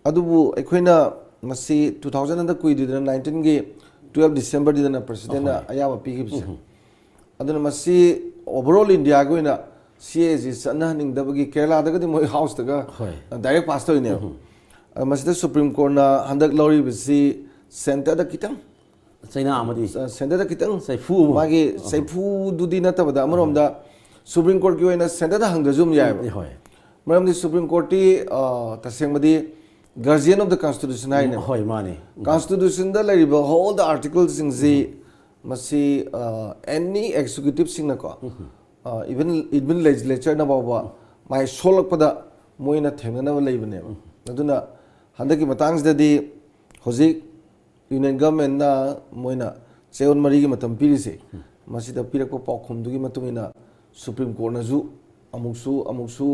ꯑꯗꯨꯕꯨ ꯑꯩꯈꯣꯏꯅ ꯃꯁꯤ ꯇꯨ ꯊꯥꯎꯖꯟ ꯍꯟꯗꯛ ꯀꯨꯏꯗ꯭ꯔꯤꯗꯅ, ꯅꯥꯏꯟꯇꯤꯟꯒꯤ ꯇꯨꯌꯦꯜꯞ ꯗꯤꯁꯦꯝꯕꯔꯗꯨꯗꯅ ꯄ꯭ꯔꯁꯤꯗꯦꯟꯅ ꯑꯌꯥꯕ ꯄꯤꯈꯤꯕꯁꯦ꯫ ꯑꯗꯨꯅ ꯃꯁꯤ ꯑꯣꯚꯔ ꯑꯣꯜ ꯏꯟꯗꯤꯌꯥꯒꯤ ꯑꯣꯏꯅ ꯁꯤ ꯑꯦ ꯖꯤ ꯆꯠꯅꯍꯟꯅꯤꯡꯗꯕꯒꯤ, ꯀꯦꯔꯂꯥꯗꯒꯗꯤ ꯃꯣꯏ ꯍꯥꯎꯁꯇꯒ ꯍꯣꯏ꯫ ꯗꯥꯏꯔꯦꯛ ꯄꯥꯁ ꯇꯧꯔꯤꯅꯦꯕ꯫ ꯑꯗꯣ ꯃꯁꯤꯗ ꯁꯨꯄ꯭ꯔꯤꯝ ꯀꯣꯔꯠꯅ ꯍꯟꯗꯛ ꯂꯧꯔꯤꯕꯁꯤ ꯁꯦꯟꯇꯔꯗ ꯈꯤꯇꯪ, ꯆꯩꯅꯥ ꯑꯃꯗꯤ ꯁꯦꯟꯇꯔꯗ ꯈꯤꯇꯪ, ꯆꯩꯐꯨ ꯑꯃ꯫ ꯃꯥꯒꯤ ꯆꯩꯐꯨꯗꯨꯗꯤ ꯅꯠꯇꯕꯗ, ꯑꯃꯔꯣꯝꯗ ꯁꯨꯄ꯭ꯔꯤꯝ ꯀꯣꯔꯠꯀꯤ ꯑꯣꯏꯅ ꯁꯦꯟꯇꯔꯗ ꯍꯪꯗ꯭ꯔꯁꯨ ꯑꯗꯨꯝ ꯌꯥꯏꯑꯕ꯫ ꯍꯣꯏ꯫ ꯃꯔꯝꯗꯤ ꯁꯨꯄ꯭ꯔꯤꯝ ꯀꯣꯔꯠꯇꯤ, ꯑ, ꯇꯁꯦꯡꯕꯗꯤ guardian of the constitution ꯍꯥꯏꯅꯦꯕ꯫ ꯍꯣꯏ, ꯃꯥꯅꯤ꯫ ꯀꯟꯁꯇꯤꯇ꯭ꯌꯨꯁꯟꯗ ꯂꯩꯔꯤꯕ all the articleꯁꯤꯡꯁꯤ ꯃꯁꯤ, ꯑ, any executiveꯁꯤꯡꯅꯀꯣ, ꯑ, even even legislatureꯅ ꯐꯥꯎꯕ ꯃꯥꯏ ꯁꯣꯜꯂꯛꯄꯗ ꯃꯣꯏꯅ ꯊꯦꯡꯅꯅꯕ ꯂꯩꯕꯅꯦꯕ꯫ ꯑꯗꯨꯅ ꯍꯟꯗꯛꯀꯤ ꯃꯇꯥꯡꯁꯤꯗꯗꯤ ꯍꯧꯖꯤꯛ ꯌꯨꯅꯤꯌꯟ ꯒꯚꯔꯟꯃꯦꯟꯅ ꯃꯣꯏꯅ ꯆꯌꯣꯜ ꯃꯔꯤꯒꯤ ꯃꯇꯝ ꯄꯤꯔꯤꯁꯦ, ꯃꯁꯤꯗ ꯄꯤꯔꯛꯄ ꯄꯥꯎꯈꯨꯝꯗꯨꯒꯤ ꯃꯇꯨꯡ ꯏꯟꯅ ꯁꯨꯄ꯭ꯔꯤꯝ ꯀꯣꯔꯠꯅꯁꯨ ꯑꯃꯨꯛꯁꯨ ꯑꯃꯨꯛꯁꯨ,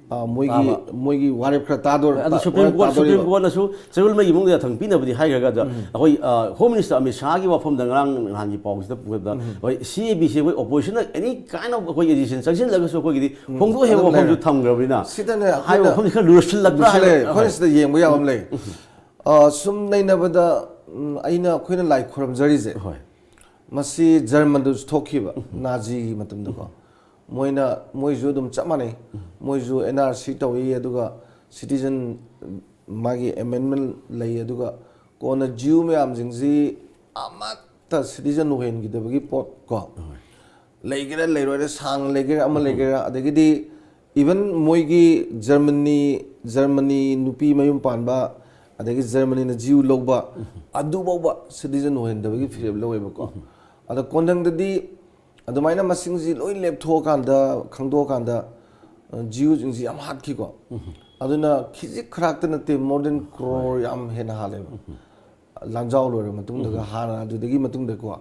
ꯑ, ꯃꯣꯏꯒꯤ ꯇꯥꯕ꯫ ꯃꯣꯏꯒꯤ ꯋꯥꯔꯦꯞ ꯈꯔ ꯇꯥꯗꯣꯔ ꯑꯗꯨ ꯇꯥ- ꯁꯨꯄ꯭ꯔꯤꯝ ꯋꯥꯔꯦꯞ ꯀꯣꯔꯠ, ꯁꯨꯄ꯭ꯔꯤꯝ ꯇꯥꯗꯣꯔꯤꯕ꯫ ꯀꯣꯔꯠꯅꯁꯨ ꯆꯌꯣꯜ ꯃꯔꯤꯒꯤ ꯃꯅꯨꯡꯗ ꯊꯪ ꯄꯤꯅꯕꯗꯤ ꯍꯥꯏꯈ꯭ꯔꯒ, ꯑꯗ ꯑꯩꯈꯣꯏ, ꯑ, ꯍꯣꯝ ꯃꯤꯅꯤꯁꯇꯔ ꯑꯃꯤꯠ ꯁꯥꯍꯒꯤ ꯋꯥꯐꯝꯗ ꯉꯔꯥꯡ ꯅꯍꯥꯟꯒꯤ ꯄꯥꯎꯁꯤꯗ ꯄꯨꯕꯗ, ꯍꯣꯏ, ꯁꯤ ꯑꯦ ꯕꯤꯁꯤ ꯑꯩꯈꯣꯏ ꯑꯣꯄꯣꯖꯤꯁꯟꯅ any kind of ꯑꯩꯈꯣꯏ ꯑꯦꯖꯤꯁꯟ ꯆꯪꯁꯤꯜꯂꯒꯁꯨ ꯑꯩꯈꯣꯏꯒꯤꯗꯤ ꯐꯣꯡꯗꯣꯛꯑꯦ ꯍꯥꯏꯕ ꯑꯗꯨꯝ ꯋꯥꯐꯝꯁꯨ ꯂꯩꯔꯦ꯫ ꯊꯝꯈ꯭ꯔꯕꯅꯤꯅ, ꯁꯤꯗꯅꯦ ꯍꯥꯏꯕ ꯑꯩꯈꯣꯏꯅ ꯋꯥꯐꯝꯁꯤ ꯈꯔ ꯂꯨꯔꯁꯤꯜꯂꯛꯄ꯭ꯔꯥ ꯂꯨꯁꯜꯂꯛꯑꯦ꯫ ꯍꯥꯏꯕ? ꯑꯩꯈꯣꯏꯅ ꯍꯣꯏ꯫ ꯁꯤꯗ ꯌꯦꯡꯕ ꯌꯥꯕ ꯑꯃ ꯂꯩ꯫ ꯑ, ꯁꯨꯝ ꯅꯩꯅꯕꯗ, ꯎꯝ, ꯑꯩꯅ, ꯑꯩꯈꯣꯏꯅ ꯂꯥꯏ ꯈꯨꯔꯨꯝꯖꯔꯤꯁꯦ, ꯍꯣꯏ꯫ ꯃꯁꯤ ꯖꯔꯃꯟꯗꯁꯨ ꯊꯣꯛꯈꯤꯕ, ꯅꯥꯖꯤꯒꯤ ꯃꯇꯝꯗꯀꯣ꯫ ꯃꯣꯏꯅ, ꯃꯣꯏꯁꯨ ꯑꯗꯨꯝ ꯆꯞ ꯃꯥꯟꯅꯩ꯫ ꯃꯣꯏꯁꯨ ꯑꯦꯟ ꯑꯥꯔ ꯁꯤ ꯇꯧꯏ, ꯑꯗꯨꯒ ꯁꯤꯇꯤꯖꯟ, ꯃꯥꯒꯤ ꯑꯦꯃꯦꯟꯃꯦꯟ ꯂꯩ, ꯑꯗꯨꯒ ꯀꯣꯟꯅ ꯖꯤꯌꯨ ꯃꯌꯥꯝꯁꯤꯡꯁꯤ ꯑꯃꯠꯇ ꯁꯤꯇꯤꯖꯟ ꯑꯣꯏꯍꯟꯈꯤꯗꯕꯒꯤ ꯄꯣꯠ ꯀꯣ, ꯂꯩꯒꯦꯔꯥ ꯂꯩꯔꯣꯏꯔꯥ, ꯁꯥꯡꯅ ꯂꯩꯒꯦꯔꯥ ꯑꯃ ꯂꯩꯒꯦꯔꯥ, ꯑꯗꯒꯤꯗꯤ ꯏꯚꯟ ꯃꯣꯏꯒꯤ ꯖꯔꯃꯅꯤ ꯖꯔꯃꯅꯤ ꯅꯨꯄꯤ ꯃꯌꯨꯝ ꯄꯥꯟꯕ, ꯑꯗꯒꯤ ꯖꯔꯃꯅꯤꯅ ꯖꯤꯌꯨ ꯂꯧꯕ, ꯑꯗꯨꯐꯥꯎꯕ ꯁꯤꯇꯤꯖꯟ ꯑꯣꯏꯍꯟꯗꯕꯒꯤ ꯐꯤꯔꯦꯞ ꯂꯧꯋꯦꯕꯀꯣ꯫ ꯑꯗ ꯀꯣꯟꯊꯪꯗꯗꯤ ꯑꯗꯨꯃꯥꯏꯅ ꯃꯁꯤꯡꯁꯤ ꯂꯣꯏ ꯂꯦꯞꯊꯣꯛꯑꯀꯥꯟꯗ, ꯈꯪꯗꯣꯛꯑꯀꯥꯟꯗ, ꯑ, ꯖꯤꯌꯨꯁꯤꯡꯁꯤ ꯌꯥꯝ ꯍꯥꯠꯈꯤꯀꯣ꯫ ꯑꯗꯨꯅ ꯈꯤꯖꯤꯛ ꯈꯔꯥꯛꯇ ꯅꯠꯇꯦ, more than crore ꯌꯥꯝ ꯍꯦꯟꯅ ꯍꯥꯜꯂꯦꯕ꯫ ꯂꯥꯟꯖꯥꯎ ꯂꯣꯏꯔ ꯃꯇꯨꯡꯗꯒ ꯍꯥꯟꯅ ꯑꯗꯨꯗꯒꯤ ꯃꯇꯨꯡꯗꯀꯣ꯫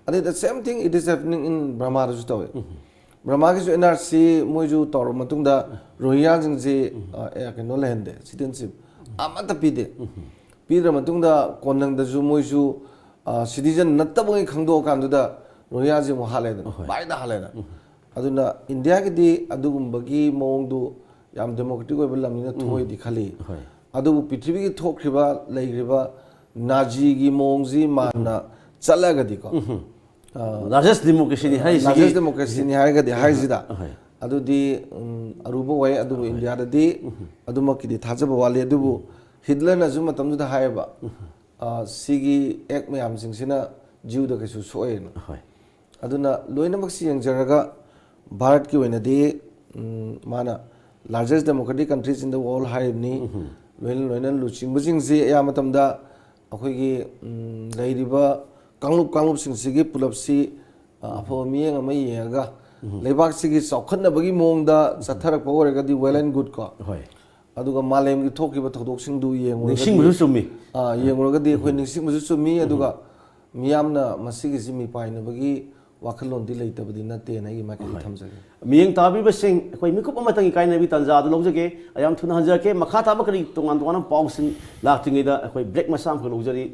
ꯑꯗꯩ the same thing it is happening in ꯕ꯭ꯔꯃꯥꯗꯁꯨ ꯇꯧꯋꯦ꯫ ꯕ꯭ꯔꯃꯥꯒꯤꯁꯨ ꯑꯦꯟ ꯑꯥꯔ ꯁꯤ ꯃꯣꯏꯁꯨ ꯇꯧꯔ ꯃꯇꯨꯡꯗ ꯔꯣꯍꯤꯡꯒ꯭ꯌꯥꯁꯤꯡꯁꯤ, ꯑ, ꯑꯦ, ꯀꯩꯅꯣ ꯂꯩꯍꯟꯗꯦ, ꯁꯤꯇꯤꯖꯟꯁꯤꯞ ꯑꯃꯠꯇ ꯄꯤꯗꯦ꯫ ꯄꯤꯗ꯭ꯔ ꯃꯇꯨꯡꯗ ꯀꯣꯟꯊꯪꯗꯁꯨ ꯃꯣꯏꯁꯨ, ꯑ, ꯁꯤꯇꯤꯖꯟ ꯅꯠꯇꯕꯉꯩ ꯈꯪꯗꯣꯛꯑꯀꯥꯟꯗꯨꯗ ꯔꯣꯍꯤꯡꯒ꯭ꯌꯥꯁꯤ ꯑꯃꯨꯛ ꯍꯥꯠꯂꯦꯗꯅ, ꯍꯣꯏ꯫ ꯚꯥꯏꯗ ꯍꯥꯠꯂꯦꯗꯅ꯫ ꯑꯗꯨꯅ ꯏꯟꯗꯤꯌꯥꯒꯤꯗꯤ ꯑꯗꯨꯒꯨꯝꯕꯒꯤ ꯃꯑꯣꯡꯗꯨ ꯌꯥꯝ ꯗꯦꯃꯣꯀ꯭ꯔꯦꯇꯤꯛ ꯑꯣꯏꯕ ꯂꯝꯅꯤꯅ ꯊꯣꯛꯑꯣꯏꯗꯤ ꯈꯜꯂꯤ꯫ ꯍꯣꯏ꯫ ꯑꯗꯨꯕꯨ ꯄ꯭ꯔꯤꯊꯤꯕꯤꯒꯤ ꯊꯣꯛꯈ꯭ꯔꯤꯕ, ꯂꯩꯈ꯭ꯔꯤꯕ ꯅꯥꯖꯤꯒꯤ ꯃꯑꯣꯡꯁꯤ ꯃꯥꯟꯅ ꯆꯠꯂꯒꯗꯤꯀꯣ, ꯑ, ꯂꯥꯔꯖꯦꯁ ꯗꯦꯃꯣꯀ꯭ꯔꯦꯁꯤꯅꯤ ꯍꯥꯏꯔꯤꯁꯤꯒꯤ ꯂꯥꯔꯖꯦꯁ ꯗꯦꯃꯣꯀ꯭ꯔꯦꯁꯤꯅꯤ ꯍꯥꯏꯔꯒꯗꯤ, ꯍꯥꯏꯁꯤꯗ ꯍꯣꯏ꯫ ꯑꯗꯨꯗꯤ, ꯎꯝ, ꯑꯔꯨꯕ ꯑꯣꯏ꯫ ꯑꯗꯨꯕꯨ ꯏꯟꯗꯤꯌꯥꯗꯗꯤ ꯑꯗꯨꯃꯛꯀꯤꯗꯤ ꯊꯥꯖꯕ ꯋꯥꯠꯂꯤ꯫ ꯑꯗꯨꯕꯨ ꯍꯤꯠꯂꯔꯅꯁꯨ ꯃꯇꯝꯗꯨꯗ ꯍꯥꯏꯌꯦꯕ, ꯑ, ꯁꯤꯒꯤ ꯑꯦꯛ ꯃꯌꯥꯝꯁꯤꯡꯁꯤꯅ ꯖꯤꯌꯨꯗ ꯀꯩꯁꯨ ꯁꯣꯛꯑꯦꯅ꯫ ꯍꯣꯏ꯫ ꯑꯗꯨꯅ ꯂꯣꯏꯅꯃꯛꯁꯤ ꯌꯦꯡꯖꯔꯒ ꯚꯥꯔꯠꯀꯤ ꯑꯣꯏꯅꯗꯤ, ꯎꯝ, ꯃꯥꯅ largest democratic countries in the world ꯍꯥꯏꯔꯤꯕꯅꯤ꯫ ꯂꯣꯏꯅ ꯂꯣꯏꯅ ꯂꯨꯆꯤꯡꯕꯁꯤꯡꯁꯤ ꯑꯌꯥꯝꯕ ꯃꯇꯝꯗ ꯑꯩꯈꯣꯏꯒꯤ, ꯎꯝ, ꯂꯩꯔꯤꯕ ꯀꯥꯡꯂꯨꯞ ꯀꯥꯡꯂꯨꯞꯁꯤꯡꯁꯤꯒꯤ ꯄꯨꯂꯞꯁꯤ, ꯑ, ꯑꯐꯕ ꯃꯤꯠꯌꯦꯡ ꯑꯃ ꯌꯦꯡꯉꯒ ꯂꯩꯕꯥꯛꯁꯤꯒꯤ ꯆꯥꯎꯈꯠꯅꯕꯒꯤ ꯃꯑꯣꯡꯗ ꯆꯠꯊꯔꯛꯄ ꯑꯣꯏꯔꯒꯗꯤ well and good ꯀꯣ꯫ ꯍꯣꯏ꯫ ꯑꯗꯨꯒ ꯃꯥꯂꯦꯝꯒꯤ ꯊꯣꯛꯈꯤꯕ ꯊꯧꯗꯣꯛꯁꯤꯡꯗꯨ ꯌꯦꯡꯉꯨꯔꯒꯗꯤ, ꯅꯤꯡꯁꯤꯡꯕꯁꯨ ꯆꯨꯝꯃꯤ꯫ ꯑ, ꯌꯦꯡꯉꯨꯔꯒꯗꯤ ꯑꯩꯈꯣꯏ ꯅꯤꯡꯁꯤꯡꯕꯁꯨ ꯆꯨꯝꯃꯤ꯫ ꯑꯗꯨꯒ ꯃꯤꯌꯥꯝꯅ ꯃꯁꯤꯒꯤꯁꯤ ꯃꯤꯄꯥꯏꯅꯕꯒꯤ ꯋꯥꯈꯜꯂꯣꯟꯗꯤ ꯂꯩꯇꯕꯗꯤ ꯅꯠꯇꯦꯅ ꯑꯩꯒꯤ ꯃꯥꯏꯀꯩꯗꯒꯤ ꯊꯝꯖꯒꯦ꯫ ꯃꯤꯠꯌꯦꯡ ꯇꯥꯕꯤꯕꯁꯤꯡ, ꯑꯩꯈꯣꯏ ꯃꯤꯀꯨꯞ ꯑꯃꯇꯪꯒꯤ ꯀꯥꯏꯅꯕꯤ ꯇꯥꯟꯖꯥ ꯑꯗꯨ ꯂꯧꯖꯒꯦ꯫ ꯌꯥꯝ ꯊꯨꯅ ꯍꯟꯖꯔꯛꯀꯦ꯫ ꯃꯈꯥ ꯇꯥꯕ ꯀꯔꯤ ꯇꯣꯉꯥꯟ ꯇꯣꯉꯥꯟꯕ ꯄꯥꯎꯁꯤꯡ ꯂꯥꯛꯇ꯭ꯔꯤꯉꯩꯗ ꯑꯩꯈꯣꯏ ꯕ꯭ꯔꯦꯛ ꯃꯆꯥ ꯑꯃꯈꯛ ꯂꯧꯖꯔꯤ꯫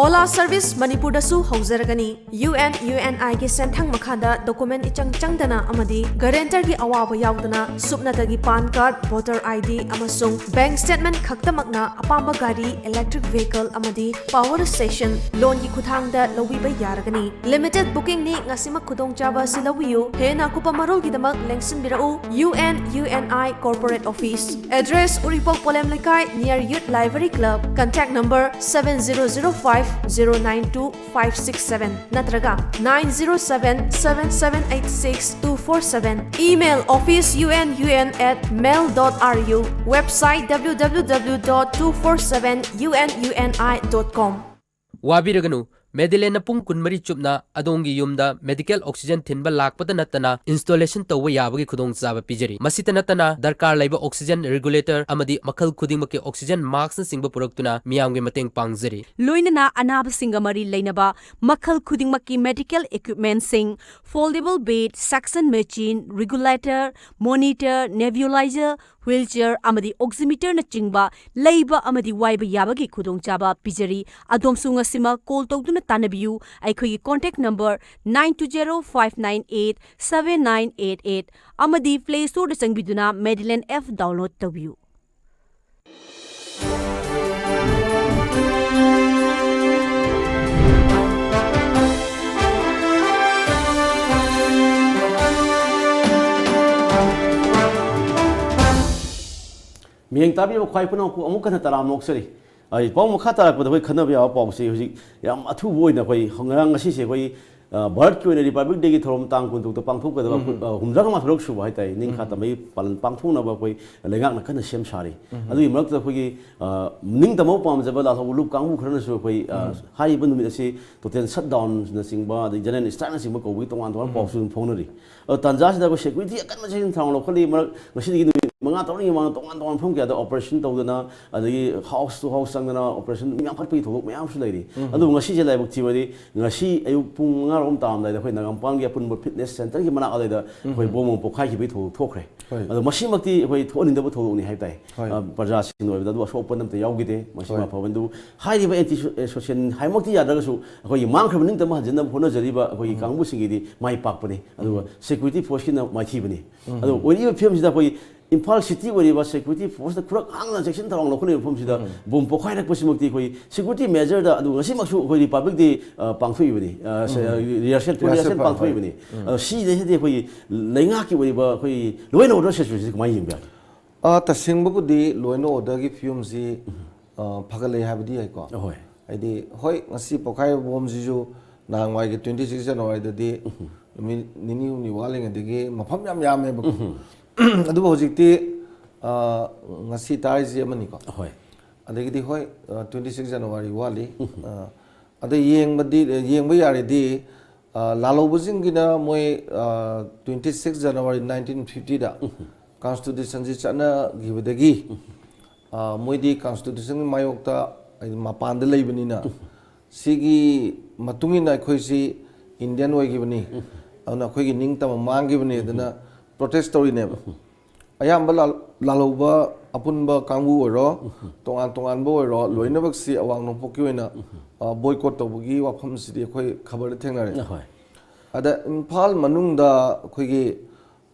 ꯑꯣꯂꯥ ꯁꯔꯚꯤꯁ ꯃꯅꯤꯄꯨꯔꯗꯁꯨ ꯍꯧꯖꯔꯒꯅꯤ꯫ ꯌꯨ ꯑꯦꯟ ꯌꯨ ꯑꯦꯟ ꯑꯥꯏꯒꯤ ꯁꯦꯟꯊꯪ ꯃꯈꯥꯗ ꯗꯣꯀꯨꯃꯦꯟ ꯏꯆꯪ ꯆꯪꯗꯅ ꯑꯃꯗꯤ ꯒꯔꯦꯟꯇꯔꯒꯤ ꯑꯋꯥꯕ ꯌꯥꯎꯗꯅ ꯁꯨꯞꯅꯇꯒꯤ PAN card, voter I D ꯑꯃꯁꯨꯡ ꯕꯦꯡꯛ ꯁ꯭ꯇꯦꯠꯃꯦꯟꯠ ꯈꯛꯇꯃꯛꯅ ꯑꯄꯥꯝꯕ ꯒꯥꯔꯤ, ꯏꯂꯦꯛꯇ꯭ꯔꯤꯛ ꯚꯦꯍꯤꯀꯜ ꯑꯃꯗꯤ ꯄꯥꯋꯔ ꯁ꯭ꯇꯦꯁꯟ ꯂꯣꯟꯒꯤ ꯈꯨꯠꯊꯥꯡꯗ ꯂꯧꯕꯤꯕ ꯌꯥꯔꯒꯅꯤ꯫ ꯂꯤꯃꯤꯇꯦꯗ ꯕꯨꯀꯤꯡꯅꯤ꯫ ꯉꯁꯤꯃꯛ ꯈꯨꯗꯣꯡꯆꯥꯕ ꯑꯁꯤ ꯂꯧꯕꯤꯌꯨ꯫ ꯍꯦꯟꯅ ꯑꯀꯨꯞꯄ ꯃꯔꯣꯜꯒꯤꯗꯃꯛ ꯂꯦꯡꯁꯤꯟꯕꯤꯔꯛꯎ, U N U N I Corporate Office, address, Uripok Polem Leikai, near Youth Library Club, contact number seven zero zero five zero nine two five six seven ꯅꯠꯇ꯭ꯔꯒ nine zero seven seven seven eight six two four seven, email office U N U N at mail dot R U, website W W W dot two four seven U N U N I dot com. ꯋꯥꯕꯤꯔꯒꯅꯨ, ꯃꯦꯗꯤꯂꯦꯟꯅ ꯄꯨꯡ ꯀꯨꯟꯃꯔꯤ ꯆꯨꯞꯅ ꯑꯗꯣꯝꯒꯤ ꯌꯨꯝꯗ medical oxygen ꯊꯤꯟꯕ ꯂꯥꯛꯄꯗ ꯅꯠꯇꯅ installation ꯇꯧꯕ ꯌꯥꯕꯒꯤ ꯈꯨꯗꯣꯡꯆꯥꯕ ꯄꯤꯖꯔꯤ꯫ ꯃꯁꯤꯇ ꯅꯠꯇꯅ ꯗꯔꯀꯥꯔ ꯂꯩꯕ ꯑꯣꯛꯁꯤꯖꯦꯟ ꯔꯤꯒꯨꯂꯦꯇꯔ ꯑꯃꯗꯤ ꯃꯈꯜ ꯈꯨꯗꯤꯡꯃꯛꯀꯤ ꯑꯣꯛꯁꯤꯖꯦꯟ ꯃꯥꯛꯁꯅꯆꯤꯡꯕ ꯄꯨꯔꯛꯇꯨꯅ ꯃꯤꯌꯥꯝꯒꯤ ꯃꯇꯦꯡ ꯄꯥꯡꯖꯔꯤ꯫ ꯂꯣꯏꯅꯅ ꯑꯅꯥꯕꯁꯤꯡꯒ ꯃꯔꯤ ꯂꯩꯅꯕ ꯃꯈꯜ ꯈꯨꯗꯤꯡꯃꯛꯀꯤ medical ꯏꯀ꯭ꯋꯤꯞꯃꯦꯟꯁꯤꯡ, foldable bed, suction machine, regulator, monitor, nebulizer, wheelchair ꯑꯃꯗꯤ oximeterꯅꯆꯤꯡꯕ ꯂꯩꯕ ꯑꯃꯗꯤ ꯋꯥꯏꯕ ꯌꯥꯕꯒꯤ ꯈꯨꯗꯣꯡꯆꯥꯕ ꯄꯤꯖꯔꯤ꯫ ꯑꯗꯣꯝꯁꯨ ꯉꯁꯤꯃꯛ ꯀꯣꯜ ꯇꯧꯗꯨꯅ ꯇꯥꯟꯅꯕꯤꯌꯨ꯫ ꯑꯩꯈꯣꯏꯒꯤ contact number nine two zero five nine eight seven nine eight eight ꯑꯃꯗꯤ Play Storeꯗ ꯆꯪꯕꯤꯗꯨꯅ ꯃꯦꯗꯤꯂꯦꯟ ꯑꯦꯞ ꯗꯥꯎꯟꯂꯣꯗ ꯇꯧꯕꯤꯌꯨ꯫ ꯃꯤꯠꯌꯦꯡ ꯇꯥꯕꯤꯕ ꯈ꯭ꯋꯥꯏ ꯄꯨꯝꯅꯃꯛꯄꯨ ꯑꯃꯨꯛ ꯍꯟꯅ ꯇꯔꯥꯝꯅ ꯑꯣꯛꯆꯔꯤ꯫ ꯑꯩ ꯄꯥꯎ ꯃꯈꯥ ꯇꯥꯔꯛꯄꯗ ꯑꯩꯈꯣꯏ ꯈꯟꯅꯕ ꯌꯥꯕ ꯄꯥꯎꯁꯤ ꯍꯧꯖꯤꯛ ꯌꯥꯝ ꯑꯊꯨꯕ ꯑꯣꯏꯅ ꯑꯩꯈꯣꯏ ꯉꯔꯥꯡ ꯉꯁꯤꯁꯦ ꯑꯩꯈꯣꯏ, ꯑ, ꯚꯥꯔꯠꯀꯤ ꯑꯣꯏꯅ ꯔꯤꯄꯕ꯭ꯂꯤꯛ ꯗꯦꯒꯤ ꯊꯧꯔꯝ ꯇꯥꯡ ꯀꯨꯟꯇꯔꯨꯛꯇ ꯄꯥꯡꯊꯣꯛꯀꯗꯕ ꯎꯝ꯫ ꯑꯩꯈꯣꯏ, ꯑ, ꯍꯨꯝꯗ꯭ꯔꯥ ꯃꯉꯥ ꯁꯔꯨꯛ ꯁꯨꯕ ꯍꯥꯏꯇꯥꯔꯦ, ꯅꯤꯡꯈꯥ ꯎꯝ꯫ ꯇꯝꯕꯒꯤ ꯄꯥꯂꯟ ꯄꯥꯡꯊꯣꯛꯅꯕ ꯑꯩꯈꯣꯏ ꯂꯩꯉꯥꯛꯅ ꯀꯟꯅ ꯁꯦꯝ ꯁꯥꯔꯤ꯫ ꯎꯝ꯫ ꯑꯗꯨꯒꯤ ꯃꯔꯛꯇ ꯑꯩꯈꯣꯏꯒꯤ, ꯑ, ꯅꯤꯡꯇꯝꯕ ꯄꯥꯝꯖꯕ ꯂꯥꯜꯍꯧꯕ ꯂꯨꯞ ꯀꯥꯡꯕꯨ ꯈꯔꯅꯁꯨ ꯑꯩꯈꯣꯏ, ꯑ, ꯎꯝ꯫ ꯍꯥꯏꯔꯤꯕ ꯅꯨꯃꯤꯠ ꯑꯁꯤ total shutdownꯅꯆꯤꯡꯕ, ꯑꯗꯩ general strikeꯅꯆꯤꯡꯕ ꯀꯧꯕꯒꯤ ꯇꯣꯉꯥꯟ ꯇꯣꯉꯥꯟꯕ ꯎꯝ꯫ ꯄꯥꯎꯁꯨ ꯑꯗꯨꯝ ꯐꯣꯡꯅꯔꯤ꯫ ꯑꯗꯣ ꯇꯥꯟꯖꯥꯁꯤꯗ ꯑꯩꯈꯣꯏ security ꯑꯀꯟꯕ ꯆꯦꯛꯁꯤꯟ ꯊꯧꯔꯥꯡ ꯂꯧꯈꯠꯂꯤ꯫ ꯃꯔꯛ ꯉꯁꯤꯗꯒꯤ ꯅꯨꯃꯤꯠ ꯃꯉꯥ ꯇꯧꯔꯤꯉꯩ ꯃꯃꯥꯡꯗ ꯇꯣꯉꯥꯟ ꯇꯣꯉꯥꯟꯕ ꯃꯐꯝ ꯀꯌꯥꯗ operation ꯇꯧꯗꯅ, ꯑꯗꯒꯤ house to house ꯆꯪꯗꯅ operation ꯌꯥꯝꯈꯠꯄꯒꯤ ꯊꯧꯗꯣꯛ ꯃꯌꯥꯝ ꯑꯃꯁꯨ ꯂꯩꯔꯤ꯫ ꯑꯗꯨꯕꯨ ꯉꯁꯤꯁꯦ ꯂꯥꯏꯕꯛ ꯊꯤꯕꯗꯤ, ꯉꯁꯤ ꯑꯌꯨꯛ ꯄꯨꯡ ꯃꯉꯥ ꯔꯣꯝ ꯇꯥꯔꯝꯗꯥꯏꯗ ꯑꯩꯈꯣꯏ ꯅꯒꯥꯝꯄꯥꯟꯒꯤ ꯑꯄꯨꯟꯕ fitness centreꯒꯤ ꯃꯅꯥꯛ ꯑꯗꯨꯋꯥꯏꯗ ꯑꯩꯈꯣꯏ ꯕꯣꯝ ꯑꯃ ꯄꯣꯈꯥꯏꯈꯤꯕꯒꯤ ꯊꯧꯗꯣꯛ ꯊꯣꯛꯈ꯭ꯔꯦ꯫ ꯍꯣꯏ꯫ ꯑꯗꯣ ꯃꯁꯤꯃꯛꯇꯤ ꯑꯩꯈꯣꯏ ꯊꯣꯛꯍꯟꯅꯤꯡꯗꯕ ꯊꯧꯗꯣꯛꯅꯤ ꯍꯥꯏꯕ ꯇꯥꯏ꯫ ꯍꯣꯏ꯫ ꯑ, ꯄ꯭ꯔꯖꯥꯁꯤꯡꯒꯤ ꯑꯣꯏꯕꯗ ꯑꯗꯨ ꯑꯁꯣꯛ ꯑꯄꯟ ꯑꯝꯇ ꯌꯥꯎꯈꯤꯗꯦ꯫ ꯃꯁꯤꯃ ꯍꯣꯏ꯫ ꯑꯐꯕꯅꯤ꯫ ꯑꯗꯨꯕꯨ ꯍꯥꯏꯔꯤꯕ anti so-, ꯑꯦ, social ꯍꯥꯏꯃꯛꯇꯤ ꯌꯥꯗ꯭ꯔꯒꯁꯨ, ꯑꯩꯈꯣꯏꯒꯤ ꯃꯥꯡꯈ꯭ꯔꯕ ꯅꯤꯡꯇꯝꯕ ꯍꯟꯖꯤꯟꯅꯕ ꯍꯣꯠꯅꯖꯔꯤꯕ ꯑꯩꯈꯣꯏꯒꯤ ꯀꯥꯡꯕꯨꯁꯤꯡꯒꯤꯗꯤ ꯃꯥꯏ ꯄꯥꯛꯄꯅꯤ꯫ ꯑꯗꯨꯒ security forceꯀꯤꯅ ꯃꯥꯏꯊꯤꯕꯅꯤ꯫ ꯑꯗꯣ ꯑꯣꯏꯔꯤꯕ ꯐꯤꯕꯝꯁꯤꯗ ꯑꯩꯈꯣꯏ ꯏꯝꯐꯥꯜ city ꯑꯣꯏꯔꯤꯕ security forceꯅ ꯈꯨꯔꯛ ꯍꯥꯡꯅ ꯆꯦꯛꯁꯤꯟ ꯊꯧꯔꯥꯡ ꯂꯧꯈꯠꯂꯤꯕ ꯃꯐꯝꯁꯤꯗ ꯕꯣꯝ ꯄꯣꯈꯥꯏꯔꯛꯄꯁꯤꯃꯛꯇꯤ ꯑꯩꯈꯣꯏ security measureꯗ, ꯑꯗꯨ ꯉꯁꯤꯃꯛꯁꯨ ꯑꯩꯈꯣꯏ Republic Day, ꯑ, ꯄꯥꯡꯊꯣꯛꯏꯕꯅꯤ꯫ ꯑ, ꯁ-, rehearsal, rehearsal rehearsal ꯄꯥꯡꯊꯣꯛꯏꯕꯅꯤ꯫ ꯄꯥꯡꯊꯣꯛꯏꯕꯅꯤ꯫ ꯑꯗꯣ ꯁꯤꯗꯩꯁꯤꯗꯤ ꯑꯩꯈꯣꯏꯒꯤ ꯂꯩꯉꯥꯛꯀꯤ ꯑꯣꯏꯔꯤꯕ ꯑꯩꯈꯣꯏ law and order situationꯁꯤ ꯀꯃꯥꯏꯅ ꯌꯦꯡꯕ ꯌꯥꯒꯦ? ꯑ, ꯇꯁꯦꯡꯕꯕꯨꯗꯤ law and orderꯒꯤ ꯐꯤꯕꯝꯁꯤ, ꯑ, ꯐꯒꯠꯂꯦ ꯍꯥꯏꯕꯗꯤ ꯌꯥꯏꯀꯣ꯫ ꯑꯍꯣꯏ꯫ ꯍꯥꯏꯗꯤ, ꯍꯣꯏ, ꯉꯁꯤ ꯄꯣꯈꯥꯏꯔꯤꯕ ꯕꯣꯝꯁꯤꯁꯨ ꯅꯍꯥꯟꯋꯥꯏꯒꯤ twenty six Januaryꯗꯗꯤ ꯅꯨꯃꯤꯠ ꯅꯤꯅꯤ ꯍꯨꯝꯅꯤ ꯋꯥꯠꯂꯤꯉꯩꯗꯒꯤ ꯃꯐꯝ ꯌꯥꯝ ꯌꯥꯝꯃꯦꯕꯀꯣ꯫ ꯑꯗꯨꯕꯨ ꯍꯧꯖꯤꯛꯇꯤ, ꯑ, ꯉꯁꯤ ꯇꯥꯔꯤꯁꯤ ꯑꯃꯅꯤꯀꯣ꯫ ꯑꯍꯣꯏ꯫ ꯑꯗꯒꯤꯗꯤ, ꯍꯣꯏ, ꯑ, twenty six January ꯋꯥꯠꯂꯤ꯫ ꯑ, ꯑꯗ ꯌꯦꯡꯕꯗꯤ, ꯌꯦꯡꯕ ꯌꯥꯔꯗꯤ, ꯑ, ꯂꯥꯜꯍꯧꯕꯁꯤꯡꯒꯤꯅ ꯃꯣꯏ, ꯑ, twenty six January nineteen fiftyꯗ constitutionꯁꯤ ꯆꯠꯅꯈꯤꯕꯗꯒꯤ, ꯑ, ꯃꯣꯏꯗꯤ constitutionꯒꯤ ꯃꯥꯌꯣꯛꯇ, ꯍꯥꯏꯗꯤ, ꯃꯄꯥꯟꯗ ꯂꯩꯕꯅꯤꯅ, ꯁꯤꯒꯤ ꯃꯇꯨꯡ ꯏꯟꯅ ꯑꯩꯈꯣꯏꯁꯤ Indian ꯑꯣꯏꯈꯤꯕꯅꯤ, ꯑꯗꯨꯅ ꯑꯩꯈꯣꯏꯒꯤ ꯅꯤꯡꯇꯝꯕ ꯃꯥꯡꯈꯤꯕꯅꯤ ꯑꯗꯨꯅ protest ꯇꯧꯔꯤꯅꯦꯕ꯫ ꯑꯌꯥꯝꯕ ꯂꯥꯜ-, ꯂꯥꯜꯍꯧꯕ ꯑꯄꯨꯟꯕ ꯀꯥꯡꯕꯨ ꯑꯣꯏꯔꯣ, ꯇꯣꯉꯥꯟ ꯇꯣꯉꯥꯟꯕ ꯑꯣꯏꯔꯣ, ꯂꯣꯏꯅꯃꯛꯁꯤ ꯑꯋꯥꯡ ꯅꯣꯡꯄꯣꯛꯀꯤ ꯑꯣꯏꯅ, ꯑ, boycott ꯇꯧꯕꯒꯤ ꯋꯥꯐꯝꯁꯤꯗꯤ ꯑꯩꯈꯣꯏ ꯈꯕꯔꯗ ꯊꯦꯡꯅꯔꯦ꯫ ꯍꯣꯏ꯫ ꯑꯗ ꯏꯝꯐꯥꯜ ꯃꯅꯨꯡꯗ ꯑꯩꯈꯣꯏꯒꯤ,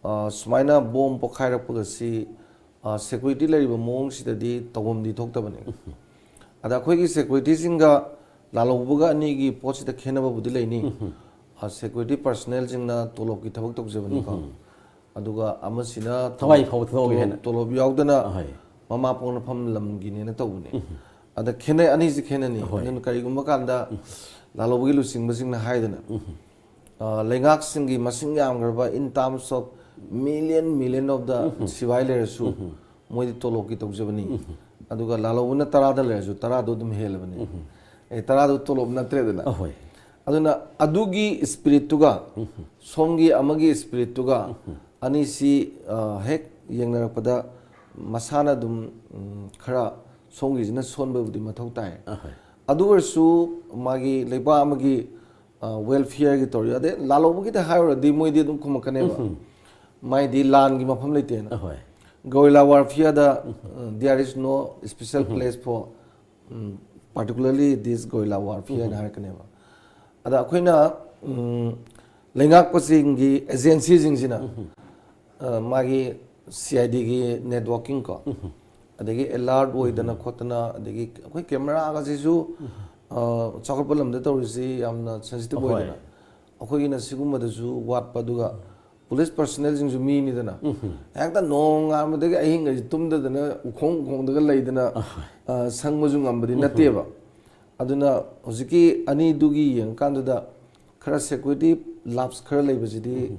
ꯑ, ꯁꯨꯃꯥꯏꯅ ꯕꯣꯝ ꯄꯣꯈꯥꯏꯔꯛꯄꯒꯁꯤ, ꯑ, security ꯂꯩꯔꯤꯕ ꯃꯑꯣꯡꯁꯤꯗꯗꯤ ꯇꯧꯐꯝꯗꯤ ꯊꯣꯛꯇꯕꯅꯤ꯫ ꯑꯗ ꯑꯩꯈꯣꯏꯒꯤ securityꯁꯤꯡꯒ ꯂꯥꯜꯍꯧꯕꯒ ꯑꯅꯤꯒꯤ ꯄꯣꯠꯁꯤꯗ ꯈꯦꯠꯅꯕꯕꯨꯗꯤ ꯂꯩꯅꯤ꯫ ꯑ, security personnelꯁꯤꯡꯅ ꯇꯣꯂꯣꯞꯀꯤ ꯊꯕꯛ ꯇꯧꯖꯕꯅꯤꯀꯣ꯫ ꯑꯗꯨꯒ ꯑꯃꯁꯤꯅ ꯊꯋꯥꯏ ꯐꯥꯎꯕ ꯊꯕꯛ ꯇꯣꯂꯣꯞ, ꯍꯦꯟꯅ꯫ ꯇꯣꯂꯣꯞ ꯌꯥꯎꯗꯅ ꯑꯍꯣꯏ꯫ ꯃꯃꯥ ꯄꯣꯛꯅꯐꯝ ꯂꯝꯒꯤꯅꯦꯅ ꯇꯧꯕꯅꯦ꯫ ꯑꯗ ꯈꯦꯠꯅꯩ, ꯑꯅꯤꯁꯤ ꯈꯦꯠꯅꯅꯤ꯫ ꯑꯍꯣꯏ꯫ ꯑꯗꯨꯅ ꯀꯔꯤꯒꯨꯝꯕ ꯀꯥꯟꯗ ꯂꯥꯜꯍꯧꯕꯒꯤ ꯂꯨꯆꯤꯡꯕꯁꯤꯡꯅ ꯍꯥꯏꯗꯅ, ꯑ, ꯂꯩꯉꯥꯛꯁꯤꯡꯒꯤ ꯃꯁꯤꯡ ꯌꯥꯝꯈ꯭ꯔꯕ in terms of million, million of the ꯁꯤꯐꯥꯏ ꯂꯩꯔꯁꯨ, ꯃꯣꯏꯗꯤ ꯇꯣꯂꯣꯞꯀꯤ ꯇꯧꯖꯕꯅꯤ꯫ ꯑꯗꯨꯒ ꯂꯥꯜꯍꯧꯕꯅ ꯇꯔꯥꯗ ꯂꯩꯔꯁꯨ ꯇꯔꯥꯗꯣ ꯑꯗꯨꯝ ꯍꯦꯜꯂꯕꯅꯤ꯫ ꯑꯦ, ꯇꯔꯥꯗꯣ ꯇꯣꯂꯣꯞ ꯅꯠꯇ꯭ꯔꯦꯗꯅ꯫ ꯑꯍꯣꯏ꯫ ꯑꯗꯨꯅ ꯑꯗꯨꯒꯤ spiritꯇꯨꯒ ꯁꯣꯝꯒꯤ ꯑꯃꯒꯤ spiritꯇꯨꯒ ꯑꯅꯤꯁꯤ, ꯑ, ꯍꯦꯛ ꯌꯦꯡꯅꯔꯛꯄꯗ ꯃꯁꯥꯅ ꯑꯗꯨꯝ ꯎꯝ, ꯈꯔ ꯁꯣꯝꯒꯤꯁꯤꯅ ꯁꯣꯟꯕꯕꯨꯗꯤ ꯃꯊꯧ ꯇꯥꯏ꯫ ꯑꯍꯣꯏ꯫ ꯑꯗꯨ ꯑꯣꯏꯔꯁꯨ ꯃꯥꯒꯤ ꯂꯩꯕꯥꯛ ꯑꯃꯒꯤ ꯋꯦꯜꯐꯤꯌꯔꯒꯤ ꯇꯧꯔꯤ, ꯑꯗꯩ ꯂꯥꯜꯍꯧꯕꯒꯤꯗ ꯍꯥꯏꯔꯨꯔꯗꯤ ꯃꯣꯏꯗꯤ ꯑꯗꯨꯝ ꯈꯨꯝꯃꯛꯀꯅꯦꯕ꯫ ꯃꯥꯏꯗꯤ ꯂꯥꯟꯒꯤ ꯃꯐꯝ ꯂꯩꯇꯦꯅ꯫ ꯑꯍꯣꯏ꯫ Guerrilla warfare the there is no special place for particularly this guerrilla warfare ꯍꯥꯏꯅ ꯍꯥꯏꯔꯛꯀꯅꯦꯕ꯫ ꯑꯗ ꯑꯩꯈꯣꯏꯅ ꯎꯝ, ꯂꯩꯉꯥꯛꯄꯁꯤꯡꯒꯤ ꯑꯦꯖꯦꯟꯁꯤꯁꯤꯡꯁꯤꯅ ꯑ, ꯃꯥꯒꯤ ꯁꯤ ꯑꯥꯏ ꯗꯤꯒꯤ ꯅꯦꯠꯋꯥꯔꯀꯤꯡ ꯀꯣ, ꯑꯗꯒꯤ ꯑꯦꯂꯥꯔꯠ ꯑꯣꯏꯗꯅ ꯈꯣꯠꯇꯅ, ꯑꯗꯒꯤ ꯑꯩꯈꯣꯏ ꯀꯦꯃꯦꯔꯥꯒꯁꯤꯁꯨ ꯑ, ꯆꯥꯎꯈꯠꯄ ꯂꯝꯗ ꯇꯧꯔꯤꯁꯤ ꯌꯥꯝꯅ ꯁꯦꯟꯁꯤꯇꯤꯚ ꯍꯣꯏ꯫ ꯑꯣꯏꯗꯅ, ꯑꯩꯈꯣꯏꯒꯤꯅ ꯁꯤꯒꯨꯝꯕꯗꯁꯨ ꯋꯥꯠꯄ꯫ ꯑꯗꯨꯒ ꯄꯨꯂꯤꯁ ꯄꯔꯁꯅꯦꯜꯁꯤꯡꯁꯨ ꯃꯤꯅꯤꯗꯅ, ꯍꯦꯛꯇ ꯅꯣꯡꯉꯥꯟꯕꯗꯒꯤ ꯑꯍꯤꯡꯒꯁꯤ ꯇꯨꯝꯗꯗꯅ ꯎꯈꯣꯡ ꯎꯈꯣꯡꯗꯒ ꯂꯩꯗꯅ ꯑ, ꯁꯪꯕꯁꯨ ꯉꯝꯕꯗꯤ ꯅꯠꯇꯦꯕ꯫ ꯑꯗꯨꯅ ꯍꯧꯖꯤꯛꯀꯤ ꯑꯅꯤꯗꯨꯒꯤ ꯌꯦꯡꯉꯀꯥꯟꯗꯨꯗ ꯈꯔ ꯁꯦꯀ꯭ꯌꯨꯔꯤꯇꯤ ꯂꯥꯞꯁ ꯈꯔ ꯂꯩꯕꯁꯤꯗꯤ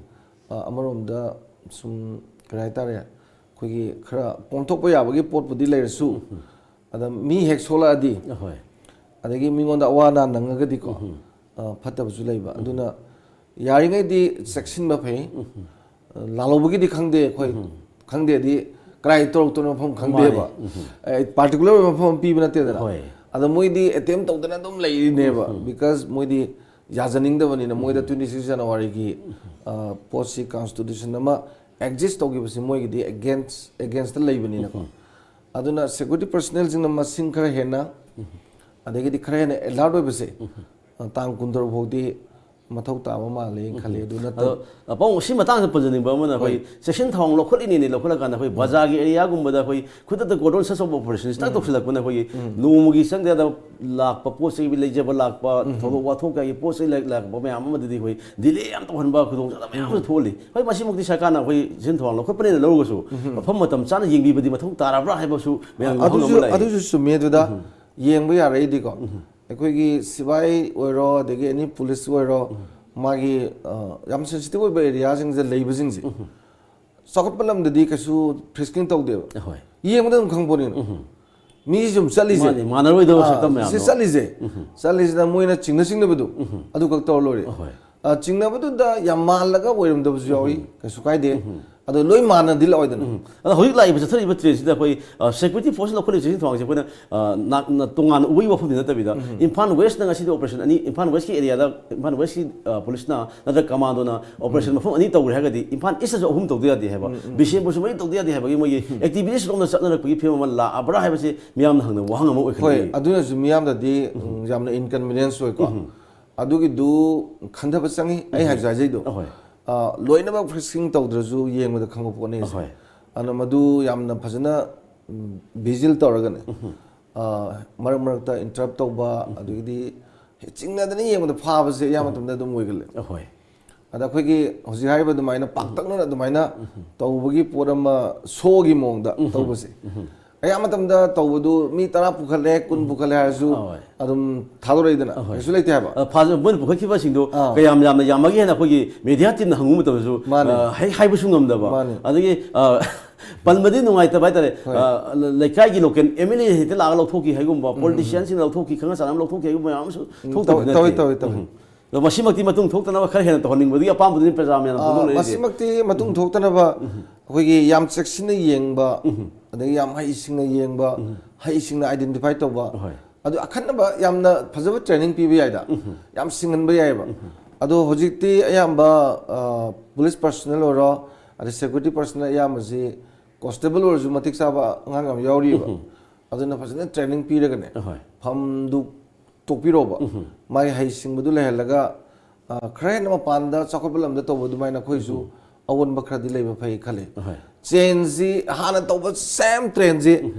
ꯑ, ꯑꯃꯔꯣꯝꯗ ꯁꯨꯝ ꯀꯔꯤ ꯍꯥꯏꯇꯥꯔꯦ, ꯑꯩꯈꯣꯏꯒꯤ ꯈꯔ ꯄꯣꯝꯊꯣꯛꯄ ꯌꯥꯕꯒꯤ ꯄꯣꯠꯄꯨꯗꯤ ꯂꯩꯔꯁꯨ, ꯑꯗ ꯃꯤ ꯍꯦꯛ ꯁꯣꯛꯂꯛꯑꯗꯤ, ꯑꯍꯣꯏ꯫ ꯑꯗꯒꯤ ꯃꯤꯉꯣꯟꯗ ꯑꯋꯥ ꯑꯅꯥ ꯅꯪꯉꯒꯗꯤꯀꯣ ꯑ, ꯐꯠꯇꯕꯁꯨ ꯂꯩꯕ꯫ ꯑꯗꯨꯅ ꯌꯥꯔꯤꯉꯩꯗꯤ ꯆꯦꯛꯁꯤꯟꯕ ꯐꯩ꯫ ꯑ, ꯂꯥꯜꯍꯧꯕꯒꯤꯗꯤ ꯈꯪꯗꯦ ꯑꯩꯈꯣꯏ, ꯈꯪꯗꯦꯗꯤ ꯀꯗꯥꯏ ꯇꯧꯔꯛꯇꯣꯏꯅꯣ ꯃꯐꯝ ꯈꯪꯗꯦꯕ꯫ ꯃꯥꯅꯦ꯫ ꯑꯦ, ꯄꯥꯔꯇꯤꯀꯨꯂꯔ ꯑꯣꯏꯕ ꯃꯐꯝ ꯑꯃ ꯄꯤꯕ ꯅꯠꯇꯦꯗꯅ꯫ ꯍꯣꯏ꯫ ꯑꯗꯣ ꯃꯣꯏꯗꯤ ꯑꯦꯇꯦꯝ ꯇꯧꯗꯅ ꯑꯗꯨꯝ ꯂꯩꯔꯤꯅꯦꯕ, ꯕꯤꯀꯣꯖ ꯃꯣꯏꯗꯤ ꯌꯥꯖꯅꯤꯡꯗꯕꯅꯤꯅ꯫ ꯃꯣꯏꯗ ꯇ꯭ꯋꯦꯟꯇꯤ ꯁꯤꯛꯁ ꯖꯅꯋꯥꯔꯤꯒꯤ ꯑ, ꯄꯣꯠꯁꯤ, ꯀꯟꯁꯇꯤꯇ꯭ꯌꯨꯁꯟ ꯑꯃ ꯑꯦꯛꯖꯤꯁ ꯇꯧꯈꯤꯕꯁꯤ ꯃꯣꯏꯒꯤꯗꯤ ꯑꯦꯒꯦꯟꯁ ꯑꯦꯒꯦꯟꯁꯇ ꯂꯩꯕꯅꯤꯅꯀꯣ꯫ ꯑꯗꯨꯅ ꯁꯦꯀ꯭ꯌꯨꯔꯤꯇꯤ ꯄꯔꯁꯅꯦꯜꯁꯤꯡꯅ ꯃꯁꯤꯡ ꯈꯔ ꯍꯦꯟꯅ, ꯑꯗꯒꯤꯗꯤ ꯈꯔ ꯍꯦꯟꯅ ꯑꯦꯂꯥꯔꯠ ꯑꯣꯏꯕꯁꯦ ꯑ, ꯇꯥꯡ ꯀꯨꯟꯇꯔꯨꯛ ꯐꯥꯎꯗꯤ ꯃꯊꯧ ꯇꯥꯕ ꯃꯥꯜꯂꯦꯅ ꯈꯜꯂꯤ꯫ ꯑꯗꯨ ꯅꯠꯇ- ꯑꯗꯣ ꯄꯥꯕꯨꯡ, ꯁꯤ ꯃꯇꯥꯡꯗ ꯄꯟꯖꯅꯤꯡꯕ ꯑꯃꯅ, ꯑꯩꯈꯣꯏ ꯆꯦꯛꯁꯤꯟ ꯊꯧꯔꯥꯡ ꯂꯧꯈꯠꯂꯤꯅꯤꯅꯦ, ꯂꯧꯈꯠꯂꯀꯥꯟꯗ ꯑꯩꯈꯣꯏ ꯕꯖꯥꯔꯒꯤ ꯑꯦꯔꯤꯌꯥꯒꯨꯝꯕꯗ ꯑꯩꯈꯣꯏ ꯈꯨꯗꯛꯇ ꯀꯣꯔꯗꯣꯟ ꯁꯔꯆ ꯇꯧꯕ ꯑꯣꯄꯔꯦꯁꯟꯁꯤ ꯇꯛ ꯇꯧꯁꯤꯜꯂꯛꯄꯅ ꯑꯩꯈꯣꯏꯒꯤ ꯅꯣꯡꯃꯒꯤ ꯆꯪꯗ ꯌꯥꯗꯕ ꯂꯥꯛꯄ ꯄꯣꯠ ꯆꯩ ꯂꯩꯖꯕ ꯂꯥꯛꯄ, ꯊꯧꯗꯣꯛ ꯋꯥꯊꯣꯛ ꯀꯌꯥꯒꯤ ꯄꯣꯠ ꯆꯩ ꯂꯥꯛ- ꯂꯥꯛꯄ ꯃꯌꯥꯝ ꯑꯃꯗꯗꯤ ꯑꯩꯈꯣꯏ ꯗꯤꯂꯦ ꯌꯥꯝ ꯇꯧꯍꯟꯕ, ꯈꯨꯗꯣꯡꯆꯥꯗꯕ ꯃꯌꯥꯝ ꯑꯃꯁꯨ ꯊꯣꯛꯍꯜꯂꯤ꯫ ꯍꯣꯏ, ꯃꯁꯤꯃꯛꯇꯤ ꯁꯔꯀꯥꯔꯅ ꯑꯩꯈꯣꯏ ꯆꯦꯛꯁꯤꯟ ꯊꯧꯔꯥꯡ ꯂꯧꯈꯠꯄꯅꯦꯅ ꯂꯧꯔꯒꯁꯨ ꯃꯐꯝ ꯃꯇꯝ ꯆꯥꯅ ꯌꯦꯡꯕꯤꯕꯗꯤ ꯃꯊꯧ ꯇꯥꯔꯕ꯭ꯔꯥ ꯍꯥꯏꯕꯁꯨ ꯃꯌꯥꯝꯒꯤ ꯋꯥꯐꯝ ꯑꯃ ꯑꯗꯨꯁꯨ ꯂꯩ꯫ ꯑꯗꯨꯁꯨ ꯆꯨꯝꯃꯦ꯫ ꯑꯗꯨꯗ ꯌꯦꯡꯕ ꯌꯥꯔꯛꯏꯗꯤꯀꯣ, ꯑꯩꯈꯣꯏꯒꯤ ꯁꯤꯕꯥꯏ ꯑꯣꯏꯔꯣ, ꯑꯗꯒꯤ ꯑꯦꯅꯤ ꯄꯨꯂꯤꯁ ꯑꯣꯏꯔꯣ, ꯃꯥꯒꯤ ꯑ, ꯌꯥꯝ ꯁꯦꯟꯁꯤꯇꯤꯚ ꯑꯣꯏꯕ ꯑꯦꯔꯤꯌꯥꯁꯤꯡꯁꯦ ꯂꯩꯕꯁꯤꯡꯁꯦ ꯆꯥꯎꯈꯠꯄ ꯂꯝꯗꯗꯤ ꯀꯩꯁꯨ ꯐ꯭ꯔꯤꯁꯀꯤꯡ ꯇꯧꯗꯦꯕ꯫ ꯍꯣꯏ꯫ ꯌꯦꯡꯕꯗ ꯑꯗꯨꯝ ꯈꯪꯕꯅꯤꯅ꯫ ꯃꯤꯁꯤ ꯁꯨꯝ ꯆꯠꯂꯤꯁꯦ꯫ ꯃꯥꯅꯦ, ꯃꯥꯟꯅꯔꯣꯏꯗꯕ ꯑꯥ, ꯁꯛꯇꯝ ꯁꯤ ꯃꯌꯥꯝꯗꯣ꯫ ꯆꯠꯂꯤꯁꯦ꯫ ꯆꯠꯂꯤꯁꯤꯗ ꯃꯣꯏꯅ ꯆꯤꯡꯅ ꯆꯤꯡꯅꯕꯗꯣ ꯑꯗꯨꯈꯛ ꯇꯧꯔ ꯂꯣꯏꯔꯦ꯫ ꯍꯣꯏ꯫ ꯑ, ꯆꯤꯡꯅꯕꯗꯨꯗ ꯌꯥꯝ ꯃꯥꯜꯂꯒ ꯑꯣꯏꯔꯝꯗꯕꯁꯨ ꯌꯥꯎꯏ, ꯀꯩꯁꯨ ꯀꯥꯏꯗꯦ꯫ ꯑꯗꯣ ꯂꯣꯏ ꯃꯥꯟꯅꯗꯤ ꯂꯥꯛꯑꯣꯏꯗꯅ꯫ ꯑꯗꯣ ꯍꯧꯖꯤꯛ ꯂꯥꯛꯏꯕ ꯆꯠꯊꯔꯤꯕ ꯇ꯭ꯔꯦꯟꯁꯤꯗ ꯑꯩꯈꯣꯏ ꯁꯦꯀ꯭ꯌꯨꯔꯤꯇꯤ ꯐꯣꯔꯁ ꯂꯧꯈꯠꯂꯤꯕ ꯆꯦꯛꯁꯤꯟ ꯊꯧꯔꯥꯡꯁꯦ ꯑꯩꯈꯣꯏꯅ ꯑ, ꯅꯥ- ꯅꯥ- ꯇꯣꯉꯥꯟꯅ ꯎꯕꯒꯤ ꯋꯥꯐꯝꯗꯤ ꯅꯠꯇꯕꯤꯗ ꯏꯝꯐꯥꯜ ꯋꯦꯁꯇ ꯉꯁꯤꯗꯤ ꯑꯣꯄꯔꯦꯁꯟ ꯑꯅꯤ, ꯏꯝꯐꯥꯜ ꯋꯦꯁꯀꯤ ꯑꯦꯔꯤꯌꯥꯗ ꯏꯝꯐꯥꯜ ꯋꯦꯁꯀꯤ ꯑ, ꯄꯨꯂꯤꯁꯅ ꯅꯠꯇ꯭ꯔꯒ ꯀꯃꯥꯟꯗꯣꯅ ꯑꯣꯄꯔꯦꯁꯟ ꯃꯐꯝ ꯑꯅꯤ ꯇꯧꯈ꯭ꯔꯦ ꯍꯥꯏꯔꯒꯗꯤ ꯏꯝꯐꯥꯜ ꯏꯁꯇꯁꯨ ꯑꯍꯨꯝ ꯇꯧꯗ ꯌꯥꯗꯦ ꯍꯥꯏꯕ, ꯕꯤꯁꯦꯝꯄꯨꯔꯁꯨ ꯃꯔꯤ ꯇꯧꯗ ꯌꯥꯗꯦ ꯍꯥꯏꯕꯒꯤ ꯃꯣꯏꯒꯤ ꯑꯦꯛꯇꯤꯚꯤꯇꯤꯁ ꯂꯣꯝꯗ ꯆꯠꯅꯔꯛꯄꯒꯤ ꯐꯤꯕꯝ ꯑꯃ ꯂꯥꯛꯑꯕ꯭ꯔꯥ ꯍꯥꯏꯕꯁꯤ ꯃꯤꯌꯥꯝꯅ ꯍꯪꯅꯕ ꯋꯥꯍꯪ ꯑꯃ ꯍꯣꯏ, ꯑꯣꯏꯈꯠꯂꯛꯏ꯫ ꯑꯗꯨꯅꯁꯨ ꯃꯤꯌꯥꯝꯗꯗꯤ ꯎꯝ, ꯌꯥꯝꯅ ꯏꯟꯀꯟꯚꯤꯅꯤꯌꯦꯟꯁ ꯑꯣꯏꯀꯣ꯫ ꯑꯗꯨꯒꯤꯗꯨ ꯈꯟꯊꯕ ꯆꯪꯉꯤ꯫ ꯑꯩ ꯍꯥꯏꯁꯨ ꯍꯥꯏꯖꯩꯗꯣ꯫ ꯑꯍꯣꯏ꯫ ꯑ, ꯂꯣꯏꯅꯃꯛ ꯐꯤꯛꯁꯤꯡ ꯇꯧꯗ꯭ꯔꯁꯨ ꯌꯦꯡꯕꯗ ꯈꯪꯕ ꯄꯣꯠꯅꯤ ꯑꯩꯁꯦ꯫ ꯑꯍꯣꯏ꯫ ꯑꯗꯨꯅ ꯃꯗꯨ ꯌꯥꯝꯅ ꯐꯖꯅ ꯚꯤꯖꯤꯜ ꯇꯧꯔꯒꯅꯦ꯫ ꯑ, ꯃꯔꯛ ꯃꯔꯛꯇ ꯏꯟꯇꯔꯞ ꯇꯧꯕ, ꯑꯗꯒꯤꯗꯤ ꯆꯤꯡꯅꯗꯅ ꯌꯦꯡꯕꯗ ꯐꯥꯕꯁꯦ ꯑꯌꯥꯝꯕ ꯃꯇꯝꯗ ꯑꯗꯨꯝ ꯑꯣꯏꯒꯜꯂꯦ꯫ ꯑꯍꯣꯏ꯫ ꯑꯗ ꯑꯩꯈꯣꯏꯒꯤ ꯍꯧꯖꯤꯛ ꯍꯥꯏꯔꯤꯕ ꯑꯗꯨꯃꯥꯏꯅ ꯄꯥꯛꯇꯛꯅꯅ ꯑꯗꯨꯃꯥꯏꯅ ꯇꯧꯕꯒꯤ ꯄꯣꯠ ꯑꯃ, ꯁꯣꯒꯤ ꯃꯑꯣꯡꯗ ꯇꯧꯕꯁꯦ, ꯑꯌꯥꯝꯕ ꯃꯇꯝꯗ ꯇꯧꯕꯗꯨ ꯃꯤ ꯇꯔꯥ ꯄꯨꯈꯠꯂꯦ, ꯀꯨꯟ ꯄꯨꯈꯠꯂꯦ ꯍꯥꯏꯔꯁꯨ ꯑꯍꯣꯏ꯫ ꯑꯗꯨꯝ ꯊꯥꯗꯣꯔꯛꯏꯗꯅ, ꯑꯍꯣꯏ꯫ ꯀꯩꯁꯨ ꯂꯩꯇꯦ ꯍꯥꯏꯕ꯫ ꯑ, ꯐꯥꯖ- ꯃꯣꯏꯅ ꯄꯨꯈꯠꯈꯤꯕꯁꯤꯡꯗꯣ ꯑꯥ꯫ ꯀꯌꯥꯝ ꯌꯥꯝꯅ ꯌꯥꯝꯃꯒꯦ ꯍꯥꯏꯅ ꯑꯩꯈꯣꯏꯒꯤ ꯃꯦꯗꯤꯌꯥ ꯇꯤꯝꯅ ꯍꯪꯕ ꯃꯇꯝꯗꯁꯨ ꯃꯥꯅꯦ꯫ ꯑ, ꯍꯥꯏ- ꯍꯥꯏꯕꯁꯨ ꯉꯝꯗꯕ꯫ ꯃꯥꯅꯦ꯫ ꯑꯗꯒꯤ ꯑ, ꯄꯟꯕꯗꯤ ꯅꯨꯡꯉꯥꯏꯇꯕ ꯍꯥꯏꯇꯥꯔꯦ꯫ ꯍꯣꯏ꯫ ꯑ, ꯂꯩꯀꯥꯏꯒꯤ ꯂꯣꯀꯦꯜ ꯑꯦꯝ ꯑꯦꯜ ꯑꯦ ꯍꯦꯛꯇ ꯂꯥꯛꯑꯒ ꯂꯧꯊꯣꯛꯈꯤ ꯍꯥꯏꯒꯨꯝꯕ, ꯄꯣꯂꯤꯇꯤꯁꯤꯌꯥꯟꯁꯤꯡꯅ ꯂꯧꯊꯣꯛꯈꯤ, ꯈꯪꯅ ꯆꯥꯟꯅꯕ ꯂꯧꯊꯣꯛꯈꯤ ꯍꯥꯏꯒꯨꯝꯕ ꯃꯌꯥꯝ ꯑꯃꯁꯨ ꯎꯝ, ꯊꯣꯛꯇꯕꯗꯤ ꯇꯧꯏ, ꯅꯠꯇꯦ꯫ ꯇꯧꯏ, ꯇꯧꯏ꯫ ꯎꯝ꯫ ꯑꯗꯣ ꯃꯁꯤꯃꯛꯇꯤ ꯃꯇꯨꯡ ꯊꯣꯛꯇꯅꯕ ꯈꯔ ꯍꯦꯟꯅ ꯇꯧꯍꯟꯅꯤꯡꯕꯗꯨꯒꯤ ꯑꯄꯥꯝꯕꯗꯨꯅꯤ ꯄ꯭ꯔꯖꯥ ꯃꯌꯥꯝꯅ ꯑ, ꯐꯣꯡꯗꯣꯛꯅꯔꯤꯁꯦ꯫ ꯃꯁꯤꯃꯛꯇꯤ ꯃꯇꯨꯡ ꯊꯣꯛꯇꯅꯕ ꯑꯩꯈꯣꯏꯒꯤ ꯌꯥꯝ ꯆꯦꯛꯁꯤꯟꯅ ꯌꯦꯡꯕ, ꯑꯗꯒꯤ ꯌꯥꯝ ꯍꯩꯁꯤꯡꯅ ꯌꯦꯡꯕ, ꯍꯩꯁꯤꯡꯅ ꯑꯥꯏꯗꯦꯟꯇꯤꯐꯥꯏ ꯇꯧꯕ꯫ ꯍꯣꯏ꯫ ꯑꯗꯨ ꯑꯈꯟꯅꯕ ꯌꯥꯝꯅ ꯐꯖꯕ ꯇ꯭ꯔꯦꯅꯤꯡ ꯄꯤꯕ ꯌꯥꯏꯗ, ꯌꯥꯝ ꯁꯤꯡꯍꯟꯕ ꯌꯥꯏꯑꯕ꯫ ꯑꯗꯣ ꯍꯧꯖꯤꯛꯇꯤ ꯑꯌꯥꯝꯕ ꯄꯨꯂꯤꯁ ꯄꯔꯁꯣꯅꯦꯜ ꯑꯣꯏꯔꯣ, ꯑꯗꯩ ꯁꯦꯀ꯭ꯌꯨꯔꯤꯇꯤ ꯄꯔꯁꯣꯅꯦꯜ ꯑꯌꯥꯝꯕꯁꯤ ꯀꯣꯟꯁꯇꯦꯕꯜ ꯑꯣꯏꯔꯁꯨ ꯃꯇꯤꯛ ꯆꯥꯕ ꯑꯉꯥꯡ ꯌꯥꯝ ꯌꯥꯎꯔꯤꯕ꯫ ꯑꯗꯨꯅ ꯐꯖꯅ ꯇ꯭ꯔꯦꯅꯤꯡ ꯄꯤꯔꯒꯅꯦ, ꯑꯍꯣꯏ꯫ ꯐꯝꯗꯨ ꯇꯣꯛꯄꯤꯔꯣꯕ꯫ ꯃꯥꯒꯤ ꯍꯩꯁꯤꯡꯕꯗꯨ ꯂꯩꯍꯜꯂꯒ, ꯑ, ꯈꯔ ꯍꯦꯟꯅ ꯃꯄꯥꯟꯗ ꯆꯥꯎꯈꯠꯄ ꯂꯝꯗ ꯇꯧꯕ ꯑꯗꯨꯃꯥꯏꯅ ꯑꯩꯈꯣꯏꯁꯨ ꯑꯑꯣꯟꯕ ꯈꯔꯗꯤ ꯂꯩꯕ ꯐꯩ ꯈꯜꯂꯤ꯫ ꯑꯍꯣꯏ꯫ ꯆꯦꯟꯖꯁꯤ ꯍꯥꯟꯅ ꯇꯧꯕ ꯁꯦꯝ ꯇ꯭ꯔꯦꯟꯁꯤ,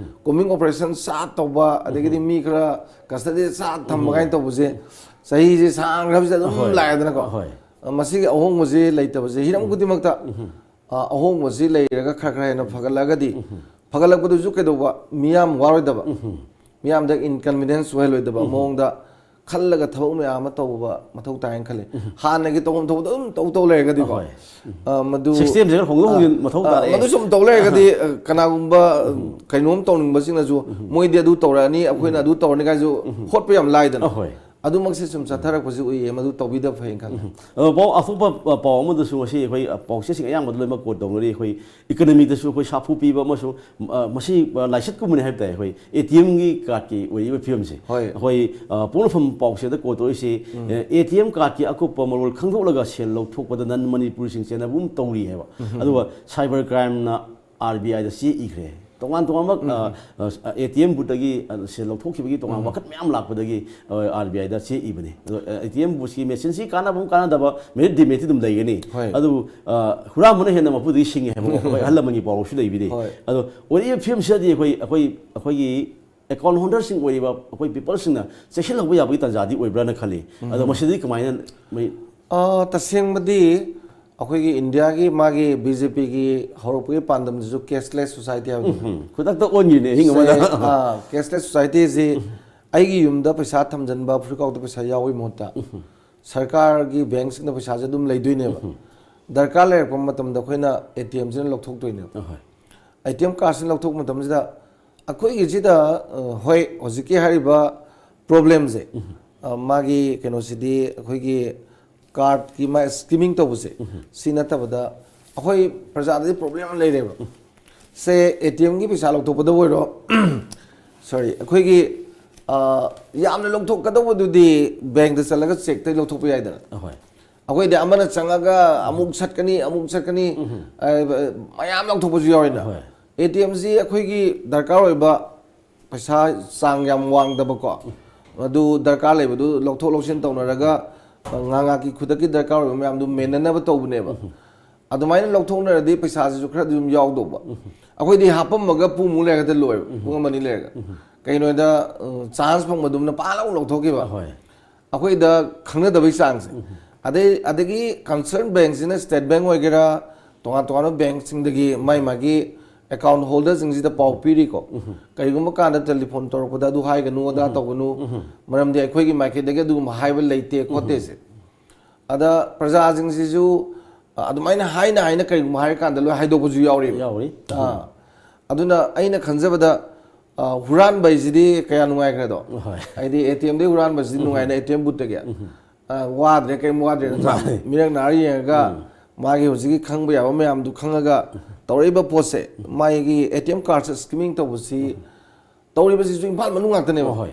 ꯀꯣꯃꯤꯡ ꯑꯣꯄꯔꯦꯁꯟ ꯆꯥ ꯇꯧꯕ, ꯑꯗꯒꯤꯗꯤ ꯃꯤ ꯈꯔ ꯀꯁꯇꯗꯤꯗ ꯆꯥ ꯊꯝꯕ ꯀꯥꯏꯅ ꯇꯧꯕꯁꯦ ꯆꯍꯤꯁꯦ ꯁꯥꯡꯈ꯭ꯔꯕꯁꯤꯗ ꯑꯗꯨꯝ ꯑꯍꯣꯏ꯫ ꯂꯥꯛꯑꯦꯗꯅꯀꯣ꯫ ꯑꯍꯣꯏ꯫ ꯑ, ꯃꯁꯤꯒꯤ ꯑꯍꯣꯡꯕꯁꯤ ꯂꯩꯇꯕꯁꯦ ꯍꯤꯔꯝ ꯈꯨꯗꯤꯡꯃꯛꯇ, ꯑ, ꯑꯍꯣꯡꯕꯁꯤ ꯂꯩꯔꯒ ꯈꯔ ꯈꯔ ꯍꯦꯟꯅ ꯐꯒꯠꯂꯛꯑꯒꯗꯤ, ꯐꯒꯠꯂꯛꯄꯗꯨꯁꯨ ꯀꯩꯗꯧꯕ, ꯃꯤꯌꯥꯝ ꯋꯥꯔꯣꯏꯗꯕ, ꯃꯤꯌꯥꯝꯗ ꯏꯟꯀꯟꯚꯤꯅꯤꯌꯦꯟꯁ ꯑꯣꯏꯍꯜꯂꯣꯏꯗꯕ ꯃꯑꯣꯡꯗ ꯈꯜꯂꯒ ꯊꯕꯛ ꯃꯌꯥꯝ ꯑꯃ ꯇꯧꯕ ꯃꯊꯧ ꯇꯥꯏꯅ ꯈꯜꯂꯤ꯫ ꯍꯥꯟꯅꯒꯤ ꯇꯧꯐꯝ ꯊꯣꯛꯄꯗ ꯑꯗꯨꯝ ꯇꯧ ꯇꯧ ꯂꯩꯔꯒꯗꯤꯀꯣ, ꯑꯍꯣꯏ꯫ ꯑ, ꯃꯗꯨ ꯁꯤꯁꯇꯦꯝꯁꯦ ꯈꯔ ꯍꯣꯡꯗꯣꯛ ꯍꯣꯡꯖꯤꯟ ꯑ, ꯃꯊꯧ ꯑ, ꯇꯥꯔꯛꯑꯦ꯫ ꯃꯗꯨ ꯁꯨꯝ ꯇꯧ ꯂꯩꯔꯒꯗꯤ, ꯑ, ꯀꯅꯥꯒꯨꯝꯕ, ꯑ, ꯀꯩꯅꯣꯝ ꯇꯧꯅꯤꯡꯕꯁꯤꯡꯅꯁꯨ ꯃꯣꯏꯗꯤ ꯑꯗꯨ ꯇꯧꯔꯛꯑꯅꯤ, ꯑꯩꯈꯣꯏꯅ ꯑꯗꯨ ꯇꯧꯔꯅꯤ ꯀꯥꯏꯁꯨ ꯍꯣꯠꯄ ꯌꯥꯝ ꯂꯥꯏꯗꯅ꯫ ꯑꯍꯣꯏ꯫ ꯑꯗꯨꯃꯛꯁꯦ ꯁꯨꯝ ꯆꯠꯊꯔꯛꯄꯁꯤ ꯎꯏꯌꯦ, ꯃꯗꯨ ꯇꯧꯕꯤꯗꯕ ꯐꯩꯅ ꯈꯜꯂꯦ꯫ ꯑꯗꯣ ꯄꯥꯎ, ꯑꯇꯣꯞꯄ, ꯑ, ꯄꯥꯎ ꯑꯃꯗꯁꯨ ꯉꯁꯤ ꯑꯩꯈꯣꯏ, ꯑ, ꯄꯥꯎꯆꯦꯁꯤꯡ ꯑꯌꯥꯝꯕꯗ ꯂꯣꯏꯅꯃꯛ ꯀꯣꯠ ꯇꯧꯅꯔꯤ꯫ ꯑꯩꯈꯣꯏ ꯏꯀꯅꯃꯤꯗꯁꯨ ꯑꯩꯈꯣꯏ ꯁꯥꯐꯨ ꯄꯤꯕ ꯑꯃꯁꯨꯡ, ꯑ, ꯃꯁꯤ, ꯑ, ꯂꯥꯏꯆꯠꯀꯨꯝꯕꯅꯤ ꯍꯥꯏꯕ ꯇꯥꯏ꯫ ꯑꯩꯈꯣꯏ ꯑꯦ ꯇꯤ ꯑꯦꯝꯒꯤ ꯀꯥꯔꯠꯀꯤ ꯑꯣꯏꯔꯤꯕ ꯐꯤꯕꯝꯁꯦ꯫ ꯍꯣꯏ꯫ ꯑꯩꯈꯣꯏ, ꯑ, ꯄꯣꯛꯅꯐꯝ ꯄꯥꯎꯆꯦꯗ ꯀꯣꯠ ꯇꯧꯔꯤꯁꯤ, ꯑꯦ ꯇꯤ ꯑꯦꯝ ꯀꯥꯔꯠꯀꯤ ꯑꯀꯨꯞꯄ ꯃꯔꯣꯜ ꯈꯪꯗꯣꯛꯂꯒ ꯁꯦꯜ ꯂꯧꯊꯣꯛꯄꯗ ꯅꯟ ꯃꯅꯤꯄꯨꯔꯤꯁꯤꯡ ꯆꯦꯟꯅꯕꯒꯨꯝ ꯇꯧꯔꯤ ꯍꯥꯏꯕ꯫ ꯑꯗꯨꯒ ꯁꯥꯏꯕꯔ ꯀ꯭ꯔꯥꯏꯝꯅ ꯑꯥꯔ ꯕꯤ ꯑꯥꯏꯗ ꯆꯦ ꯏꯈ꯭ꯔꯦ꯫ ꯇꯣꯉꯥꯟ ꯇꯣꯉꯥꯟꯕ, ꯑ, ꯑ, ꯑꯦ ꯇꯤ ꯑꯦꯝ ꯕꯨꯠꯇꯒꯤ, ꯑ, ꯁꯦꯜ ꯂꯧꯊꯣꯛꯈꯤꯕꯒꯤ ꯇꯣꯉꯥꯟꯕ ꯋꯥꯀꯠ ꯃꯌꯥꯝ ꯂꯥꯛꯄꯗꯒꯤ, ꯑ, ꯑꯥꯔ ꯕꯤ ꯑꯥꯏꯗ ꯆꯦ ꯏꯕꯅꯤ꯫ ꯑꯗꯣ, ꯑ, ꯑꯦ ꯇꯤ ꯑꯦꯝ ꯕꯨꯠꯁꯤ ꯃꯦꯆꯤꯟꯁꯤ ꯀꯥꯟꯅꯕ ꯑꯃ ꯀꯥꯟꯅꯗꯕ, ꯃꯦꯔꯤꯠ ꯗꯤꯃꯦꯔꯤꯠꯇꯤ ꯑꯗꯨꯝ ꯂꯩꯒꯅꯤ꯫ ꯍꯣꯏ꯫ ꯑꯗꯨꯕꯨ, ꯑ, ꯍꯨꯔꯥꯟꯕꯅ ꯍꯦꯟꯅ ꯃꯄꯨꯗꯒꯤ ꯁꯤꯡꯉꯤ ꯍꯥꯏꯕ ꯑꯩꯈꯣꯏ ꯑꯍꯜ ꯂꯃꯟꯒꯤ ꯄꯥꯎꯔꯧꯁꯨ ꯂꯩꯕꯤꯔꯤ꯫ ꯍꯣꯏ꯫ ꯑꯗꯣ ꯑꯣꯏꯔꯤꯕ ꯐꯤꯕꯝꯁꯤꯗꯗꯤ ꯑꯩꯈꯣꯏ, ꯑꯩꯈꯣꯏ, ꯑꯩꯈꯣꯏꯒꯤ ꯑꯦꯀꯥꯎꯟ ꯍꯣꯜꯗꯔꯁꯤꯡ ꯑꯣꯏꯔꯤꯕ ꯑꯩꯈꯣꯏ ꯄꯤꯄꯜꯁꯤꯡꯅ ꯆꯦꯛꯁꯤꯜꯍꯧꯕ ꯌꯥꯕꯒꯤ ꯇꯥꯟꯖꯥꯗꯤ ꯑꯣꯏꯕ꯭ꯔꯥꯅ ꯈꯜꯂꯤ꯫ ꯑꯗꯣ ꯃꯁꯤꯗꯤ ꯀꯃꯥꯏꯅ ꯃꯩ ꯑ, ꯇꯁꯦꯡꯕꯗꯤ ꯑꯩꯈꯣꯏꯒꯤ ꯏꯟꯗꯤꯌꯥꯒꯤ ꯃꯥꯒꯤ ꯕꯤ ꯖꯦ ꯄꯤꯒꯤ ꯍꯧꯔꯛꯄꯒꯤ ꯄꯥꯟꯗꯝꯁꯤꯁꯨ cashless society ꯍꯥꯏꯕꯗꯨ꯫ ꯎꯝ, ꯈꯨꯗꯛꯇ ꯑꯣꯟꯈꯤꯅꯦ ꯑꯍꯤꯡ ꯑꯃꯗ꯫ ꯁꯦ, ꯑ, cashless societyꯁꯤ ꯑꯩꯒꯤ ꯌꯨꯝꯗ ꯄꯩꯁꯥ ꯊꯝꯖꯤꯟꯕ, ꯐꯨꯔꯤꯠꯈꯥꯎꯗ ꯄꯩꯁꯥ ꯌꯥꯎꯕꯒꯤ ꯃꯍꯨꯠꯇ ꯁꯔꯀꯥꯔꯒꯤ ꯕꯦꯡꯁꯤꯡꯗ ꯄꯩꯁꯥꯁꯦ ꯑꯗꯨꯝ ꯂꯩꯗꯣꯏꯅꯦꯕ꯫ ꯗꯔꯀꯥꯔ ꯂꯩꯔꯛꯄ ꯃꯇꯝꯗ ꯑꯩꯈꯣꯏꯅ ꯑꯦ ꯇꯤ ꯑꯦꯝꯁꯤꯅ ꯂꯧꯊꯣꯛꯇꯣꯏꯅꯦꯕ꯫ ꯑꯍꯣꯏ꯫ ꯑꯦ ꯇꯤ ꯑꯦꯝ ꯀꯥꯔꯗꯁꯤꯅ ꯂꯧꯊꯣꯛꯄ ꯃꯇꯝꯁꯤꯗ ꯑꯩꯈꯣꯏꯒꯤꯁꯤꯗ, ꯑ, ꯍꯣꯏ, ꯍꯧꯖꯤꯛꯀꯤ ꯍꯥꯏꯔꯤꯕ ꯄ꯭ꯔꯣꯕ꯭ꯂꯦꯝꯁꯦ, ꯑ, ꯃꯥꯒꯤ ꯀꯩꯅꯣꯁꯤꯗꯤ ꯑꯩꯈꯣꯏꯒꯤ ꯀꯥꯔꯠꯀꯤ ꯃꯥ ꯁ꯭ꯀꯤꯃꯤꯡ ꯇꯧꯕꯁꯦ, ꯁꯤ ꯅꯠꯇꯕꯗ ꯑꯩꯈꯣꯏ ꯄ꯭ꯔꯖꯥꯗꯗꯤ ꯄ꯭ꯔꯣꯕ꯭ꯂꯦꯝ ꯑꯃ ꯂꯩꯔꯦꯕ꯫ ꯁꯦ, ꯑꯦ ꯇꯤ ꯑꯦꯝꯒꯤ ꯄꯩꯁꯥ ꯂꯧꯊꯣꯛꯄꯗ ꯑꯣꯏꯔꯣ, ꯁꯣꯔꯤ, ꯑꯩꯈꯣꯏꯒꯤ, ꯑ, ꯌꯥꯝꯅ ꯂꯧꯊꯣꯛꯀꯗꯧꯕꯗꯨꯗꯤ ꯕꯦꯡꯗ ꯆꯠꯂꯒ ꯆꯦꯛꯇꯒꯤ ꯂꯧꯊꯣꯛꯄ ꯌꯥꯏꯗꯅ꯫ ꯑꯍꯣꯏ꯫ ꯑꯩꯈꯣꯏꯗꯤ ꯑꯃꯅ ꯆꯪꯉꯒ ꯑꯃꯨꯛ ꯁꯠꯀꯅꯤ, ꯑꯃꯨꯛ ꯆꯠꯀꯅꯤ, ꯑ, ꯃꯌꯥꯝ ꯂꯧꯊꯣꯛꯄꯁꯨ ꯌꯥꯎꯔꯤꯅ꯫ ꯍꯣꯏ꯫ ꯑꯦ ꯇꯤ ꯑꯦꯝꯁꯤ ꯑꯩꯈꯣꯏꯒꯤ ꯗꯔꯀꯥꯔ ꯑꯣꯏꯕ ꯄꯩꯁꯥ ꯆꯥꯡ ꯌꯥꯝ ꯋꯥꯡꯗꯕꯀꯣ, ꯑꯗꯨ ꯗꯔꯀꯥꯔ ꯂꯩꯕꯗꯨ ꯂꯧꯊꯣꯛ ꯂꯧꯁꯤꯟ ꯇꯧꯅꯔꯒ, ꯑ, ꯉꯥꯏꯍꯥꯛ ꯉꯥꯏꯍꯥꯛꯀꯤ ꯈꯨꯗꯛꯀꯤ ꯗꯔꯀꯥꯔ ꯑꯣꯏꯕ ꯃꯌꯥꯝꯗꯨ ꯃꯦꯟꯅꯅꯕ ꯇꯧꯕꯅꯦꯕ꯫ ꯑꯗꯨꯃꯥꯏꯅ ꯂꯧꯊꯣꯛꯅꯔꯗꯤ ꯄꯩꯁꯥꯁꯤꯁꯨ ꯈꯔꯗꯤ ꯑꯗꯨꯝ ꯌꯥꯎꯗꯧꯕ꯫ ꯑꯩꯈꯣꯏꯗꯤ ꯍꯥꯞꯄꯝꯃꯒ ꯄꯨꯡꯃꯨꯛ ꯂꯩꯔꯒ ꯂꯣꯏꯕ, ꯄꯨꯡ ꯑꯃ ꯑꯅꯤ ꯂꯩꯔꯒ꯫ ꯀꯩꯒꯤꯅꯣꯗ, ꯑ, ꯆꯥꯟꯁ ꯐꯪꯕꯗꯨꯝꯅ ꯄꯥ ꯂꯥꯎ ꯂꯧꯊꯣꯛꯈꯤꯕ꯫ ꯍꯣꯏ꯫ ꯑꯩꯈꯣꯏꯗ ꯈꯪꯅꯗꯕꯩ ꯆꯥꯡꯁꯦ꯫ ꯑꯗꯩ, ꯑꯗꯒꯤ ꯀꯟꯁꯔꯟ ꯕꯦꯡꯁꯤꯅ, ꯁ꯭ꯇꯦꯠ ꯕꯦꯡ ꯑꯣꯏꯒꯦꯔꯥ, ꯇꯣꯉꯥꯟ ꯇꯣꯉꯥꯟꯕ ꯕꯦꯡꯁꯤꯡꯗꯒꯤ ꯃꯥꯏ ꯃꯥꯒꯤ ꯑꯦꯀꯥꯎꯟ ꯍꯣꯜꯗꯔꯁꯤꯡꯁꯤꯗ ꯄꯥꯎ ꯄꯤꯔꯤꯀꯣ꯫ ꯀꯔꯤꯒꯨꯝꯕ ꯀꯥꯟꯗ ꯇꯦꯂꯤꯐꯣꯟ ꯇꯧꯔꯛꯄꯗ ꯑꯗꯨ ꯍꯥꯏꯒꯅꯨ, ꯑꯗꯥ ꯇꯧꯒꯅꯨ, ꯃꯔꯝꯗꯤ ꯑꯩꯈꯣꯏꯒꯤ ꯃꯥꯏꯀꯩꯗꯒꯤ ꯑꯗꯨꯒꯨꯝꯕ ꯍꯥꯏꯕ ꯂꯩꯇꯦ ꯈꯣꯠꯇꯦꯁꯦ꯫ ꯑꯗ ꯄ꯭ꯔꯖꯥꯁꯤꯡꯁꯤꯁꯨ, ꯑ, ꯑꯗꯨꯃꯥꯏꯅ ꯍꯥꯏꯅ ꯍꯥꯏꯅ ꯀꯔꯤꯒꯨꯝꯕ ꯍꯥꯏꯔꯀꯥꯟꯗ ꯂꯣꯏ ꯍꯥꯏꯗꯣꯛꯄꯁꯨ ꯌꯥꯎꯔꯤꯕ꯫ ꯌꯥꯎꯔꯤ꯫ ꯑꯥ꯫ ꯑꯗꯨꯅ ꯑꯩꯅ ꯈꯟꯖꯕꯗ, ꯑ, ꯍꯨꯔꯥꯟꯕ ꯍꯥꯏꯁꯤꯗꯤ ꯀꯌꯥ ꯅꯨꯡꯉꯥꯏꯈ꯭ꯔꯦꯗꯣ? ꯍꯣꯏ꯫ ꯍꯥꯏꯗꯤ ꯑꯦ ꯇꯤ ꯑꯦꯝꯗꯒꯤ ꯍꯨꯔꯥꯟꯕꯁꯤꯗꯤ ꯅꯨꯡꯉꯥꯏꯅ ꯑꯦ ꯇꯤ ꯑꯦꯝ ꯕꯨꯠꯇꯒꯤ꯫ ꯑ, ꯋꯥꯗ꯭ꯔꯦ, ꯀꯔꯤꯝ ꯋꯥꯗ꯭ꯔꯦ ꯅꯠꯇ꯭ꯔꯥ? ꯃꯥꯅꯦ꯫ ꯃꯤꯔꯛ ꯅꯥꯔ ꯌꯦꯡꯉꯒ ꯃꯥꯒꯤ ꯍꯧꯖꯤꯛꯀꯤ ꯈꯪꯕ ꯌꯥꯕ ꯃꯌꯥꯝꯗꯨ ꯈꯪꯉꯒ ꯇꯧꯔꯛꯏꯕ ꯄꯣꯠꯁꯦ, ꯃꯥꯒꯤ ꯑꯦ ꯇꯤ ꯑꯦꯝ ꯀꯥꯔꯗꯁꯦ ꯁ꯭ꯀꯤꯃꯤꯡ ꯇꯧꯕꯁꯤ, ꯇꯧꯔꯤꯕꯁꯤꯁꯨ ꯏꯝꯐꯥꯜ ꯃꯅꯨꯡ ꯉꯥꯛꯇꯅꯦꯕ꯫ ꯍꯣꯏ꯫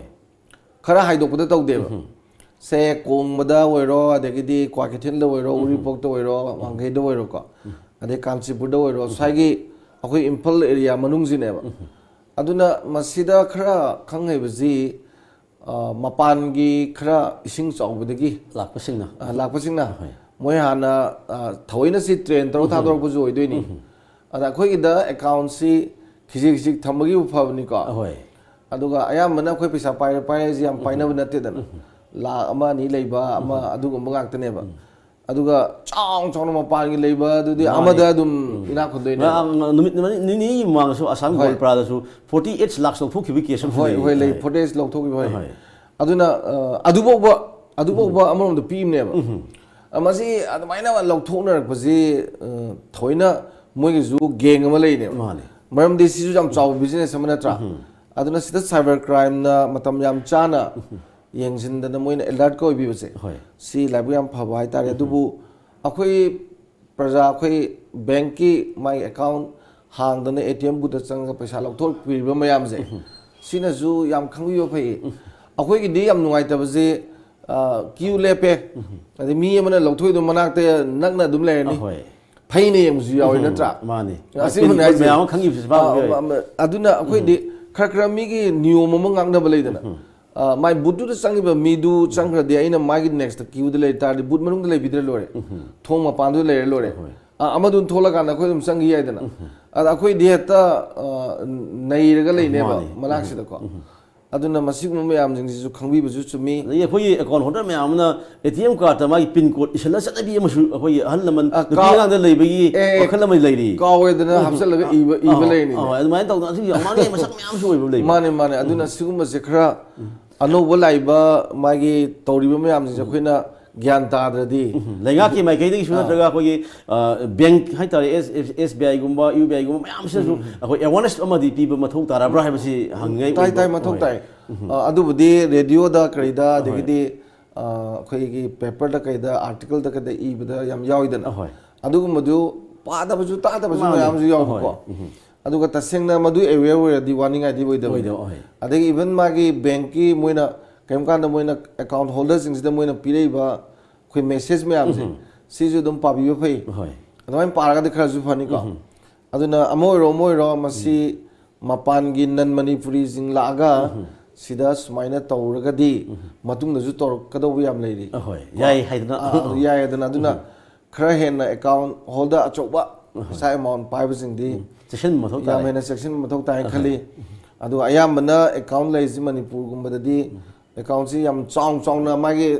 ꯈꯔ ꯍꯥꯏꯗꯣꯛꯄꯗ ꯇꯧꯗꯦꯕ꯫ ꯁꯦ ꯀꯣꯡꯕꯗ ꯑꯣꯏꯔꯣ, ꯑꯗꯒꯤꯗꯤ ꯀ꯭ꯋꯥꯀꯩꯊꯦꯜꯗ ꯑꯣꯏꯔꯣ, ꯎꯔꯤꯄꯣꯛꯇ ꯑꯣꯏꯔꯣ, ꯋꯥꯡꯈꯩꯗ ꯑꯣꯏꯔꯣꯀꯣ, ꯑꯗꯩ ꯀꯥꯟꯆꯤꯄꯨꯔꯗ ꯑꯣꯏꯔꯣ, ꯁ꯭ꯋꯥꯏꯒꯤ ꯑꯩꯈꯣꯏ ꯏꯝꯐꯥꯜ ꯑꯦꯔꯤꯌꯥ ꯃꯅꯨꯡꯁꯤꯅꯦꯕ꯫ ꯑꯗꯨꯅ ꯃꯁꯤꯗ ꯈꯔ ꯈꯪ ꯍꯩꯕꯁꯤ, ꯑ, ꯃꯄꯥꯟꯒꯤ ꯈꯔ ꯏꯁꯤꯡ ꯆꯥꯎꯕꯗꯒꯤ, ꯂꯥꯛꯄꯁꯤꯡꯅ꯫ ꯑ, ꯂꯥꯛꯄꯁꯤꯡꯅ ꯍꯣꯏ꯫ ꯃꯣꯏ ꯍꯥꯟꯅ, ꯑ, ꯊꯑꯣꯏꯅ ꯁꯤ ꯇ꯭ꯔꯦꯟ ꯇꯧꯔ ꯊꯥꯗꯣꯔꯛꯄꯁꯨ ꯑꯣꯏꯗꯣꯏꯅꯤ꯫ ꯑꯗ ꯑꯩꯈꯣꯏꯒꯤꯗ ꯑꯦꯀꯥꯎꯟꯁꯤ ꯈꯤꯖꯤꯛ ꯈꯤꯖꯤꯛ ꯊꯝꯕꯒꯤꯕꯨ ꯐꯕꯅꯤꯀꯣ꯫ ꯍꯣꯏ꯫ ꯑꯗꯨꯒ ꯑꯌꯥꯝꯕꯅ ꯑꯩꯈꯣꯏ ꯄꯩꯁꯥ ꯄꯥꯏꯔꯦ ꯄꯥꯏꯔꯦꯁꯤ ꯌꯥꯝ ꯄꯥꯏꯅꯕ ꯅꯠꯇꯦꯗꯅ꯫ ꯂꯥꯛ ꯑꯃ ꯑꯅꯤ ꯂꯩꯕ ꯑꯃ ꯑꯗꯨꯒꯨꯝꯕ ꯉꯥꯛꯇꯅꯦꯕ꯫ ꯑꯗꯨꯒ ꯆꯥꯎ ꯆꯥꯎꯅ ꯃꯄꯥꯟꯒꯤ ꯂꯩꯕ ꯑꯗꯨꯗꯤ ꯃꯥꯅꯤ꯫ ꯑꯃꯗ ꯑꯗꯨꯝ ꯏꯅꯥꯛ ꯈꯨꯟꯗꯣꯏꯅꯦ꯫ ꯉꯔꯥꯡ ꯅꯨꯃꯤꯠ ꯅꯤꯅꯤꯒꯤ ꯃꯃꯥꯡꯗꯁꯨ ꯑꯁꯥꯝ ꯍꯣꯏ꯫ ꯒꯣꯜꯄꯥꯔꯥꯗꯁꯨ forty eight ꯂꯥꯛ ꯂꯧꯊꯣꯛꯈꯤꯕꯒꯤ ꯀꯦꯁ ꯑꯃꯁꯨ ꯍꯣꯏ, ꯂꯩ ꯍꯣꯏ, ꯂꯩ꯫ ꯍꯥꯏ꯫ ꯐꯣꯇꯦꯖ ꯂꯧꯊꯣꯛꯈꯤꯕ ꯍꯣꯏ꯫ ꯍꯣꯏ꯫ ꯑꯗꯨꯅ, ꯑ, ꯑꯗꯨꯐꯥꯎꯕ, ꯑꯗꯨꯐꯥꯎꯕ ꯑꯃꯔꯣꯝꯗ ꯄꯤꯕꯅꯦꯕ꯫ ꯑ, ꯃꯁꯤ ꯑꯗꯨꯃꯥꯏꯅ ꯂꯧꯊꯣꯛꯅꯔꯛꯄꯁꯤ, ꯑ, ꯊꯑꯣꯏꯅ ꯃꯣꯏꯒꯤꯁꯨ ꯒꯦꯡ ꯑꯃ ꯂꯩꯅꯦꯕ꯫ ꯃꯥꯅꯦ꯫ ꯃꯔꯝꯗꯤ ꯁꯤꯁꯨ ꯌꯥꯝ ꯆꯥꯎꯕ ꯕꯤꯖꯤꯅꯦꯁ ꯑꯃ ꯅꯠꯇ꯭ꯔꯥ? ꯑꯗꯨꯅ ꯁꯤꯗ ꯁꯥꯏꯕꯔ ꯀ꯭ꯔꯥꯏꯝꯅ ꯃꯇꯝ ꯌꯥꯝ ꯆꯥꯅ ꯌꯦꯡꯁꯤꯟꯗꯅ ꯃꯣꯏꯅ ꯑꯦꯂꯔꯠꯀ ꯑꯣꯏꯕꯤꯕꯁꯦ, ꯍꯣꯏ꯫ ꯁꯤ ꯂꯥꯏꯕꯛ ꯌꯥꯝ ꯐꯕ ꯍꯥꯏꯇꯥꯔꯦ꯫ ꯑꯗꯨꯕꯨ ꯑꯩꯈꯣꯏ ꯄ꯭ꯔꯖꯥ, ꯑꯩꯈꯣꯏ ꯕꯦꯡꯛꯀꯤ ꯃꯥꯒꯤ ꯑꯦꯀꯥꯎꯟ ꯍꯥꯡꯗꯅ ꯑꯦ ꯇꯤ ꯑꯦꯝ ꯕꯨꯠꯇ ꯆꯪꯉꯒ ꯄꯩꯁꯥ ꯂꯧꯊꯣꯛꯄꯤꯔꯤꯕ ꯃꯌꯥꯝꯁꯦ, ꯁꯤꯅꯁꯨ ꯌꯥꯝ ꯈꯪꯕꯤꯕ ꯐꯩ꯫ ꯑꯩꯈꯣꯏꯒꯤꯗꯤ ꯌꯥꯝ ꯅꯨꯡꯉꯥꯏꯇꯕꯁꯦ, ꯑ, ꯀ꯭ꯌꯨ ꯂꯦꯞꯄꯦ, ꯑꯗꯩ ꯃꯤ ꯑꯃꯅ ꯂꯧꯊꯣꯛꯏꯗꯣ ꯃꯅꯥꯛꯇ ꯅꯛꯅ ꯑꯗꯨꯝ ꯂꯩꯔꯅꯤ꯫ ꯑꯍꯣꯏ꯫ ꯐꯩꯅ ꯌꯦꯡꯕꯁꯨ ꯌꯥꯎꯋꯤ, ꯅꯠꯇ꯭ꯔꯥ? ꯃꯥꯅꯤ꯫ ꯑꯁꯤꯕꯨꯅꯦ ꯍꯥꯏꯁꯦ꯫ ꯃꯌꯥꯝ ꯑꯃ ꯈꯪꯉꯤꯕꯁꯤ ꯐꯥꯕ ꯑ, ꯌꯥꯏ꯫ ꯑ, ꯑ, ꯑꯗꯨꯅ ꯑꯩꯈꯣꯏꯗꯤ ꯈꯔ ꯈꯔ ꯃꯤꯒꯤ ꯅꯤꯌꯣꯝ ꯑꯃ ꯉꯥꯛꯅꯕ ꯂꯩꯗꯅ꯫ ꯑ, ꯃꯥꯏ ꯕꯨꯠꯇꯨꯗ ꯆꯪꯉꯤꯕ ꯃꯤꯗꯨ ꯆꯪꯈ꯭ꯔꯗꯤ ꯑꯩꯅ ꯃꯥꯒꯤ ꯅꯦꯛꯁꯇ ꯀ꯭ꯌꯨꯗ ꯂꯩ ꯇꯥꯔꯗꯤ ꯕꯨꯠ ꯃꯅꯨꯡꯗ ꯂꯩꯕꯤꯗ꯭ꯔ ꯂꯣꯏꯔꯦ꯫ ꯊꯣꯡ ꯃꯄꯥꯟꯗꯨꯗ ꯂꯩꯔ ꯂꯣꯏꯔꯦ꯫ ꯍꯣꯏ꯫ ꯑ, ꯑꯃꯗꯨꯅ ꯊꯣꯛꯂꯀꯥꯟꯗ ꯑꯩꯈꯣꯏ ꯑꯗꯨꯝ ꯆꯪꯈꯤ ꯌꯥꯏꯗꯅ꯫ ꯑꯗ ꯑꯩꯈꯣꯏꯗꯤ ꯍꯦꯛꯇ, ꯑ, ꯅꯩꯔꯒ ꯂꯩꯅꯦꯕ ꯃꯥꯅꯤ꯫ ꯃꯅꯥꯛꯁꯤꯗꯀꯣ꯫ ꯑꯗꯨꯅ ꯃꯁꯤꯒꯨꯝꯕ ꯃꯌꯥꯝꯁꯤꯡꯁꯤꯁꯨ ꯈꯪꯕꯤꯕꯁꯨ ꯆꯨꯝꯃꯤ꯫ ꯑꯗꯒꯤ ꯑꯩꯈꯣꯏꯒꯤ ꯑꯦꯀꯥꯎꯟ ꯍꯣꯜꯗꯔ ꯃꯌꯥꯝ ꯑꯃꯅ ꯑꯦ ꯇꯤ ꯑꯦꯝ ꯀꯥꯔꯠꯇ ꯃꯥꯒꯤ ꯄꯤꯟ ꯀꯣꯗ ꯏꯁꯤꯜꯂ ꯆꯠꯅꯕꯤ ꯑꯃꯁꯨ ꯑꯩꯈꯣꯏꯒꯤ ꯑꯍꯜ ꯂꯃꯟ ꯑ, ꯅꯨꯄꯤ ꯀꯥꯎ-, ꯑꯉꯥꯡꯗ ꯂꯩꯕꯒꯤ ꯑꯦ, ꯋꯥꯈꯜ ꯑꯃ ꯂꯩꯔꯤ꯫ ꯀꯥꯎꯋꯦꯗꯅ ꯍꯥꯞꯆꯜꯂꯒ ꯏꯕ, ꯏꯕ ꯑ, ꯂꯩꯔꯤꯅꯦ꯫ ꯑ, ꯑꯗꯨꯃꯥꯏꯅ ꯇꯧꯗꯅ ꯑꯁꯤꯒꯤ ꯌꯥꯝ ꯃꯥꯡꯉꯦ, ꯃꯁꯛ ꯃꯌꯥꯝꯁꯨ ꯑꯣꯏꯕ ꯂꯩꯕ꯫ ꯃꯥꯅꯦ, ꯃꯥꯅꯦ꯫ ꯑꯗꯨꯅ ꯁꯤꯒꯨꯝꯕꯁꯦ ꯈꯔ ꯑꯅꯧꯕ ꯂꯥꯛꯏꯕ ꯃꯥꯒꯤ ꯇꯧꯔꯤꯕ ꯃꯌꯥꯝꯁꯤꯡꯁꯦ ꯑꯩꯈꯣꯏꯅ ꯒ꯭ꯌꯥꯟ ꯇꯥꯗ꯭ꯔꯗꯤ ꯎꯝ, ꯂꯩꯉꯥꯛꯀꯤ ꯃꯥꯏꯀꯩꯗꯒꯤꯁꯨ ꯅꯠꯇ꯭ꯔꯒ ꯑꯩꯈꯣꯏꯒꯤ ꯕꯦꯡꯛ ꯍꯥꯏꯇꯥꯔꯦ, ꯑꯦꯁ ꯕꯤ ꯑꯥꯏꯒꯨꯝꯕ, ꯌꯨ ꯕꯤ ꯑꯥꯏꯒꯨꯝꯕ ꯃꯌꯥꯝꯁꯤꯗꯁꯨ ꯑꯩꯈꯣꯏ ꯑꯦꯋꯥꯔꯅꯦꯁ ꯑꯃꯗꯤ ꯄꯤꯕ ꯃꯊꯧ ꯇꯥꯔꯕ꯭ꯔꯥ ꯍꯥꯏꯕꯁꯤ ꯍꯪꯅꯤꯡꯉꯥꯏ ꯇꯥꯏ ꯇꯥꯏ ꯑꯣꯏꯕ꯫ ꯃꯊꯧ ꯍꯣꯏ꯫ ꯇꯥꯏ꯫ ꯑ, ꯑꯗꯨꯕꯨꯗꯤ ꯔꯦꯗꯤꯑꯣꯗ ꯀꯔꯤꯗ ꯑꯗꯒꯤꯗꯤ ꯑ, ꯑꯩꯈꯣꯏꯒꯤ ꯄꯦꯄꯔꯗ ꯀꯩꯗ ꯑꯥꯔꯇꯤꯀꯜꯗ ꯀꯩꯗ ꯏꯕꯗ ꯌꯥꯝ ꯌꯥꯎꯏꯗꯅ꯫ ꯑꯍꯣꯏ꯫ ꯑꯗꯨꯒꯨꯝꯕꯗꯨ ꯄꯥꯗꯕꯁꯨ ꯇꯥꯗꯕꯁꯨ ꯃꯥꯅꯦ꯫ ꯃꯌꯥꯝꯁꯨ ꯌꯥꯎꯕꯀꯣ꯫ ꯑꯍꯣꯏ꯫ ꯎꯝ꯫ ꯑꯗꯨꯒ ꯇꯁꯦꯡꯅ ꯃꯗꯨ ꯑꯦꯋꯦꯌꯔ ꯑꯣꯏꯔꯗꯤ ꯋꯥꯅꯤꯡꯉꯥꯏꯗꯤ ꯑꯣꯏꯗꯕꯅꯤ꯫ ꯑꯣꯏꯗꯕ, ꯑꯍꯣꯏ꯫ ꯑꯗꯒꯤ ꯏꯚꯟ ꯃꯥꯒꯤ ꯕꯦꯡꯛꯀꯤ ꯃꯣꯏꯅ ꯀꯔꯤꯒꯨꯝꯕ ꯀꯥꯟꯗ ꯃꯣꯏꯅ ꯑꯦꯀꯥꯎꯟ ꯍꯣꯜꯗꯔꯁꯤꯡꯁꯤꯗ ꯃꯣꯏꯅ ꯄꯤꯔꯛꯏꯕ ꯑꯩꯈꯣꯏ ꯃꯦꯁꯦꯖ ꯃꯌꯥꯝꯁꯦ ꯁꯤꯁꯨ ꯑꯗꯨꯝ ꯄꯥꯕꯤꯕ ꯐꯩ꯫ ꯍꯣꯏ꯫ ꯑꯗꯨꯃꯥꯏꯅ ꯄꯥꯔꯒꯗꯤ ꯈꯔꯁꯨ ꯐꯅꯤꯀꯣ꯫ ꯑꯗꯨꯅ ꯑꯃ ꯑꯣꯏꯔꯣ ꯑꯃ ꯑꯣꯏꯔꯣ ꯃꯁꯤ ꯃꯄꯥꯟꯒꯤ ꯅꯟ ꯃꯅꯤꯄꯨꯔꯤꯁꯤꯡ ꯂꯥꯛꯑꯒ ꯁꯤꯗ ꯁꯨꯃꯥꯏꯅ ꯇꯧꯔꯒꯗꯤ ꯃꯇꯨꯡꯗꯁꯨ ꯇꯧꯔꯛꯀꯗꯧꯕ ꯌꯥꯝ ꯂꯩꯔꯤ꯫ ꯑꯍꯣꯏ, ꯌꯥꯏ ꯍꯥꯏꯗꯅ꯫ ꯑꯥ, ꯑꯗꯨ ꯌꯥꯏ ꯑꯗꯨꯅ, ꯑꯗꯨꯅ ꯈꯔ ꯍꯦꯟꯅ ꯑꯦꯀꯥꯎꯟ ꯍꯣꯜꯗꯔ ꯑꯆꯧꯕ ꯄꯩꯁꯥ ꯑꯦꯃꯥꯎꯟ ꯄꯥꯏꯕꯁꯤꯡꯗꯤ ꯆꯦꯛꯁꯤꯟꯕ ꯃꯊꯧ ꯌꯥꯝ ꯇꯥꯏ꯫ ꯍꯦꯟꯅ ꯆꯦꯛꯁꯤꯟꯕ ꯃꯊꯧ ꯇꯥꯏ ꯈꯜꯂꯤ꯫ ꯑꯗꯨꯒ ꯑꯌꯥꯝꯕꯅ ꯑꯦꯀꯥꯎꯟ ꯂꯩꯔꯤꯁꯤ ꯃꯅꯤꯄꯨꯔꯒꯨꯝꯕꯗꯗꯤ ꯑꯦꯀꯥꯎꯟꯁꯤ ꯌꯥꯝ ꯆꯥꯎ ꯆꯥꯎꯅ ꯃꯥꯒꯤ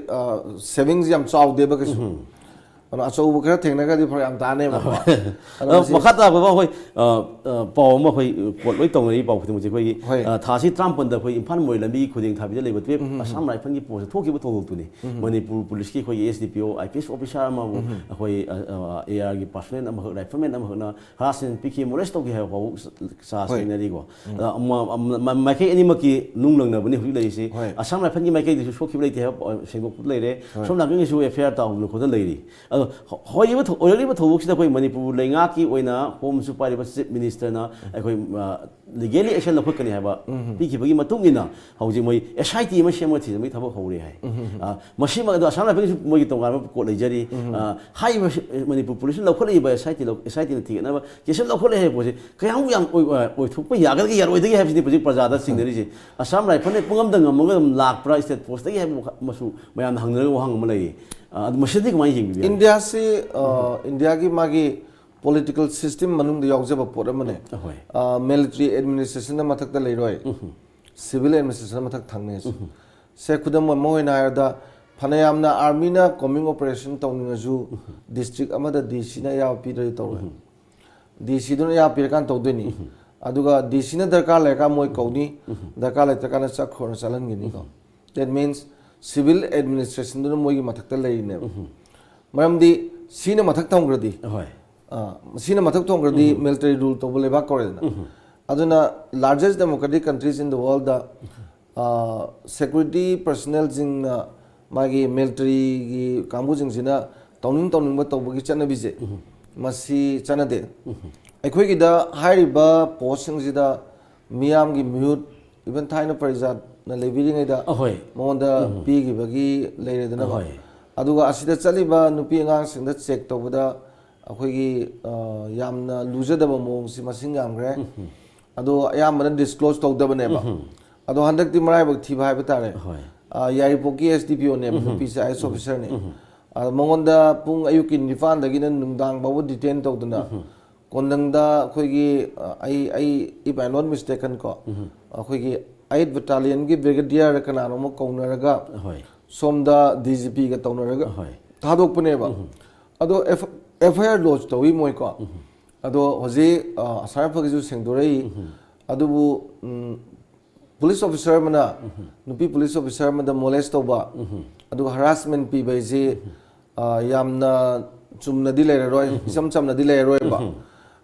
ꯁꯦꯚꯤꯡꯁ ꯌꯥꯝ ꯆꯥꯎꯗꯦꯕ ꯀꯩꯁꯨ꯫ ꯑꯗꯨꯅ ꯑꯆꯧꯕ ꯈꯔ ꯊꯦꯡꯅꯔꯒꯗꯤ ꯐꯔꯛ ꯌꯥꯝ ꯇꯥꯅꯦꯕꯀꯣ꯫ ꯑꯗꯣ ꯑꯗꯣ ꯃꯁꯤ ꯃꯈꯥ ꯇꯥꯕ ꯑꯩꯈꯣꯏ ꯑ, ꯑ, ꯄꯥꯎ ꯑꯃ ꯑꯩꯈꯣꯏ ꯀꯣꯠ ꯂꯣꯏ ꯇꯧꯅꯔꯤ ꯄꯥꯎ ꯈꯨꯗꯤꯡꯃꯛꯁꯦ ꯑꯩꯈꯣꯏꯒꯤ ꯍꯣꯏ꯫ ꯑ, ꯊꯥꯁꯤ ꯇꯔꯥꯃꯥꯄꯟꯗ ꯑꯩꯈꯣꯏ ꯏꯝꯐꯥꯜ ꯃꯣꯏꯔꯥꯡ ꯂꯝꯕꯤ ꯈꯨꯗꯦꯡ ꯊꯥꯕꯤꯗ ꯂꯩꯕ ꯇꯨꯌꯦꯞ ꯑꯁꯥꯝ ꯔꯥꯏꯐꯜꯒꯤ ꯄꯣꯁꯇ ꯊꯣꯛꯈꯤꯕ ꯊꯧꯗꯣꯛꯇꯨꯅꯤ꯫ ꯃꯅꯤꯄꯨꯔ ꯄꯨꯂꯤꯁꯀꯤ ꯑꯩꯈꯣꯏꯒꯤ ꯑꯦꯁ ꯗꯤ ꯄꯤ ꯑꯣ, ꯑꯥꯏ ꯄꯤ ꯑꯦꯁ ꯑꯣꯐꯤꯁꯥꯔ ꯑꯃꯕꯨ ꯑꯩꯈꯣꯏ ꯑꯦ ꯑꯥꯔꯒꯤ ꯄꯥꯔꯁꯣꯅꯦꯜ ꯑꯃꯈꯛ, ꯔꯥꯏꯐꯜꯃꯦꯟ ꯑꯃꯈꯛꯅ ꯍꯔꯥꯁꯃꯦꯟ ꯄꯤꯈꯤ, ꯃꯣꯂꯦꯁ ꯇꯧꯈꯤ ꯍꯥꯏꯕ ꯐꯥꯎꯕ ꯆꯥꯔꯖ ꯍꯣꯏ꯫ ꯂꯩꯅꯔꯤꯀꯣ꯫ ꯑꯗ ꯑꯃ-, ꯑꯃ-, ꯃ-, ꯃꯥꯏꯀꯩ ꯑꯅꯤꯃꯛꯀꯤ ꯅꯨꯡ ꯂꯪꯅꯕꯅꯤ ꯍꯧꯖꯤꯛ ꯂꯩꯔꯤꯁꯤ꯫ ꯍꯣꯏ꯫ ꯑꯁꯥꯝ ꯔꯥꯏꯐꯜꯒꯤ ꯃꯥꯏꯀꯩꯗꯁꯨ ꯁꯣꯛꯈꯤꯕ ꯂꯩꯇꯦ ꯍꯥꯏꯕ ꯄꯥꯎ ꯁꯦꯡꯗꯣꯛꯄ ꯂꯩꯔꯦ꯫ ꯍꯣꯏ꯫ ꯁꯣꯝ ꯅꯥꯀꯟꯒꯤꯁꯨ ꯑꯦꯐ ꯑꯥꯏ ꯑꯥꯔ ꯇꯥꯍꯧꯗꯅ ꯈꯣꯠꯇꯅ ꯂꯩꯔꯤ꯫ ꯑꯗꯣ ꯍ-, ꯍꯧꯔꯤꯕ ꯊꯧ-, ꯑꯣꯏꯔꯛꯂꯤꯕ ꯊꯧꯗꯣꯛꯁꯤꯗ ꯑꯩꯈꯣꯏ ꯃꯅꯤꯄꯨꯔ ꯂꯩꯉꯥꯛꯀꯤ ꯑꯣꯏꯅ ꯍꯣꯝꯁꯨ ꯄꯥꯏꯔꯤꯕ ꯆꯤꯐ ꯃꯤꯅꯤꯁꯇꯔꯅ ꯑꯩꯈꯣꯏ, ꯑ, ꯂꯤꯒꯦꯂꯤ ꯑꯦꯛꯁꯟ ꯂꯧꯈꯠꯀꯅꯤ ꯍꯥꯏꯕ ꯄꯤꯈꯤꯕꯒꯤ ꯃꯇꯨꯡ ꯏꯟꯅ ꯍꯧꯖꯤꯛ ꯃꯣꯏ ꯑꯦꯁ ꯑꯥꯏ ꯇꯤ ꯑꯃ ꯁꯦꯝꯃꯒ ꯊꯤꯖꯤꯟꯕꯒꯤ ꯊꯕꯛ ꯍꯧꯔꯦ ꯍꯥꯏ꯫ ꯑ, ꯃꯁꯤꯃꯛ ꯑꯗꯣ ꯑꯁꯥꯝ ꯔꯥꯏꯐꯜꯒꯤꯁꯨ ꯃꯣꯏꯒꯤ ꯇꯣꯉꯥꯟꯕ ꯀꯣꯠ ꯂꯩꯖꯔꯤ꯫ ꯑ, ꯍꯥꯏꯔꯤꯕ ꯁꯤ-, ꯃꯅꯤꯄꯨꯔ ꯄꯨꯂꯤꯁꯅ ꯂꯧꯈꯠꯂꯛꯏꯕ ꯑꯦꯁ ꯑꯥꯏ ꯇꯤ ꯂꯧ-, ꯑꯦꯁ ꯑꯥꯏ ꯇꯤꯅ ꯊꯤꯒꯠꯅꯕ ꯀꯦꯁ ꯑꯃ ꯂꯧꯈꯠꯂꯦ ꯍꯥꯏꯕ ꯄꯣꯠꯁꯤ ꯀꯌꯥꯃꯨꯛ ꯌꯥꯝ ꯑꯣꯏ-, ꯑꯣꯏ-, ꯑꯣꯏꯊꯣꯛꯄ ꯌꯥꯒꯗꯒꯦ ꯌꯥꯔꯣꯏꯗꯒꯦ ꯍꯥꯏꯕꯁꯤꯅꯤ ꯍꯧꯖꯤꯛ ꯄ꯭ꯔꯖꯥꯗ ꯆꯤꯡꯅꯔꯤꯁꯦ꯫ ꯑꯁꯥꯝ ꯔꯥꯏꯐꯜꯅ ꯄꯨꯡꯉꯝꯗ ꯉꯝꯃꯒ ꯑꯗꯨꯝ ꯂꯥꯛꯄ꯭ꯔꯥ, ꯁ꯭ꯇꯦꯠ ꯐꯣꯔꯁꯇꯒꯤ ꯍꯥꯏꯕ ꯋꯥꯈꯜ ꯑꯃꯁꯨ ꯃꯌꯥꯝꯅ ꯍꯪꯅꯔꯤꯕ ꯋꯥꯍꯪ ꯑꯃ ꯂꯩꯔꯤ꯫ ꯑ, ꯑꯗꯨ ꯃꯁꯤꯗꯤ ꯀꯃꯥꯏꯅ ꯌꯦꯡꯕꯤꯕ ꯌꯥꯏ? ꯏꯟꯗꯤꯌꯥꯁꯤ ꯑ, ꯏꯟꯗꯤꯌꯥꯒꯤ ꯃꯥꯒꯤ ꯄꯣꯂꯤꯇꯤꯀꯦꯜ ꯁꯤꯁꯇꯦꯝ ꯃꯅꯨꯡꯗ ꯌꯥꯎꯖꯕ ꯄꯣꯠ ꯑꯃꯅꯦ꯫ ꯑꯍꯣꯏ꯫ ꯃꯤꯂꯤꯇꯔꯤ ꯑꯦꯗꯃꯤꯅꯤꯁꯇ꯭ꯔꯦꯁꯟꯅ ꯃꯊꯛꯇ ꯂꯩꯔꯣꯏ, ꯁꯤꯚꯤꯜ ꯑꯦꯗꯃꯤꯅꯤꯁꯇ꯭ꯔꯦꯁꯟꯅ ꯃꯊꯛ ꯊꯪꯅꯤ꯫ ꯁꯦ ꯈꯨꯗꯝ ꯑꯃ ꯑꯣꯏꯅ ꯍꯥꯏꯔꯕꯗ ꯐꯅꯌꯥꯝꯅ ꯑꯥꯔꯃꯤꯅ ꯀꯣꯝꯕꯤꯡ ꯑꯣꯄꯔꯦꯁꯟ ꯇꯧꯅꯤꯡꯉꯁꯨ ꯗꯤꯁꯇ꯭ꯔꯤꯛ ꯑꯃꯗ ꯗꯤ ꯁꯤꯅ ꯑꯌꯥꯕ ꯄꯤꯗ꯭ꯔꯗꯤ ꯇꯧꯔꯣꯏ꯫ ꯗꯤ ꯁꯤꯗꯨꯅ ꯑꯌꯥꯕ ꯄꯤꯔꯀꯥꯟꯗ ꯇꯧꯗꯣꯏꯅꯤ꯫ ꯑꯗꯨꯒ ꯗꯤ ꯁꯤꯅ ꯗꯔꯀꯥꯔ ꯂꯩꯔꯀꯥꯟꯗ ꯃꯣꯏ ꯀꯧꯅꯤ, ꯗꯔꯀꯥꯔ ꯂꯩꯇ꯭ꯔꯀꯥꯟꯗ ꯆꯠꯈ꯭ꯔꯣꯅ ꯆꯠꯍꯟꯒꯅꯤꯀꯣ꯫ That means ꯁꯤꯚꯤꯜ ꯑꯦꯗꯃꯤꯅꯤꯁꯇ꯭ꯔꯦꯁꯟꯗꯨꯅ ꯃꯣꯏꯒꯤ ꯃꯊꯛꯇ ꯂꯩꯔꯤꯅꯦꯕ꯫ ꯃꯔꯝꯗꯤ ꯁꯤꯅ ꯃꯊꯛ ꯊꯣꯡꯈ꯭ꯔꯗꯤ, ꯍꯣꯏ꯫ ꯑ, ꯁꯤꯅ ꯃꯊꯛ ꯊꯣꯡꯈ꯭ꯔꯗꯤ ꯃꯤꯂꯤꯇꯔꯤ ꯔꯨꯜ ꯇꯧꯕ ꯂꯩꯕꯥꯛ ꯀꯧꯔꯦꯗꯅ꯫ ꯑꯗꯨꯅ largest democratic countries in the worldꯗ security personnelꯁꯤꯡꯅ, ꯃꯥꯒꯤ ꯃꯤꯂꯤꯇꯔꯤꯒꯤ ꯀꯥꯡꯕꯨꯁꯤꯡꯁꯤꯅ ꯇꯧꯅꯤꯡ ꯇꯧꯅꯤꯡꯕ ꯇꯧꯕꯒꯤ ꯆꯠꯅꯕꯤꯁꯦ, ꯃꯁꯤ ꯆꯠꯅꯗꯦ꯫ ꯑꯩꯈꯣꯏꯒꯤꯗ ꯍꯥꯏꯔꯤꯕ ꯄꯣꯁꯁꯤꯡꯁꯤꯗ ꯃꯤꯌꯥꯝꯒꯤ ꯃꯤꯍꯨꯠ, even ꯊꯥꯏꯅ ꯄ꯭ꯔꯖꯥꯠꯅ ꯂꯩꯕꯤꯔꯤꯉꯩꯗ ꯑꯍꯣꯏ꯫ ꯃꯉꯣꯟꯗ ꯄꯤꯈꯤꯕꯒꯤ ꯂꯩꯔꯦꯗꯅꯀꯣ꯫ ꯑꯍꯣꯏ꯫ ꯑꯗꯨꯒ ꯑꯁꯤꯗ ꯆꯠꯂꯤꯕ ꯅꯨꯄꯤ ꯑꯉꯥꯡꯁꯤꯡꯗ ꯆꯦꯛ ꯇꯧꯕꯗ ꯑꯩꯈꯣꯏꯒꯤ, ꯑ, ꯌꯥꯝꯅ ꯂꯨꯖꯗꯕ ꯃꯑꯣꯡꯁꯤ ꯃꯁꯤꯡ ꯌꯥꯝꯈ꯭ꯔꯦ꯫ ꯑꯗꯣ ꯑꯌꯥꯝꯕꯅ ꯗꯤꯁꯀ꯭ꯂꯣꯖ ꯇꯧꯗꯕꯅꯦꯕ꯫ ꯑꯗꯣ ꯍꯟꯗꯛꯇꯤ ꯃꯔꯥꯏꯕꯛ ꯊꯤꯕ ꯍꯥꯏꯕ ꯇꯥꯔꯦ꯫ ꯍꯣꯏ꯫ ꯑ, ꯌꯥꯏꯔꯤꯄꯣꯛꯀꯤ ꯑꯦꯁ ꯗꯤ ꯄꯤ ꯑꯣꯅꯦꯕ, ꯅꯨꯄꯤꯁꯦ ꯑꯥꯏ ꯑꯦꯁ ꯑꯣꯐꯤꯁꯔꯅꯤ꯫ ꯑꯗ ꯃꯉꯣꯟꯗ ꯄꯨꯡ ꯑꯌꯨꯛꯀꯤ ꯅꯤꯄꯥꯟꯗꯒꯤꯅ ꯅꯨꯡꯗꯥꯡ ꯐꯥꯎꯕ ꯗꯤꯇꯦꯟ ꯇꯧꯗꯅ, ꯀꯣꯟꯗꯪꯗ ꯑꯩꯈꯣꯏꯒꯤ, ꯑ, ꯑꯩ, ꯑꯩ, if I not mistaken ꯀꯣ, ꯑꯩꯈꯣꯏꯒꯤ ꯑꯩꯠ ꯕꯦꯇꯥꯂꯤꯌꯟꯒꯤ ꯕ꯭ꯔꯤꯒꯦꯗꯤꯌꯔ ꯀꯅꯥꯅꯣꯝꯃ ꯀꯧꯅꯔꯒ, ꯍꯣꯏ꯫ ꯁꯣꯝꯗ ꯗꯤ ꯖꯤ ꯄꯤꯒ ꯇꯧꯅꯔꯒ ꯍꯣꯏ꯫ ꯊꯥꯗꯣꯛꯄꯅꯦꯕ꯫ ꯑꯗꯣ ꯑꯦꯐ ꯑꯥꯏ ꯑꯥꯔ ꯂꯣꯗꯖ ꯇꯧꯏ ꯃꯣꯏꯀꯣ꯫ ꯑꯗꯣ ꯍꯧꯖꯤꯛ, ꯑ, ꯑꯁꯥꯔꯐꯒꯤꯁꯨ ꯁꯦꯡꯗꯣꯔꯛꯏ꯫ ꯑꯗꯨꯕꯨ, ꯎꯝ, ꯄꯨꯂꯤꯁ ꯑꯣꯐꯤꯁꯥꯔ ꯑꯃꯅ ꯅꯨꯄꯤ ꯄꯨꯂꯤꯁ ꯑꯣꯐꯤꯁꯥꯔ ꯑꯃꯗ ꯃꯣꯂꯦꯁ ꯇꯧꯕ, ꯑꯗꯨꯒ ꯍꯔꯥꯁꯃꯦꯟ ꯄꯤꯕ ꯍꯥꯏꯁꯤ, ꯑ, ꯌꯥꯝꯅ ꯆꯨꯝꯅꯗꯤ ꯂꯩꯔꯔꯣꯏ, ꯏꯆꯝ ꯆꯝꯅꯗꯤ ꯂꯩꯔꯔꯣꯏꯕ꯫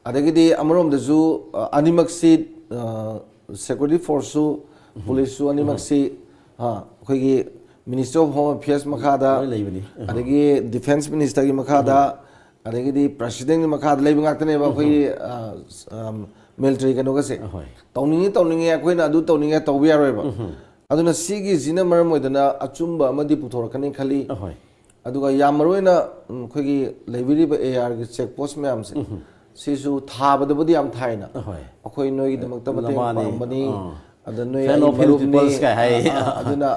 ꯑꯗꯒꯤꯗꯤ ꯑꯃꯔꯣꯝꯗꯁꯨ, ꯑ, ꯑꯅꯤꯃꯛꯁꯤ, ꯑ, ꯁꯦꯀ꯭ꯌꯨꯔꯤꯇꯤ ꯐꯣꯔꯁꯁꯨ, ꯄꯨꯂꯤꯁꯁꯨ ꯑꯅꯤꯃꯛꯁꯤ, ꯑ, ꯑꯩꯈꯣꯏꯒꯤ ꯃꯤꯅꯤꯁꯇ꯭ꯔꯤ ꯑꯣꯐ ꯍꯣꯝ ꯑꯦꯐꯤꯌꯔꯁ ꯃꯈꯥꯗ, ꯂꯣꯏ ꯂꯩꯕꯅꯤ꯫ ꯑꯗꯒꯤ ꯗꯤꯐꯦꯟꯁ ꯃꯤꯅꯤꯁꯇꯔꯒꯤ ꯃꯈꯥꯗ, ꯑꯗꯒꯤꯗꯤ ꯄ꯭ꯔꯁꯤꯗꯦꯟꯒꯤ ꯃꯈꯥꯗ ꯂꯩꯕ ꯉꯥꯛꯇꯅꯦꯕ ꯑꯩꯈꯣꯏꯒꯤ, ꯑ, ꯁ-, ꯑꯝ, ꯃꯤꯂꯤꯇꯔꯤ ꯀꯩꯅꯣꯒꯁꯦ꯫ ꯑꯍꯣꯏ꯫ ꯇꯧꯅꯤꯡꯉꯤ ꯇꯧꯅꯤꯡꯉꯦ, ꯑꯩꯈꯣꯏꯅ ꯑꯗꯨ ꯇꯧꯅꯤꯡꯉꯦ ꯇꯧꯕ ꯌꯥꯔꯣꯏꯕ꯫ ꯑꯗꯨꯅ ꯁꯤꯒꯤꯁꯤꯅ ꯃꯔꯝ ꯑꯣꯏꯗꯅ ꯑꯆꯨꯝꯕ ꯑꯃꯗꯤ ꯄꯨꯊꯣꯔꯛꯀꯅꯤ ꯈꯜꯂꯤ꯫ ꯑꯍꯣꯏ꯫ ꯑꯗꯨꯒ ꯌꯥꯝ ꯃꯔꯨ ꯑꯣꯏꯅ, ꯎꯝ, ꯑꯩꯈꯣꯏꯒꯤ ꯂꯩꯕꯤꯔꯤꯕ ꯑꯦ ꯑꯥꯔꯒꯤ ꯆꯦꯛ ꯄꯣꯁ ꯃꯌꯥꯝꯁꯦ, ꯁꯤꯁꯨ ꯊꯥꯕꯗꯕꯨꯗꯤ ꯌꯥꯝ ꯊꯥꯏꯅ꯫ ꯑꯍꯣꯏ꯫ ꯑꯩꯈꯣꯏ ꯅꯣꯏꯒꯤꯗꯃꯛꯇ ꯃꯇꯦꯡ ꯃꯥꯅꯤ꯫ ꯄꯥꯡꯕꯅꯤ, ꯑꯥ꯫ ꯑꯗ ꯅꯣꯏ Fellow ꯑꯩ of Hill ꯃꯔꯨꯞꯅꯤ, Peoples ꯀꯥꯏ ꯍꯥꯏ꯫ ꯑ, ꯑ, ꯑꯗꯨꯅ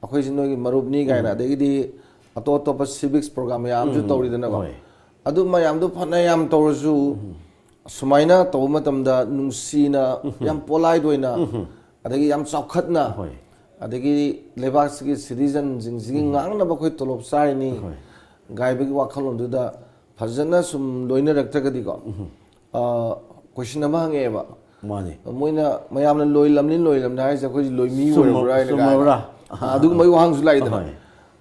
ꯑꯩꯈꯣꯏꯁꯤ ꯅꯣꯏꯒꯤ ꯃꯔꯨꯞꯅꯤ ꯀꯥꯏꯅ, ꯑꯗꯒꯤꯗꯤ ꯑꯇꯣꯞ ꯑꯇꯣꯞꯄ ꯁꯤꯚꯤꯛꯁ ꯄ꯭ꯔꯣꯒ꯭ꯔꯥꯝ ꯃꯌꯥꯝ ꯑꯃꯁꯨ ꯇꯧꯔꯤꯗꯅꯀꯣ꯫ ꯍꯣꯏ꯫ ꯑꯗꯨ ꯃꯌꯥꯝꯗꯣ ꯐꯅ ꯌꯥꯝ ꯇꯧꯔꯁꯨ, ꯁꯨꯃꯥꯏꯅ ꯇꯧꯕ ꯃꯇꯝꯗ ꯅꯨꯡꯁꯤꯅ, ꯌꯥꯝ ꯄꯣꯂꯥꯏꯠ ꯑꯣꯏꯅ, ꯑꯗꯒꯤ ꯌꯥꯝ ꯆꯥꯎꯈꯠꯅ, ꯍꯣꯏ꯫ ꯑꯗꯒꯤ ꯂꯩꯕꯥꯛꯁꯤꯒꯤ ꯁꯤꯇꯤꯖꯟꯁꯤꯡꯁꯤꯒꯤ ꯉꯥꯡꯅꯕ ꯑꯩꯈꯣꯏ ꯇꯣꯂꯣꯞ ꯆꯥꯔꯤꯅꯤ, ꯍꯣꯏ꯫ ꯒꯥꯏꯕꯒꯤ ꯋꯥꯈꯜꯂꯣꯟꯗꯨꯗ ꯐꯖꯅ ꯁꯨꯝ ꯂꯣꯏꯅꯔꯛꯇ꯭ꯔꯒꯗꯤꯀꯣ, ꯑ, ꯀꯣꯏꯁꯟ ꯑꯃ ꯍꯪꯉꯛꯑꯦꯕ꯫ ꯃꯥꯅꯤ꯫ ꯃꯣꯏꯅ ꯃꯌꯥꯝꯅ ꯂꯣꯏꯂꯝꯅꯤ, ꯂꯣꯏꯂꯝꯅꯤ ꯍꯥꯏꯔꯤꯁꯦ ꯑꯩꯈꯣꯏꯁꯦ ꯂꯣꯏꯃꯤ ꯆꯨꯝꯃ-, ꯑꯣꯏꯔꯕ꯭ꯔꯥ ꯍꯥꯏꯅ ꯆꯨꯝꯃꯕ꯭ꯔꯥ? ꯀꯥꯏꯅ꯫ ꯑꯗꯨꯒꯨꯝꯕꯒꯤ ꯋꯥꯍꯪꯁꯨ ꯂꯥꯛꯏꯗꯅ꯫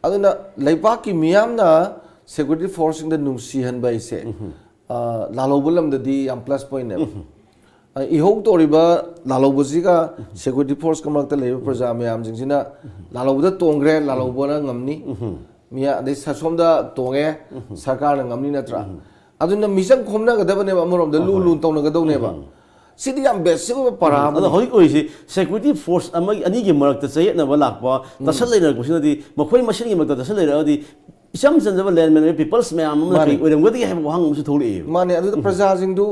ꯑꯗꯨꯅ ꯂꯩꯕꯥꯛꯀꯤ ꯃꯤꯌꯥꯝꯅ ꯁꯦꯀ꯭ꯌꯨꯔꯤꯇꯤ ꯐꯣꯔꯁꯁꯤꯡꯗ ꯅꯨꯡꯁꯤꯍꯟꯕ ꯍꯥꯏꯁꯦ, ꯑ, ꯂꯥꯜꯍꯧꯕ ꯂꯝꯗꯗꯤ ꯌꯥꯝ ꯄ꯭ꯂꯁ ꯄꯣꯏꯟꯅꯦꯕ꯫ ꯑ, ꯏꯍꯧ ꯇꯧꯔꯤꯕ ꯂꯥꯜꯍꯧꯕꯁꯤꯒ ꯁꯦꯀ꯭ꯌꯨꯔꯤꯇꯤ ꯐꯣꯔꯁꯀ ꯃꯔꯛꯇ ꯂꯩꯔꯤꯕ ꯄ꯭ꯔꯖꯥ ꯃꯌꯥꯝꯁꯤꯡꯁꯤꯅ ꯂꯥꯜꯍꯧꯕꯗ ꯇꯣꯡꯈ꯭ꯔꯦ, ꯂꯥꯜꯍꯧꯕꯅ ꯉꯝꯅꯤ꯫ ꯃꯤꯌꯥ-, ꯑꯗꯩ ꯁ-, ꯁꯣꯝꯗ ꯇꯣꯡꯉꯦ, ꯁꯔꯀꯥꯔꯅ ꯉꯝꯅꯤ ꯅꯠꯇ꯭ꯔꯥ? ꯑꯗꯨꯅ ꯃꯤꯆꯪ ꯈꯣꯝꯅꯒꯗꯕꯅꯦꯕ, ꯑꯃꯔꯣꯝꯗ ꯂꯨ ꯂꯨ ꯇꯧꯅꯒꯗꯧꯅꯦꯕ꯫ ꯁꯤꯗꯤ ꯌꯥꯝ ꯕꯦꯁꯤꯛ ꯑꯣꯏꯕ ꯄꯔꯥ ꯑꯗꯣ ꯑꯃꯅꯤ꯫ ꯍꯧꯖꯤꯛ ꯑꯣꯏꯔꯤꯁꯤ ꯁꯦꯀ꯭ꯌꯨꯔꯤꯇꯤ ꯐꯣꯔꯁ ꯑꯃꯒꯤ, ꯑꯅꯤꯒꯤ ꯃꯔꯛꯇ ꯆꯌꯦꯠꯅꯕ ꯂꯥꯛꯄ, ꯇꯠꯁꯟ ꯂꯩꯅꯔꯛꯄꯁꯤꯅꯗꯤ ꯃꯈꯣꯏ ꯃꯁꯦꯟꯒꯤ ꯃꯔꯛꯇ ꯇꯠꯁꯟ ꯂꯩꯔꯛꯑꯗꯤ ꯏꯆꯝ ꯆꯝꯖꯕ ꯂꯦꯟꯃꯦꯟ, ꯄꯤꯄꯜꯁ ꯃꯌꯥꯝ ꯑꯃꯅ ꯃꯥꯅꯤ꯫ ꯀꯔꯤ ꯑꯣꯏꯔꯝꯒꯗꯒꯦ ꯍꯥꯏꯕ ꯋꯥꯍꯪ ꯑꯃꯁꯨ ꯊꯣꯛꯂꯛꯑꯦꯕ꯫ ꯃꯥꯅꯦ, ꯑꯗꯨꯗ ꯄ꯭ꯔꯖꯥꯁꯤꯡꯗꯨ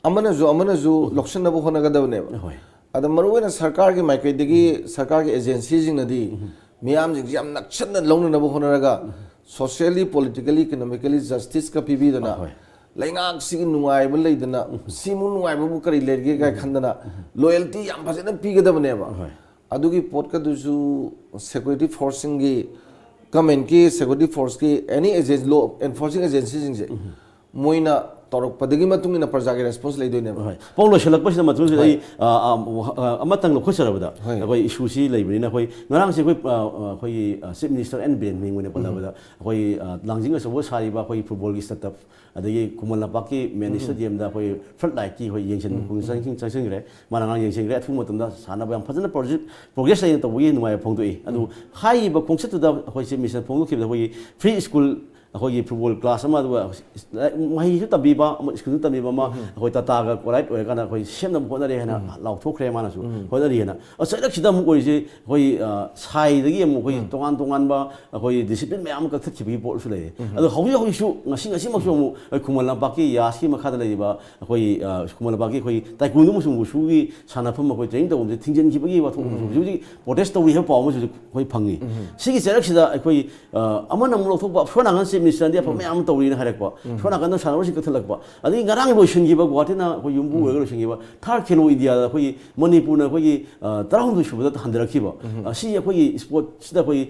ꯑꯃꯅꯁꯨ ꯑꯃꯅꯁꯨ ꯂꯧꯁꯤꯟꯅꯕ ꯍꯣꯠꯅꯒꯗꯕꯅꯦꯕ꯫ ꯍꯣꯏ꯫ ꯑꯗ ꯃꯔꯨꯑꯣꯏꯅ ꯁꯔꯀꯥꯔꯒꯤ ꯃꯥꯏꯀꯩꯗꯒꯤ ꯁꯔꯀꯥꯔꯒꯤ ꯑꯦꯖꯦꯟꯁꯤꯁꯤꯡꯅꯗꯤ ꯃꯤꯌꯥꯝꯁꯤꯡꯁꯤ ꯌꯥꯝ ꯅꯛꯁꯟꯅ ꯂꯧꯅꯅꯕ ꯍꯣꯠꯅꯔꯒ socially, politically, economically justiceꯀ ꯄꯤꯕꯤꯗꯅ, ꯍꯣꯏ꯫ ꯂꯩꯉꯥꯛꯁꯤꯒꯤ ꯅꯨꯡꯉꯥꯏꯕ ꯂꯩꯗꯅ, ꯁꯤꯃꯨꯛ ꯅꯨꯡꯉꯥꯏꯕꯕꯨ ꯀꯔꯤ ꯂꯩꯔꯤꯒꯦ ꯀꯥꯏ ꯈꯟꯗꯅ loyalty ꯌꯥꯝ ꯐꯖꯅ ꯄꯤꯒꯗꯕꯅꯦꯕ꯫ ꯍꯣꯏ꯫ ꯑꯗꯨꯒꯤ ꯄꯣꯠꯀꯗꯨꯁꯨ ꯁꯦꯀ꯭ꯌꯨꯔꯤꯇꯤ ꯐꯣꯔꯁꯁꯤꯡꯒꯤ, ꯒꯃꯦꯟꯀꯤ ꯁꯦꯀ꯭ꯌꯨꯔꯤꯇꯤ ꯐꯣꯔꯁꯀꯤ, ꯑꯦꯅꯤ ꯑꯦꯖꯦꯟ, ꯂꯣ ꯑꯦꯟꯐꯣꯔꯁꯤꯡ ꯑꯦꯖꯦꯟꯁꯤꯁꯤꯡꯁꯦ ꯃꯣꯏꯅ ꯇꯧꯔꯛꯄꯗꯒꯤ ꯃꯇꯨꯡ ꯏꯟꯅ ꯄ꯭ꯔꯖꯥꯒꯤ ꯔꯦꯁꯄꯣꯟꯁ ꯂꯩꯗꯣꯏꯅꯦꯕ꯫ ꯍꯣꯏ꯫ ꯄꯥꯎ ꯂꯣꯏꯁꯤꯜꯂꯛꯄꯁꯤꯗ ꯃꯇꯨꯡꯁꯤꯗ ꯍꯣꯏ꯫ ꯑꯩ, ꯑ, ꯑ, ꯑ, ꯑꯃꯇꯪ ꯂꯧꯈꯠꯆꯔꯕꯗ ꯍꯣꯏ꯫ ꯑꯩꯈꯣꯏ ꯏꯁꯨꯁꯤ ꯂꯩꯕꯅꯤꯅ ꯑꯩꯈꯣꯏ ꯉꯔꯥꯡꯁꯦ ꯑꯩꯈꯣꯏ, ꯑ, ꯑ, ꯑꯩꯈꯣꯏꯒꯤ, ꯑ, ꯆꯤꯐ ꯃꯤꯅꯤꯁꯇꯔ ꯑꯦꯟ ꯕꯤꯔꯦꯟ ꯃꯤꯡ ꯑꯣꯏꯅ ꯄꯜꯂꯕꯗ ꯑꯩꯈꯣꯏ, ꯑ, ꯂꯥꯡꯖꯤꯡ ꯑꯆꯧꯕ ꯁꯥꯔꯤꯕ ꯑꯩꯈꯣꯏꯒꯤ ꯐꯨꯠꯕꯣꯜꯒꯤ ꯁꯦꯇꯞ, ꯑꯗꯒꯤ ꯈꯨꯃꯟ ꯂꯝꯄꯥꯛꯀꯤ ꯃꯦꯟ ꯏꯁꯇꯦꯗꯤꯌꯝꯗ ꯑꯩꯈꯣꯏ ꯐ꯭ꯂꯠ ꯂꯥꯏꯠꯀꯤ ꯑꯩꯈꯣꯏ ꯌꯦꯡꯁꯤꯟꯕ ꯈꯣꯠꯆꯟꯕ ꯆꯪꯁꯤꯟꯈ꯭ꯔꯦ꯫ ꯃꯥꯅ ꯉꯔꯥꯡ ꯌꯦꯡꯁꯤꯟꯈ꯭ꯔꯦ꯫ ꯑꯊꯨꯕ ꯃꯇꯝꯗ ꯁꯥꯟꯅꯕ ꯌꯥꯝ ꯐꯖꯅ ꯄ꯭ꯔꯣꯖꯦꯛ, ꯄ꯭ꯔꯣꯒ꯭ꯔꯦꯁ ꯂꯩꯅ ꯇꯧꯕꯒꯤ ꯅꯨꯡꯉꯥꯏꯕ ꯐꯣꯡꯗꯣꯛꯏ꯫ ꯑꯗꯨ ꯍꯥꯏꯔꯤꯕ ꯈꯣꯡꯆꯠꯇꯨꯗ ꯑꯩꯈꯣꯏ ꯆꯤꯐ ꯃꯤꯅꯤꯁꯇꯔ ꯐꯣꯡꯗꯣꯛꯈꯤꯕꯗ ꯑꯩꯈꯣꯏꯒꯤ ꯐ꯭ꯔꯤ ꯁ꯭ꯀꯨꯜ, ꯑꯩꯈꯣꯏꯒꯤ ꯐꯨꯠꯕꯣꯜ ꯀ꯭ꯂꯥꯁ ꯑꯃ, ꯑꯗꯨꯒ ꯃꯍꯩꯁꯨ ꯇꯝꯕꯤꯕ, ꯑꯃ ꯁ꯭ꯀꯨꯜꯁꯨ ꯇꯝꯕꯤꯕ ꯑꯃ ꯑꯩꯈꯣꯏ ꯇꯥꯇꯥꯒ ꯀꯣꯂꯥꯏꯠ ꯑꯣꯏꯔꯀꯥꯟꯗ ꯑꯩꯈꯣꯏ ꯁꯦꯝꯅꯕ ꯍꯣꯠꯅꯔꯦ ꯍꯥꯏꯅ ꯂꯥꯎꯊꯣꯛꯈ꯭ꯔꯦ꯫ ꯃꯥꯅꯁꯨ ꯍꯣꯠꯅꯔꯤ ꯍꯥꯏꯅ꯫ ꯑ, ꯆꯩꯔꯛꯁꯤꯗ ꯑꯃꯨꯛ ꯑꯣꯏꯔꯤꯁꯦ ꯑꯩꯈꯣꯏ, ꯑ, ꯁꯥꯏꯗꯒꯤ ꯑꯃꯨꯛ ꯑꯩꯈꯣꯏ ꯇꯣꯉꯥꯟ ꯇꯣꯉꯥꯟꯕ ꯑꯩꯈꯣꯏ ꯗꯤꯁꯤꯄ꯭ꯂꯤꯟ ꯃꯌꯥꯝ ꯑꯃ ꯀꯛꯊꯠꯈꯤꯕꯒꯤ ꯄꯣꯠꯁꯨ ꯂꯩꯔꯦ꯫ ꯑꯗꯣ ꯍꯧꯖꯤꯛ ꯍꯧꯖꯤꯛꯁꯨ ꯉꯁꯤ ꯉꯁꯤꯃꯛꯁꯨ ꯑꯃꯨꯛ ꯑꯩꯈꯣꯏ ꯈꯨꯃꯟ ꯂꯝꯄꯥꯛꯀꯤ ꯌꯥꯁꯀꯤ ꯃꯈꯥꯗ ꯂꯩꯔꯤꯕ ꯑꯩꯈꯣꯏ, ꯑ, ꯈꯨꯃꯟ ꯂꯝꯄꯥꯛꯀꯤ ꯑꯩꯈꯣꯏ ꯇꯥꯏꯀꯨꯟꯗꯨ ꯑꯃꯁꯨꯡ ꯋꯨꯁꯨꯒꯤ ꯁꯥꯟꯅꯐꯝ ꯑꯩꯈꯣꯏ ꯇ꯭ꯔꯦꯅꯤꯡ ꯇꯧꯐꯝꯁꯦ ꯊꯤꯡꯖꯤꯟꯈꯤꯕꯒꯤ ꯋꯥꯊꯣꯛ ꯑꯃꯁꯨ ꯍꯧꯖꯤꯛ ꯍꯧꯖꯤꯛ ꯄ꯭ꯔꯣꯇꯦꯁ ꯇꯧꯔꯤ ꯍꯥꯏꯕ ꯄꯥꯎ ꯑꯃꯁꯨ ꯑꯩꯈꯣꯏ ꯐꯪꯉꯤ꯫ ꯁꯤꯒꯤ ꯆꯩꯔꯛꯁꯤꯗ ꯑꯩꯈꯣꯏ, ꯑ, ꯑꯃꯅ ꯑꯃꯨꯛ ꯂꯧꯊꯣꯛꯄ, ꯁꯣꯝ ꯅꯥꯀꯟ ꯆꯤꯐ ꯃꯤꯅꯤꯁꯇꯔꯗꯤ ꯑꯐꯕ ꯃꯌꯥꯝ ꯑꯃ ꯇꯧꯔꯤꯅ ꯍꯥꯏꯔꯛꯄ, ꯁꯣꯝ ꯅꯥꯀꯟꯗ ꯁꯥꯟꯅꯔꯣꯏꯁꯤꯡ ꯀꯛꯊꯠꯂꯛꯄ, ꯑꯗꯒꯤ ꯉꯔꯥꯡ ꯂꯣꯏꯁꯤꯟꯈꯤꯕ ꯒꯨꯋꯥꯍꯥꯇꯤꯅ ꯑꯩꯈꯣꯏ ꯌꯨꯝꯕꯨ ꯑꯣꯏꯔꯒ ꯂꯣꯏꯁꯤꯟꯈꯤꯕ ꯊꯥꯔꯠ ꯈꯦꯂꯣ ꯏꯟꯗꯤꯌꯥꯗ ꯑꯩꯈꯣꯏꯒꯤ ꯃꯅꯤꯄꯨꯔꯅ ꯑꯩꯈꯣꯏꯒꯤ, ꯑ, ꯇꯔꯥꯍꯨꯝꯗꯣꯏ ꯁꯨꯕꯗ ꯍꯟꯊꯔꯛꯈꯤꯕ, ꯑ, ꯁꯤ ꯑꯩꯈꯣꯏꯒꯤ ꯏꯁꯄꯣꯔꯠꯁꯤꯗ ꯑꯩꯈꯣꯏ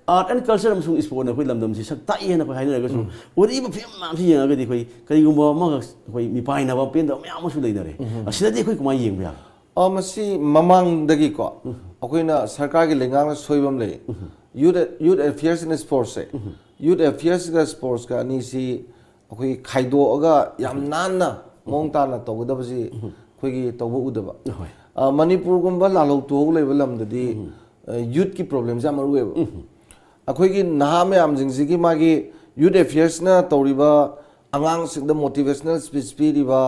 ꯑꯥꯔꯠ ꯑꯦꯟ ꯀꯜꯆꯔ ꯑꯃꯁꯨꯡ ꯏꯁꯄꯣꯔꯠꯅ ꯑꯩꯈꯣꯏ ꯂꯝꯗꯝꯁꯤ ꯁꯛ ꯇꯥꯛꯏ ꯍꯥꯏꯅ ꯑꯩꯈꯣꯏ ꯍꯥꯏꯅꯔꯒꯁꯨ ꯑꯣꯏꯔꯛꯏꯕ ꯐꯤꯕꯝ ꯃꯌꯥꯝꯁꯤ ꯌꯦꯡꯉꯒꯗꯤ ꯑꯩꯈꯣꯏ ꯀꯔꯤꯒꯨꯝꯕ ꯑꯃꯒ ꯑꯩꯈꯣꯏ ꯃꯤꯄꯥꯏꯅꯕ ꯄꯦꯟꯗꯕ ꯃꯌꯥꯝ ꯑꯃꯁꯨ ꯂꯩꯅꯔꯦ꯫ ꯑꯁꯤꯗꯗꯤ ꯑꯩꯈꯣꯏ ꯀꯃꯥꯏꯅ ꯌꯦꯡꯕ ꯌꯥꯕ? ꯑ, ꯃꯁꯤ ꯃꯃꯥꯡꯗꯒꯤꯀꯣ, ꯑꯩꯈꯣꯏꯅ ꯁꯔꯀꯥꯔꯒꯤ ꯂꯩꯉꯥꯛꯅ ꯁꯣꯏꯕ ꯑꯃ ꯂꯩ꯫ ꯌꯨꯠ ꯌꯨꯠ ꯑꯦꯐꯤꯌꯔꯁ ꯑꯦꯟ ꯁ꯭ꯄꯣꯔꯠꯁꯦ, ꯌꯨꯠ ꯑꯦꯐꯤꯌꯔꯁꯒ ꯁ꯭ꯄꯣꯔꯠꯁꯀ ꯑꯅꯤꯁꯤ ꯑꯩꯈꯣꯏ ꯈꯥꯏꯗꯣꯛꯑꯒ ꯌꯥꯝ ꯅꯥꯟꯅ ꯃꯑꯣꯡ ꯇꯥꯅ ꯇꯧꯒꯗꯕꯁꯤ ꯑꯩꯈꯣꯏꯒꯤ ꯇꯧꯕ ꯎꯗꯕ꯫ ꯍꯣꯏ꯫ ꯑ, ꯃꯅꯤꯄꯨꯔꯒꯨꯝꯕ ꯂꯥꯜꯍꯧ ꯇꯨꯍꯧ ꯂꯩꯕ ꯂꯝꯗꯗꯤ, ꯑ, ꯌꯨꯠꯀꯤ ꯄ꯭ꯔꯣꯕ꯭ꯂꯦꯝꯁꯦ ꯌꯥꯝ ꯃꯔꯨ ꯑꯣꯏꯌꯦꯕ꯫ ꯑꯩꯈꯣꯏꯒꯤ ꯅꯍꯥ ꯃꯌꯥꯝꯁꯤꯡꯁꯤꯒꯤ ꯃꯥꯒꯤ ꯌꯨꯠ ꯑꯦꯐꯤꯌꯔꯁꯅ ꯇꯧꯔꯤꯕ, ꯑꯉꯥꯡꯁꯤꯡꯗ ꯃꯣꯇꯤꯚꯦꯁꯅꯦꯜ ꯁ꯭ꯄꯤꯆ ꯄꯤꯔꯤꯕ,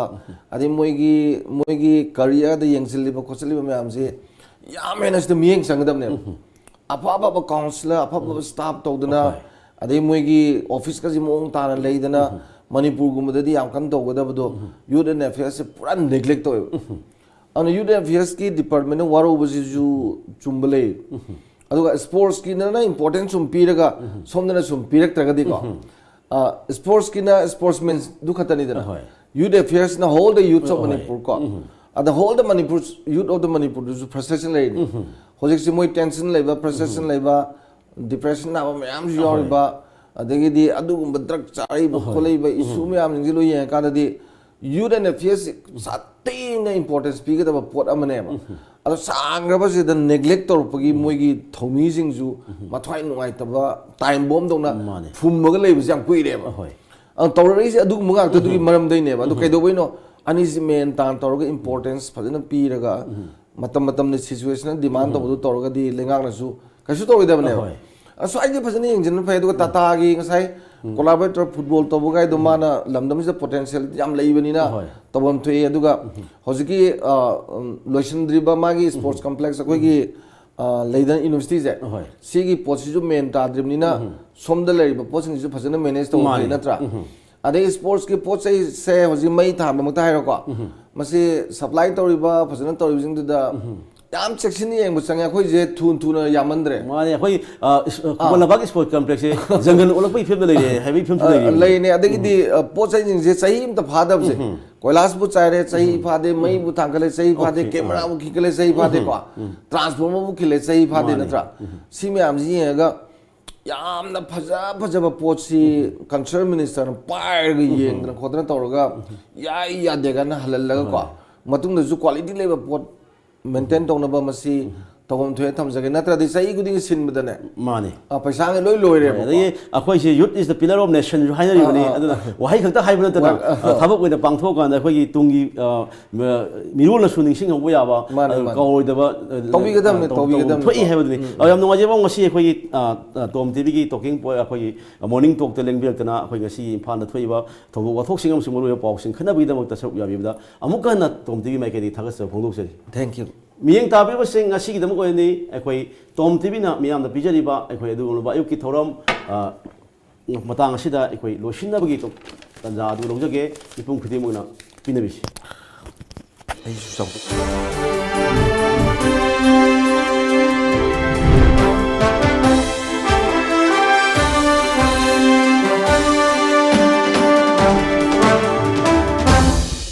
ꯑꯗꯩ ꯃꯣꯏꯒꯤ ꯃꯣꯏꯒꯤ ꯀꯔꯤꯌꯔꯗ ꯌꯦꯡꯁꯤꯜꯂꯤꯕ ꯈꯣꯠꯆꯜꯂꯤꯕ ꯃꯌꯥꯝꯁꯤ ꯌꯥꯝ ꯍꯦꯟꯅ ꯁꯤꯗ ꯃꯤꯠꯌꯦꯡ ꯆꯪꯒꯗꯕꯅꯦꯕ꯫ ꯑꯐ ꯑꯐꯕ ꯀꯥꯎꯟꯁꯤꯂꯔ, ꯑꯐ ꯑꯐꯕ ꯁ꯭ꯇꯥꯐ ꯇꯧꯗꯅ, ꯍꯣꯏ꯫ ꯑꯗꯩ ꯃꯣꯏꯒꯤ ꯑꯣꯐꯤꯁꯀꯁꯤ ꯃꯑꯣꯡ ꯇꯥꯅ ꯂꯩꯗꯅ, ꯃꯅꯤꯄꯨꯔꯒꯨꯝꯕꯗꯗꯤ ꯌꯥꯝ ꯀꯟꯅ ꯇꯧꯒꯗꯕꯗꯣ, ꯌꯨꯠ ꯑꯦꯟ ꯑꯦꯐꯤꯌꯔꯁꯁꯦ ꯄꯨꯔꯥ ꯅꯦꯒ꯭ꯂꯦꯛ ꯇꯧꯋꯦꯕ꯫ ꯑꯗꯨꯅ ꯌꯨꯠ ꯑꯦꯟ ꯑꯦꯐꯤꯌꯔꯁꯀꯤ ꯗꯤꯄꯥꯔꯠꯃꯦꯟꯅ ꯋꯥꯔꯧꯕꯁꯤꯁꯨ ꯆꯨꯝꯕ ꯂꯩ꯫ ꯑꯗꯨꯒ ꯁ꯭ꯄꯣꯔꯠꯁꯀꯤꯗꯅ ꯏꯝꯄꯣꯔꯇꯦꯟꯁ ꯁꯨꯝ ꯄꯤꯔꯒ, ꯁꯣꯝꯗꯅ ꯁꯨꯝ ꯄꯤꯔꯛꯇ꯭ꯔꯒꯗꯤꯀꯣ, ꯁ꯭ꯄꯣꯔꯠꯁꯀꯤꯅ ꯁ꯭ꯄꯣꯔꯠꯁꯃꯦꯟꯗꯨ ꯈꯛꯇꯅꯤꯗꯅ꯫ ꯍꯣꯏ꯫ ꯌꯨꯠ ꯑꯦꯐꯤꯌꯔꯁꯅ ꯍꯣꯜ ꯗ ꯌꯨꯠꯁ ꯑꯣꯐ ꯍꯣꯏ꯫ ꯃꯅꯤꯄꯨꯔ ꯀꯣ꯫ ꯑꯗ whole the Manipur, youth of the ꯃꯅꯤꯄꯨꯔꯗꯨꯁꯨ ꯐ꯭ꯔꯁꯇ꯭ꯔꯦꯁꯟ ꯂꯩꯔꯤꯅꯤ꯫ ꯍꯧꯖꯤꯛꯁꯤ ꯃꯣꯏ ꯇꯦꯟꯁꯟ ꯂꯩꯕ, ꯐ꯭ꯔꯁꯇ꯭ꯔꯦꯁꯟ ꯂꯩꯕ, ꯗꯤꯄ꯭ꯔꯦꯁꯟ ꯅꯥꯕ ꯃꯌꯥꯝꯁꯨ ꯌꯥꯎꯔꯤꯕ, ꯑꯗꯒꯤꯗꯤ ꯑꯗꯨꯒꯨꯝꯕ ꯗ꯭ꯔꯒ ꯆꯥꯔꯛꯏꯕ ꯈꯣꯠꯂꯛꯏꯕ ꯏꯁꯨ ꯃꯌꯥꯝꯁꯤꯡꯁꯤ ꯂꯣꯏ ꯌꯦꯡꯉꯀꯥꯟꯗꯗꯤ, ꯌꯨꯠ ꯑꯦꯟ ꯑꯦꯐꯤꯌꯔꯁꯁꯤ ꯁꯥꯊꯤꯅ ꯏꯝꯄꯣꯔꯇꯦꯟꯁ ꯄꯤꯒꯗꯕ ꯄꯣꯠ ꯑꯃꯅꯦꯕ꯫ ꯑꯗꯣ ꯁꯥꯡꯈ꯭ꯔꯕꯁꯤꯗ ꯅꯦꯒ꯭ꯂꯦꯛ ꯇꯧꯔꯛꯄꯒꯤ ꯃꯣꯏꯒꯤ ꯊꯧꯃꯤꯁꯤꯡꯁꯨ ꯃꯊ꯭ꯋꯥꯏ ꯅꯨꯡꯉꯥꯏꯇꯕ ꯇꯥꯏꯝ ꯕꯣꯝꯗꯧꯅ ꯃꯥꯅꯦ꯫ ꯐꯨꯝꯃꯒ ꯂꯩꯕꯁꯦ ꯌꯥꯝ ꯀꯨꯏꯔꯦꯕ꯫ ꯍꯣꯏ꯫ ꯑ, ꯇꯧꯔꯛꯏꯁꯦ ꯑꯗꯨꯒꯨꯝꯕ ꯉꯥꯛꯇꯗꯨꯒꯤ ꯃꯔꯝꯗꯩꯅꯦꯕ꯫ ꯑꯗꯨ ꯀꯩꯗꯧꯕꯩꯅꯣ? ꯑꯅꯤꯁꯤ ꯃꯦꯟ ꯇꯥꯟ ꯇꯧꯔꯒ ꯏꯝꯄꯣꯔꯇꯦꯟꯁ ꯐꯖꯅ ꯄꯤꯔꯒ, ꯃꯇꯝ ꯃꯇꯝꯗ ꯁꯤꯆꯨꯋꯦꯁꯟꯅ ꯗꯤꯃꯥꯟ ꯇꯧꯕꯗꯨ ꯇꯧꯔꯒꯗꯤ ꯂꯩꯉꯥꯛꯅꯁꯨ ꯀꯩꯁꯨ ꯇꯧꯔꯣꯏꯗꯕꯅꯦꯕ꯫ ꯍꯣꯏ꯫ ꯑ, ꯁ꯭ꯋꯥꯏꯒꯤ ꯐꯖꯅ ꯌꯦꯡꯁꯤꯟꯕ ꯐꯩ꯫ ꯑꯗꯨꯒ ꯇꯥꯇꯥꯒꯤ ꯉꯁꯥꯏ ꯀꯣꯂꯥꯕꯣꯔꯦꯇꯔ ꯐꯨꯠꯕꯣꯜ ꯇꯧꯕ ꯀꯥꯏꯗꯣ, ꯃꯥꯅ ꯂꯝꯗꯝꯁꯤꯗ ꯄꯣꯇꯦꯟꯁꯤꯌꯦꯜ ꯌꯥꯝ ꯂꯩꯕꯅꯤꯅ ꯍꯣꯏ꯫ ꯇꯧꯐꯝ ꯊꯣꯛꯏ꯫ ꯑꯗꯨꯒ ꯍꯧꯖꯤꯛꯀꯤ, ꯑ, ꯎꯝ, ꯂꯣꯏꯁꯤꯟꯗ꯭ꯔꯤꯕ ꯃꯥꯒꯤ ꯁ꯭ꯄꯣꯔꯠꯁ ꯀꯝꯄ꯭ꯂꯦꯛꯁ ꯑꯩꯈꯣꯏꯒꯤ, ꯑ, ꯂꯩꯗꯅ ꯌꯨꯅꯤꯚꯔꯁꯤꯇꯤꯁꯦ, ꯍꯣꯏ꯫ ꯁꯤꯒꯤ ꯄꯣꯠꯁꯤꯁꯨ ꯃꯦꯟ ꯇꯥꯗ꯭ꯔꯤꯕꯅꯤꯅ ꯁꯣꯝꯗ ꯂꯩꯔꯤꯕ ꯄꯣꯠꯁꯤꯡꯁꯤꯁꯨ ꯐꯖꯅ ꯃꯦꯅꯦꯖ ꯇꯧꯕ ꯃꯥꯅꯦ꯫ ꯐꯩ ꯅꯠꯇ꯭ꯔꯥ? ꯑꯗꯩ ꯁ꯭ꯄꯣꯔꯠꯁꯀꯤ ꯄꯣꯠ ꯆꯩꯁꯦ ꯍꯧꯖꯤꯛ ꯃꯩ ꯊꯥꯟꯕꯃꯛꯇ ꯍꯥꯏꯔꯣꯀꯣ, ꯃꯁꯤ ꯁꯄ꯭ꯂꯥꯏ ꯇꯧꯔꯤꯕ, ꯐꯖꯅ ꯇꯧꯔꯤꯕꯁꯤꯡꯗꯨꯗ ꯌꯥꯝ ꯆꯦꯛꯁꯤꯟꯅ ꯌꯦꯡꯕ ꯆꯪꯉꯦ꯫ ꯑꯩꯈꯣꯏꯁꯦ ꯊꯨ ꯊꯨꯅ ꯌꯥꯝꯃꯟꯗ꯭ꯔꯦ꯫ ꯃꯥꯅꯦ, ꯑꯩꯈꯣꯏ, ꯑ, ꯏꯁ-, ꯑ, ꯈꯨꯃꯟ ꯂꯝꯄꯥꯛꯀꯤ ꯁ꯭ꯄꯣꯔꯠꯁ ꯀꯝꯄ꯭ꯂꯦꯛꯁꯁꯦ ꯖꯪꯒꯜ ꯑꯣꯜꯂꯛꯄꯒꯤ ꯐꯤꯕꯝꯗ ꯂꯩꯔꯦ ꯍꯥꯏꯕꯒꯤ ꯐꯤꯕꯝꯁꯨ ꯑ, ꯂꯩꯔꯦ꯫ ꯂꯩꯅꯦ꯫ ꯑꯗꯒꯤꯗꯤ, ꯑ, ꯄꯣꯠ ꯆꯩꯁꯤꯡꯁꯦ ꯆꯍꯤ ꯑꯃꯇ ꯐꯥꯗꯕꯁꯦ, ꯀꯣꯏꯂꯥꯁꯄꯨ ꯆꯥꯏꯔꯦ ꯆꯍꯤ ꯐꯥꯗꯦ, ꯃꯩꯕꯨ ꯊꯥꯡꯒꯠꯂꯦ ꯆꯍꯤ ꯐꯥꯗꯦ, Okay, ꯀꯦꯃꯦꯔꯥꯕꯨ ꯈꯤꯒꯠꯂꯦ ꯆꯍꯤ ꯐꯥꯗꯦꯀꯣ, ꯇ꯭ꯔꯥꯟꯁꯐꯣꯔꯃꯔꯕꯨ ꯈꯤꯜꯂꯦ ꯆꯍꯤ ꯐꯥꯗꯦ ꯃꯥꯅꯦ꯫ ꯅꯠꯇ꯭ꯔꯥ? ꯁꯤ ꯃꯌꯥꯝꯁꯤ ꯌꯦꯡꯉꯒ ꯌꯥꯝꯅ ꯐꯖ ꯐꯖꯕ ꯄꯣꯠꯁꯤ ꯀꯟꯁꯔꯟ ꯃꯤꯅꯤꯁꯇꯔꯅ ꯄꯥꯏꯔꯒ ꯌꯦꯡꯗꯅ ꯈꯣꯠꯇꯅ ꯇꯧꯔꯒ ꯌꯥꯏ ꯌꯥꯗꯦ ꯀꯥꯏꯅ ꯍꯜꯍꯜꯂꯒꯀꯣ, ꯃꯇꯨꯡꯗꯁꯨ ꯀ꯭ꯋꯥꯂꯤꯇꯤ ꯂꯩꯕ ꯄꯣꯠ ꯃꯦꯟꯇꯦꯟ ꯇꯧꯅꯕ ꯃꯁꯤ ꯇꯧꯐꯝ ꯊꯣꯛꯑꯦ ꯊꯝꯖꯒꯦ, ꯅꯠꯇ꯭ꯔꯗꯤ ꯆꯍꯤ ꯈꯨꯗꯤꯡꯒꯤ ꯁꯤꯟꯕꯗꯅꯦ ꯃꯥꯅꯤ ꯑ, ꯄꯩꯁꯥꯒꯤ ꯂꯣꯏ ꯂꯣꯏꯔꯦꯕꯀꯣ꯫ ꯑꯗꯒꯤ ꯑꯩꯈꯣꯏꯁꯦ youth is the pillar of nation ꯍꯥꯏꯅꯔꯤꯕꯅꯤ꯫ ꯑꯗꯨꯅ ꯋꯥꯍꯩ ꯈꯛꯇ ꯍꯥꯏꯕ ꯅꯠꯇꯅ, ꯋꯥ- ꯑ, ꯊꯕꯛ ꯑꯣꯏꯅ ꯄꯥꯡꯊꯣꯛꯑꯀꯥꯟꯗ ꯑꯩꯈꯣꯏꯒꯤ ꯇꯨꯡꯒꯤ, ꯑ, ꯃ- ꯃꯤꯔꯣꯜꯅꯁꯨ ꯅꯤꯡꯁꯤꯡꯍꯧꯕ ꯌꯥꯕ, ꯃꯥꯅꯤ, ꯑ, ꯃꯥꯅꯤ꯫ ꯀꯥꯎꯔꯣꯏꯗꯕ, ꯑ, ꯇꯧꯕꯤꯒꯗꯕꯅꯤ, ꯇꯧ- ꯇꯧꯕꯤꯒꯗꯕꯅꯤ꯫ ꯊꯣꯛꯏ ꯍꯥꯏꯕꯗꯨꯅꯤ꯫ ꯑ, ꯌꯥꯝ ꯅꯨꯡꯉꯥꯏꯖꯕ ꯉꯁꯤ ꯑꯩꯈꯣꯏꯒꯤ, ꯑ, ꯑ, ꯇꯣꯝ ꯇꯤꯚꯤꯒꯤ talking point ꯑꯩꯈꯣꯏꯒꯤ morning talkꯇ ꯂꯦꯡꯕꯤꯔꯛꯇꯅ ꯑꯩꯈꯣꯏ ꯉꯁꯤ ꯏꯝꯐꯥꯜꯗ ꯊꯣꯛꯏꯕ ꯊꯧꯗꯣꯛ ꯋꯥꯊꯣꯛꯁꯤꯡ ꯑꯃꯁꯨꯡ ꯃꯔꯨꯑꯣꯏꯕ ꯄꯥꯎꯁꯤꯡ ꯈꯟꯅꯕꯒꯤꯗꯃꯛꯇ ꯁꯔꯨꯛ ꯌꯥꯕꯤꯕꯗ ꯑꯃꯨꯛꯀ ꯍꯟꯅ ꯇꯣꯝ ꯇꯤꯚꯤ ꯃꯥꯏꯀꯩꯗꯒꯤ ꯊꯥꯒꯠꯆꯕ ꯐꯣꯡꯗꯣꯛꯆꯔꯤ꯫ Thank you꯫ ꯃꯤꯠꯌꯦꯡ ꯇꯥꯕꯤꯕꯁꯤꯡ, ꯉꯁꯤꯒꯤꯗꯃꯛ ꯑꯣꯏꯅꯗꯤ ꯑꯩꯈꯣꯏ ꯇꯣꯝ ꯇꯤꯚꯤꯅ ꯃꯤꯌꯥꯝꯗ ꯄꯤꯖꯔꯤꯕ ꯑꯩꯈꯣꯏ ꯑꯗꯨꯒꯨꯝꯂꯕ ꯑꯌꯨꯛꯀꯤ ꯊꯧꯔꯝ, ꯑ, ꯃꯇꯥꯡ ꯑꯁꯤꯗ ꯑꯩꯈꯣꯏ ꯂꯣꯏꯁꯤꯟꯅꯕꯒꯤ ꯇꯣ- ꯇꯥꯟꯖꯥ ꯑꯗꯨ ꯂꯧꯖꯒꯦ꯫ ꯃꯤꯄꯨꯝ ꯈꯨꯗꯤꯡꯃꯛꯅ ꯄꯤꯅꯕꯤꯁꯤ꯫ ꯑꯩꯁꯨ ꯆꯥꯎꯊꯣꯛ